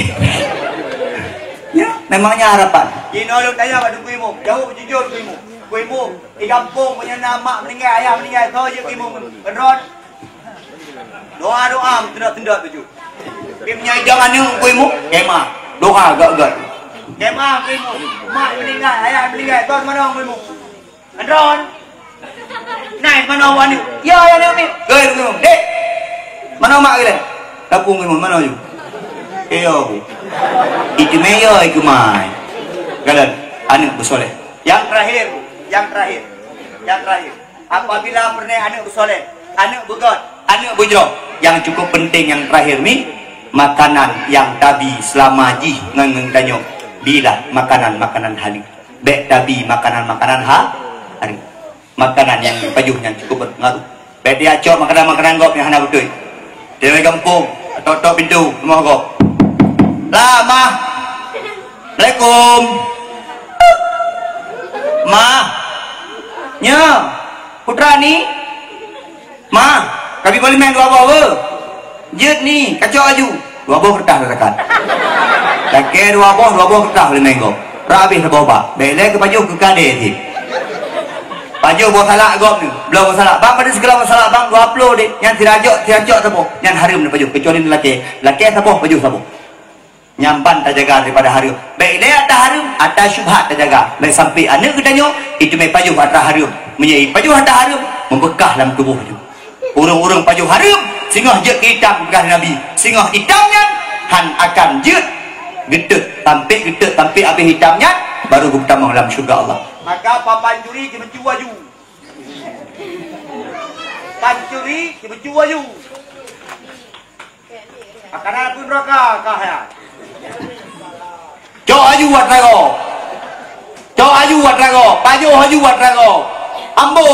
Ya, memang nyan harapan. Jinoe lôn tanya bak Teungku Imum, jaweueb jujur Teungku Imum. Teungku Imum, di gampông meunyoe na mak meuninggai, ayah meuninggai, soe jeuet keu imum? Keu droen. Doa-doa meutindok-tindok tuju. Tapi meunyoe idong aneuk keu imum, kemah. Doa gét-gét. Kemah keu imum. Mak meuninggai, ayah meuninggai, soe manoe keu imum? Keu droen. Nai manoe aneuk. Ya, ya aneuk miet. Keu imum. Dek. Manoe mak keu lé? Tapung keu imum, manoe ju? Keu yo. Itu mé yo ikeu mai. Galak aneuk beusoleh. Yang terakhir, yang terakhir, yang terakhir. Apabila peureunèh aneuk beusoleh, aneuk beugét, aneuk beujroh, nyang cukup penting nyang terakhir ni, makanan nyang tabi seulama jih ngon, ngon tanyoe, bilah makanan-makanan haleueng. Bèk tabi makanan-makanan ha-, haleueng. Makanan nyang pajoh nyang cukup berpengaruh. Bèk tacok makanan-makanan gob nyang hana beutôi. Di gampông, tok-tok pintoe rumoh gob. "Lah, Mah. Assalamualaikum. Mah. Nyoe, putra ni. Mah, kabi parlemen dua boh beuh. Jeuet ni, kacok aju." Dua boh keureutah tatakan. Lakèe dua boh, dua boh keureutah parlemen gob. Rab abéh saboh bak. Bèk lé keu pajoh keu kadé cit. Pajoh boh salak gob ni. Bloe boh salak. Bang, padum sigohlom boh salak, Bang? Dua ploh deh. Nyan sirajok, sirajok saboh. Nyan hareuem neupajoh. Keucuali neulakèe. Lakèe saboh, pajoh saboh. Nyan ban tajaga daripada hareuem. Bèk lé atra hareuem, atra syubhat tajaga. Bèk sampai aneuk geutanyoe, itu mé pajoh atra hareuem. Meunyoe pajoh atra hareuem, meubeukah lam tuboh jih. Ureueng-ureueng pajoh hareuem, singoh jeuet keu itam, peugah Nabi. Singoh itam nyan, han akan jeuet geuteuk. Sampai geuteuk, sampai abéh itam nyan, baru geupeutamong lam syeuruga Allah. Maka pancuri jimeucue aju. Pancuri jimeucue aju. Makanan pun neraka kah ya. Cok aju atra gob. Cok aju atra gob. Pajoh aju atra gob. Ambo.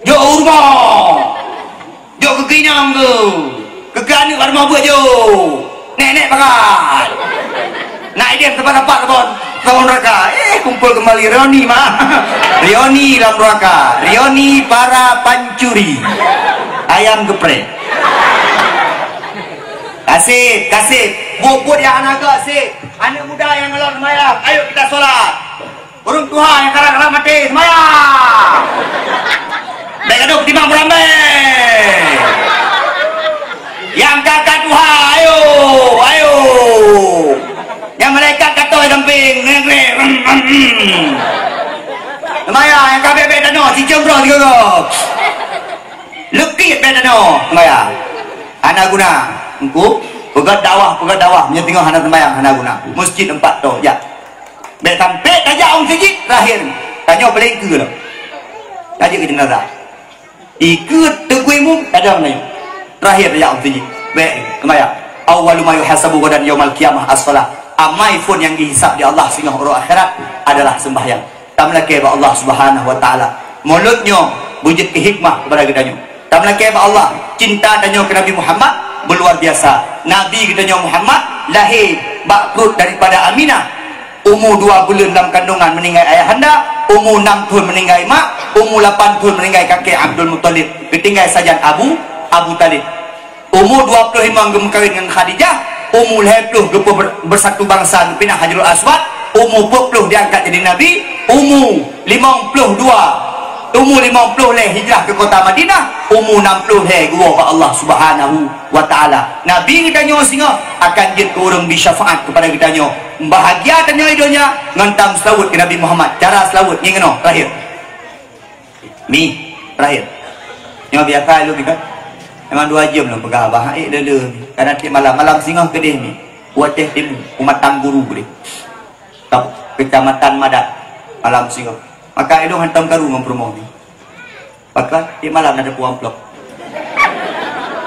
Jok u rumoh. Jok keu keuinong keu. Keu keu aneuk bak rumoh beuet jok. Nenek pakat. Nak idéh tempat-tempat kebon, kebon neraka. Eh, kumpul kembali reuni mah. Reuni lam neraka. Reuni para pancuri. Ayam geprek. Kasih, kasih. Buet-buet nyang hana gét, kasih. Aneuk muda nyang gohlom seumayang, ayo kita sholat. Ureueng tuha nyang karap-karap maté, seumayang! Bèk gadoh timang beurambèe! Nyang ka-ka tuha, ayo, ayo! Nyang malaikat ka toe sampéng, ngreng-ngreng, rem, rem, rem. Seumayang, nyang ka bèk-bèk tanoh, sicom droe sigoe-goe. Leukit bèk tanoh, seumayang. Hana guna. Engku, peugöt dakwah, peugöt dakwah, meunyoe teungoh hana seumayang, hana guna. Meuseujid empat toe, jak. Bèk sampé tajak u meuseujid, terakhir. Tanyoe paléng keue lom. Tajak keu jenazah. Ikeue teugui mu, tajak nyoe. Terakhir tajak u meuseujid. Bèk, seumayang. Awwalu ma yuhasabu ghadan yaumal qiyamah as-shalah. Amai phôn nyang jihisab di Allah singoh uroe akhirat adalah sembahyang. Tameulakèe bak Allah Subhanahu wa Taala. Mulod nyoe beujeuet keu hikmah keupada geutanyoe. Tameulakèe bak Allah, cinta tanyoe keu Nabi Muhammad beuluar biasa. Nabi geutanyoe Muhammad lahé bak pruet daripada Aminah. Umu dua buleuen lam kandungan meuninggai ayahanda, umu nam thôn meuninggai mak, umu lapan thôn meuninggai kakek Abdul Muthalib, geutinggai sajan Abu, Abu Thalib. Umu dua ploh limong geumeukawen ngon Khadijah, umu lhèe ploh geupeu ber-, beusatu bansa geupinah Hajarul Aswad, umu peuet ploh diangkat jadi nabi, umu limong ploh dua, umu limong ploh lhèe hijrah keu kota Madinah, umu nam ploh lhèe geuwoe bak Allah Subhanahu wa Taala. Nabi geutanyoe singoh akan jeuet keu ureueng bri syafaat keupada geutanyoe. Bahagia tanyoe i donya ngon tameuseuraweuet keu Nabi Muhammad. Cara seuraweuet ngieng keunoe, terakhir. Mi, terakhir. Nyoe biasa lôn kan. Memang dua jam lôn peugah haba, ék lé-lé. Kadang tiep malam, malam singoh keudeh mi. U Aceh Timu, u Matang Guru keudeh. Kab-, Kecamatan Madat, malam singoh. Maka ilôn hantom karu ngon peurumoh mi. Pakon tiep malam na teupeue amplop.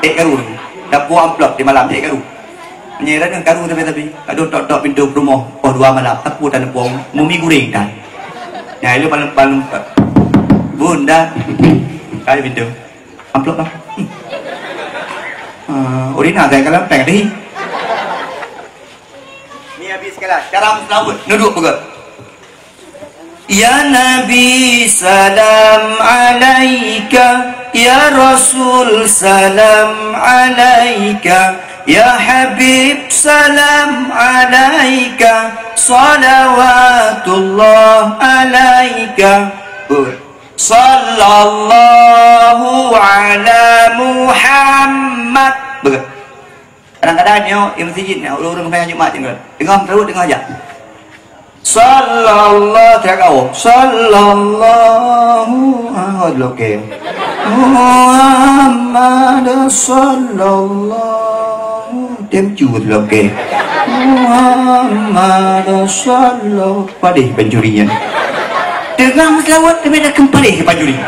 Ék karu. Teupeue amplop tiep malam, ék karu. Meunyoe rayeuk karu tapi-tapi, aduh, tok-tok pintoe peurumoh, poh dua malam, teupeue tan teupeue, mumi guréng tan. Nyan ilôn malam-malam, "Bunda, kai pintoe. Amplop, Bang." Hmm. Ah, urina saya kalam peng deh. Ni habis kalah. Cara meuseulaweuet, neuduek peugah. Ya Nabi, salam alaika. Ya Rasul, salam alaika. Ya Habib, salam alaika. Salawatullah alaika. Betul. Sallallahu ala Muhammad. Betul. Kadang-kadang nyoe, i meuseujid nyoe, ureueng-ureueng seumayang Jumat tinggai. Teungoh meuseulaweuet teungoh jak. Sallallahu, tiap kawoe. Sallallahu, ah, oke. Muhammad sallallahu, tem cut, oke. Muhammad sallallahu. Padeh pancuri nyan. Teungoh meuseulaweuet, tapi dah keumpaleh keu pancuri.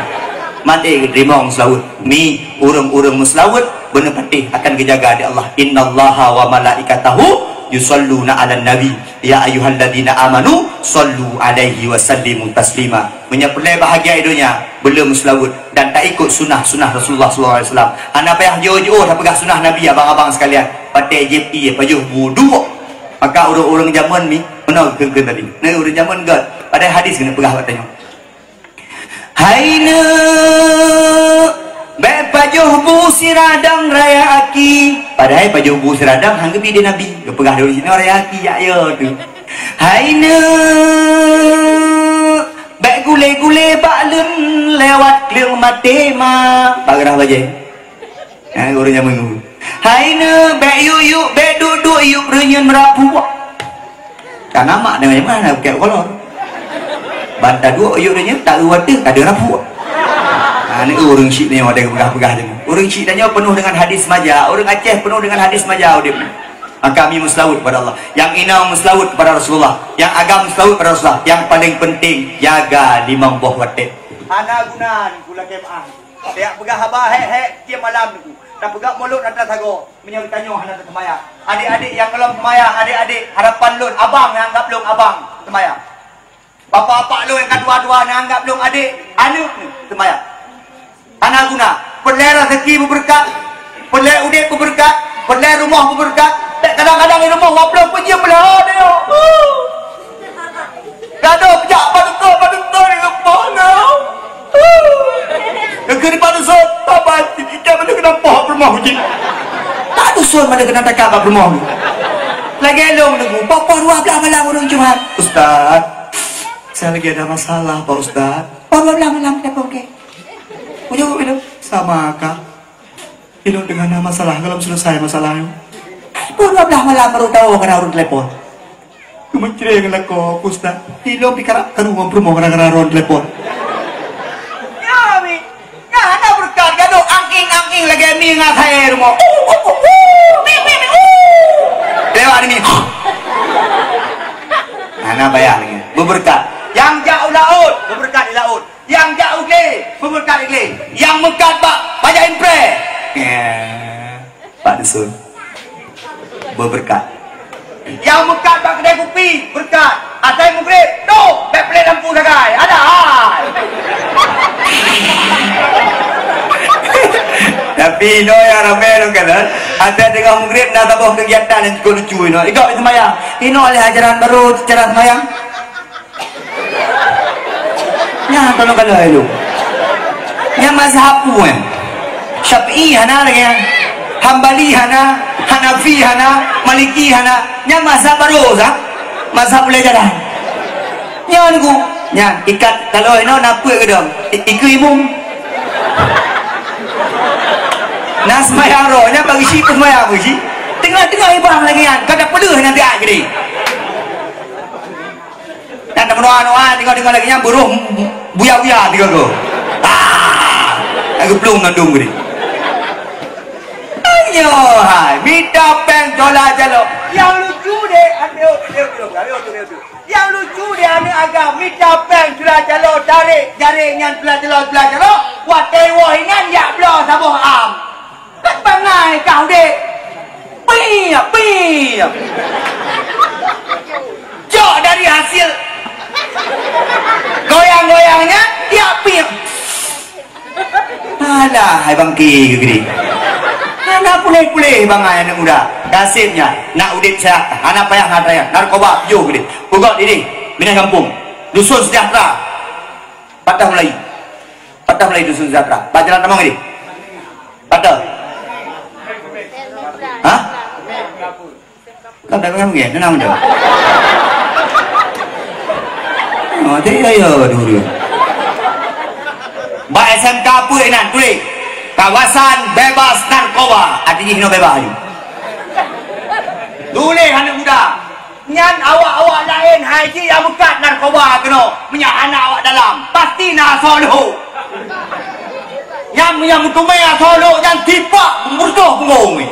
Mandé geuteurimong seulaweuet. Mi, ureueng-ureueng meuseulaweuet beuneupatéh akan geujaga di Allah. "Innallaha wa malaikatahu yusalluna 'alan nabi, ya ayyuhalladzina amanu sallu 'alaihi wa sallimu taslima." Meunyoe peureulèe bahagia i donya, beu le meuseulaweuet dan taikot sunnah-sunnah Rasulullah sallallahu alaihi wasallam. Hana payah jiôh-jiôh tapeugah sunnah Nabi, abang-abang sekalian. Patéh jieb ié pajoh bu duek. Maka ureueng-ureueng jameun mi, meunoe geukheun-kheun tadi. Nah, ureueng jameun gèt, padahai hadis keuneuk peugah bak tanyoe. Hai neuk, bèk pajoh bu siradang raya aki. Padahai pajoh bu siradang han geubi di Nabi. Geupeugah di sinoe raya aki, jak yo tu. Hai neuk, bèk gulé-gulé bak lôn lewat kleueng maté ma. Bak geurah bajèe. Ha, ureueng jameun dulu. Hai neuk, bèk yuk-yuk, bèk duek-duek, yuk reunyeun meurapuek. Ka na mak deungon jameun na bukét kolor. Ban taduek yuk reunyeun, taeu watèe ka deuh rapuek. Ha, ni ureueng syik nyoe ada peugah-peugah nyoe. Ureueng syik nyoe penuh dengan hadis maja. Ureueng Aceh penuh dengan hadis maja udép. Maka mi meuseulaweuet kepada Allah. Nyang inong meuseulaweuet kepada Rasulullah. Nyang agam meuseulaweuet kepada Rasulullah. Nyang paléng penting, jaga limong boh watèe. Hana guna ni pula kemah. Tajak peugah haba hék-hék, tiep malam nyoe. Tapeugah mulod atra sagoe, meunyoe geutanyoe hana taseumayang. Adék-adék nyang gohlom seumayang, adék-adék, harapan lôn, abang nyang anggab lôn abang seumayang. Bapak-bapak lôn nyang ka tuha-tuha nyang anggab lôn adék, aneuk nyoe seumayang. Hana guna. Peureulèe raseuki beubeureukat, peureulèe udép beubeureukat, peureulèe rumoh beubeureukat, Kadang-kadang di rumoh waploh pun jeuem beulah nyoe. Gadoh jak bak dokto, bak dokto di rumoh nyoe. Keu di Pak Dusun, Pak Haji, ikat mana kena poh peurumoh uji. Pak Dusun mana kena takak bak peurumoh. Lagèe lôn nunggu, poh-poh dua blah malam ureueng Jumat. Ustaz, saya lagi ada masalah, Pak Ustaz. Poh dua blah malam telepon keu. Ujung itu sama kah? Inong teungoh na masalah, gohlom selesai masalah nyoe. Pukul dua belas malam baru tahu kena ureueng telepon. Geumeucré ngon lakoe, Ustaz. Inong pih karap karu ngon peurumoh gara-gara ureueng telepon. Ya, Mi. Ya, hana beureukat, gadoh angking-angking lagèe mi ngon kayèe rumoh. Uh, uh, uh, uh, mi, mi, mi, uh. Lewat ni, mi. Hana payah lagi. Beubeureukat. Nyang jak u laôt, beubeureukat di laôt. Nyang jak u glé, beubeureukat di glé. Nyang meukat bak bajèe impré. Ya, Pak Dusun. Beubeureukat. Nyang meukat bak keudè kupi, beureukat. Asai meugrib, toh, bèk peulét lampu sagai. Ada hai. Tapi inoe nyang ramè lôn kalon, asai teungoh meugrib na saboh keugiatan nyang cukup lucu inoe. Ikôt seumayang. Inoe lé ajaran baru cara seumayang. Nyan tolong kalau lu. Nyan mazhab peue, eh? Syafi'i hana lagèe nyan. Hambali hana, Hanafi hana, Maliki hana. Nyan mazhab baru sah. Mazhab ulèe jalan. Nyan ku. Nyan ikat kalau inoe na peuet keudong. I- ikeu imum. Na seumayang roh, nyan bagi si pun seumayang bagi si. Teungoh-teungoh ibang lagèe nyan, kada peuleuh nanti ai gede. Nyan teumeudoa-doa, tengok-tengok lagèe nyan, buroh buya-buya tiga go. Ah, lagèe plueng nandum geude. Ayo hai, mita péng cola calo. Nyang lucu deh, aduh, aduh, aduh, aduh, aduh, aduh. Nyang lucu deh aneuk agam, mita péng cola calo, tarék jaréng nyan cola calo, cola calo. Watèe woe ingat jak bloe saboh am. Kan bangai kah udép. Piep, piep. Cok dari hasil goyang-goyangnya, ya piep. Alah, hai bangke geugré. Hana puléh-puléh bangai aneuk muda. Nasibnya, nak udép sehat, hana payah, hana payah. Narkoba, pijoh geugré. Peugöt idéh, pinah gampông. Dusun Sejahtera. Patah Melayu. Patah Melayu Dusun Sejahtera. Bak jalan tamong idéh. Patah. Hah? Ka dak ngan nyan, tenang je. Oh, jadi ayo dulu. Bak S M K peue inan tuléh, "Kawasan bebas narkoba." Arti jih inoe bebas aju. Tuléh aneuk muda. Nyan awak-awak laén hai jih nyang meukat narkoba keunoe. Meunyo hana awak dalam, pasti na asoe leuhok. Nyan meunyo meuteumé asoe leuhok nyan tipak meureutoh punggong.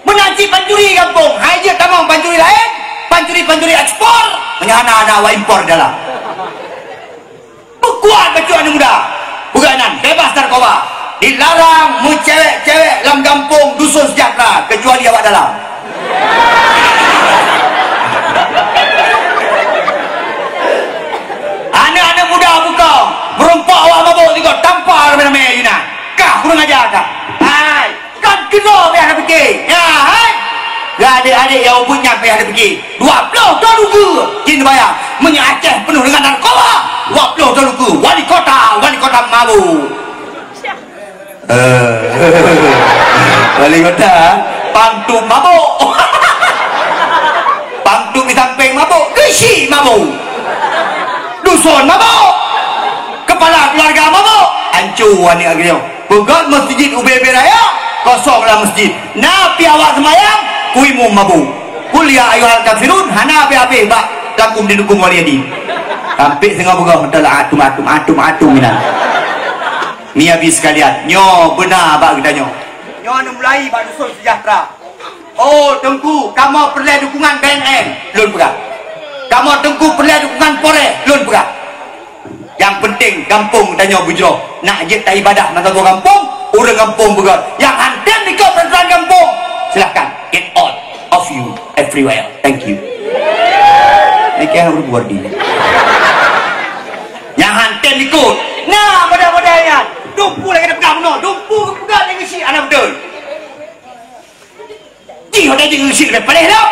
Meunan cit pancuri gampông, hai jeuet tamong pancuri laén, pancuri-pancuri ekspor, meunyo hana, hana awak impor dalam. Peukuat bacut aneuk muda. Bukan nan, bebas narkoba. Dilarang meucewek-cewek lam gampông Dusun Sejahtera, kecuali awak dalam. Aneuk-aneuk muda bukong, meurumpok awak mabök tiga, tampa ramé-ramé inan. Kah kurang aja kah. Hai. Kan keunoe payah tapike. Ya, hai. Keu adék-adék nyang ubit nyan payah tapike. Dua ploh thon ukeue jih neubayar. Meunyoe Aceh peunoh deungon narkoba, dua ploh thon ukeue. Wali kota, wali kota mabuk. Eh. Wali kota, pangtup mabuk. Pangtup di sampéng mabuk, geusyik mabuk. Dusun mabuk. Kepala keluarga mabuk. Ancô aneuk agam nyoe. Peugöt meuseujid ubé-ubé raya, kosong lam meuseujid. Na pih awak seumayang, keu imum mabök. Qul ya ayyuhal kafirun, hana habéh-habéh bak lakum dinukum waliyadin. Sampé singoh beugöt meutalak atum, atum, atum, atum inan. Ni abi sekalian, nyoe beuna bak geutanyoe. Nyoe neumulai bak Dusun Sejahtera. Oh, Teungku, kamoe peureulèe dukungan B N N, lôn peugah. Kamoe Teungku peureulèe dukungan Polres, lôn peugah. Nyang peunteng gampông tanyoe beujroh, nak jeuet taibadah masa boh gampông, ureueng gampông beugöt. Nyang han tem ikot peuraturan gampông, silahkan, get out of you everywhere. Thank you. Oke, ureueng Buwardi. Nyang han tem ikot. Nah, model-model nyan. Dumpu lagèe na peugah bunoe, dumpu peugah lagèe si aneuk beutôi. Jih, udah jih, usi, udah paléh dah.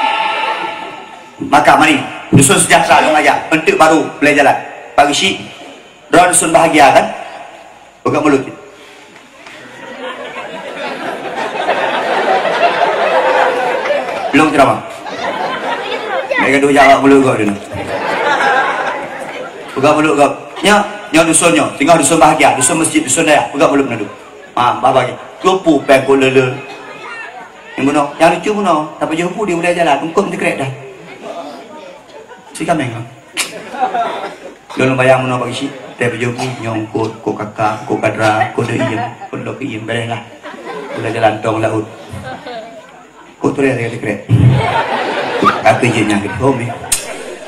Maka mari, Dusun Sejahtera, Lôn ajak, eunteuk barô, mulai jalan. Pak Geuchik, droe Dusun Bahagia kan? Peugah mulut. Lôn ceramah. Nak gaduh jawab mulut kau dulu. Peugah mulut kau. Nyoe, nyoe dusun nyoe. Singoh Dusun Bahagia, Dusun Masjid, Dusun Dayah. Peugah mulut nadu. Ha, bah bagi. Lupu pèng kok le-le. Nyang bunoe, nyang lucu bunoe, tapajoh bu di ulèe jalan, eungkôt teukrek dah. Si kaméng lah. Lôn bayang bunoe bak isi, teupajoh bu, nyoe eungkôt, eungkôt kaka, eungkôt kadra, eungkôt deuh iem, eungkôt lok iem, bèrèh lah. Ulèe jalan tong laôt. Kok tu dia teukrek. Kata je nyang gitu.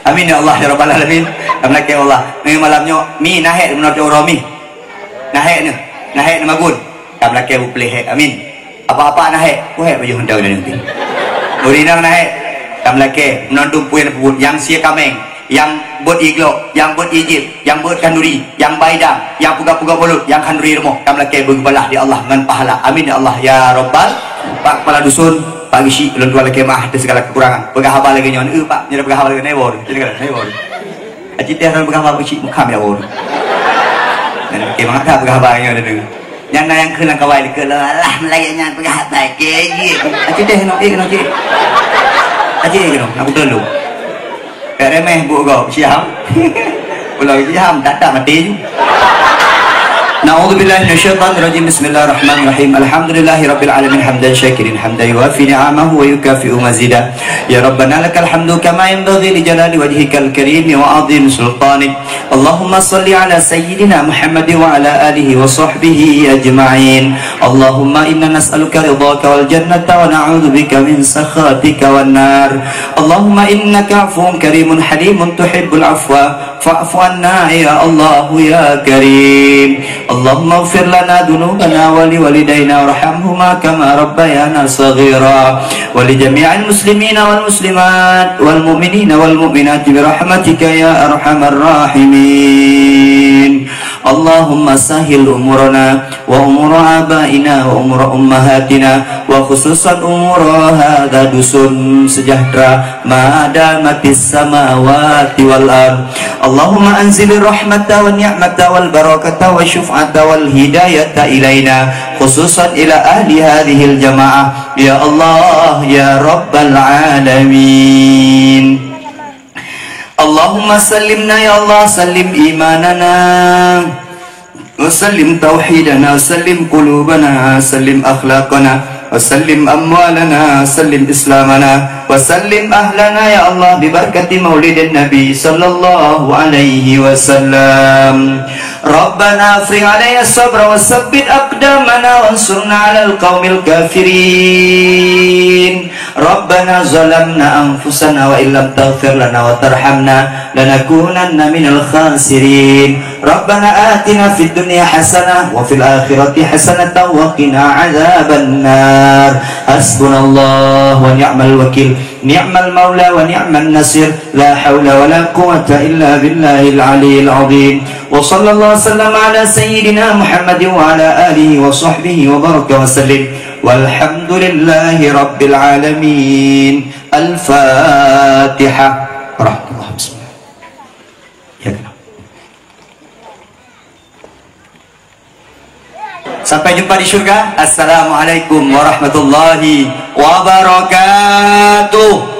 Amin ya Allah ya rabbal alamin. Alhamdulillah Allah. Ni malam nyoe mi nahek menurut orang mi. Nahek ni. Nahek ni magun. Alhamdulillah bu pelihek. Amin. Apa-apa nahek. Kuhek baju hendak dan nanti. Urinang nahek. Alhamdulillah menonton puin pebut yang sia kameng. Nyang beuet iglok, nyang beuet ijib, nyang beuet khanduri, nyang baidang, nyang peugah-peugah mulut, nyang khanduri rumoh, ka meulakèe beubalah di Allah ngon pahala. Amin ya Allah ya Rabbal. Pak Kepala Dusun, Pak Geuchik, lôn tuan lakèe meu'ah atas segala kekurangan. Peugah haba lagèe nyoe, eh, Pak, nyoe peugah haba lagèe nyoe, nyoe, nyoe, nyoe. Aci teh lôn peugah haba Geuchik, mukam ya Allah. Dan pakai mangat dah peugah haba nyoe tadi. Nyan na nyang kheun lam kawai likot lom, alah, meulayeue nyan peugah haba keu jih. Aci teh nyoe, eh, keunoe cit. Aci teh keunoe, nak beutôi lom. Ka remeh buet gob, Syiham. Pulang Syiham, tak, tak mati ju. Na'udzubillahi minasyaitonirrajim. Bismillahirrahmanirrahim. Alhamdulillahirabbil alamin, hamdan syakirin, hamdan yuwafi ni'amahu wa yukafi'u mazida. Ya Rabbana lakal hamdu kama yanbaghi li jalali wajhikal karimi wa azim sultanik. Allahumma salli ala sayyidina Muhammadin wa ala alihi wa sahbihi ajma'in. Allahumma inna nas'aluka ridhaka wal jannata wa na'udzubika min sakhatika wan nar. Allahumma innaka afuwun karimun halimun tuhibbul afwa fa'fu anna ya Allah ya Karim. Allahumma ighfir lana dzunubana wa liwalidaina warhamhuma kama rabbayana shaghira. Wa li jami'il muslimina wal muslimat wal mu'minina wal mu'minati bi rahmatika ya arhamar rahimin. Allahumma sahhil umurana wa umura abaina wa umura ummahatina wa khususan umura hadza Dusun Sejahtera ma damatis samawati wal ard. Allahumma anzilir rahmata wan ni'mata wal barakata wa syuf'ata wal hidayata ilaina, khususan ila ahli hadhil jamaah. Ya Allah, ya Rabbal alamin. Allahumma sallimna ya Allah, sallim imanana. Wa sallim tauhidana, sallim qulubana, sallim akhlaqana, wa sallim amwalana, sallim islamana, wa sallim ahlana ya Allah bi barakati maulidin Nabi sallallahu alaihi wasallam. Rabbana afrigh alaina sabra wa sabbit aqdamana wansurna alal qaumil kafirin. Rabbana zalamna anfusana wa illam taghfir lana wa tarhamna lanakunanna minal khasirin. Rabbana atina fid dunya hasanah wa fil akhirati hasanatan wa qina adzabannar. Hasbunallahu wa ni'mal wakil. Ni'mal maula wa ni'man nasir. La haula wa la quwwata illa billahil aliyyil azim. Wa sallallahu wasallam ala sayyidina Muhammadin wa ala alihi wa sahbihi wa baraka wa sallim. Walhamdulillahi rabbil alamin. Al-Fatihah. Warahmatullahi wabarakatuh. Ya, kenal. Sampai jumpa di syurga. Assalamualaikum warahmatullahi wabarakatuh.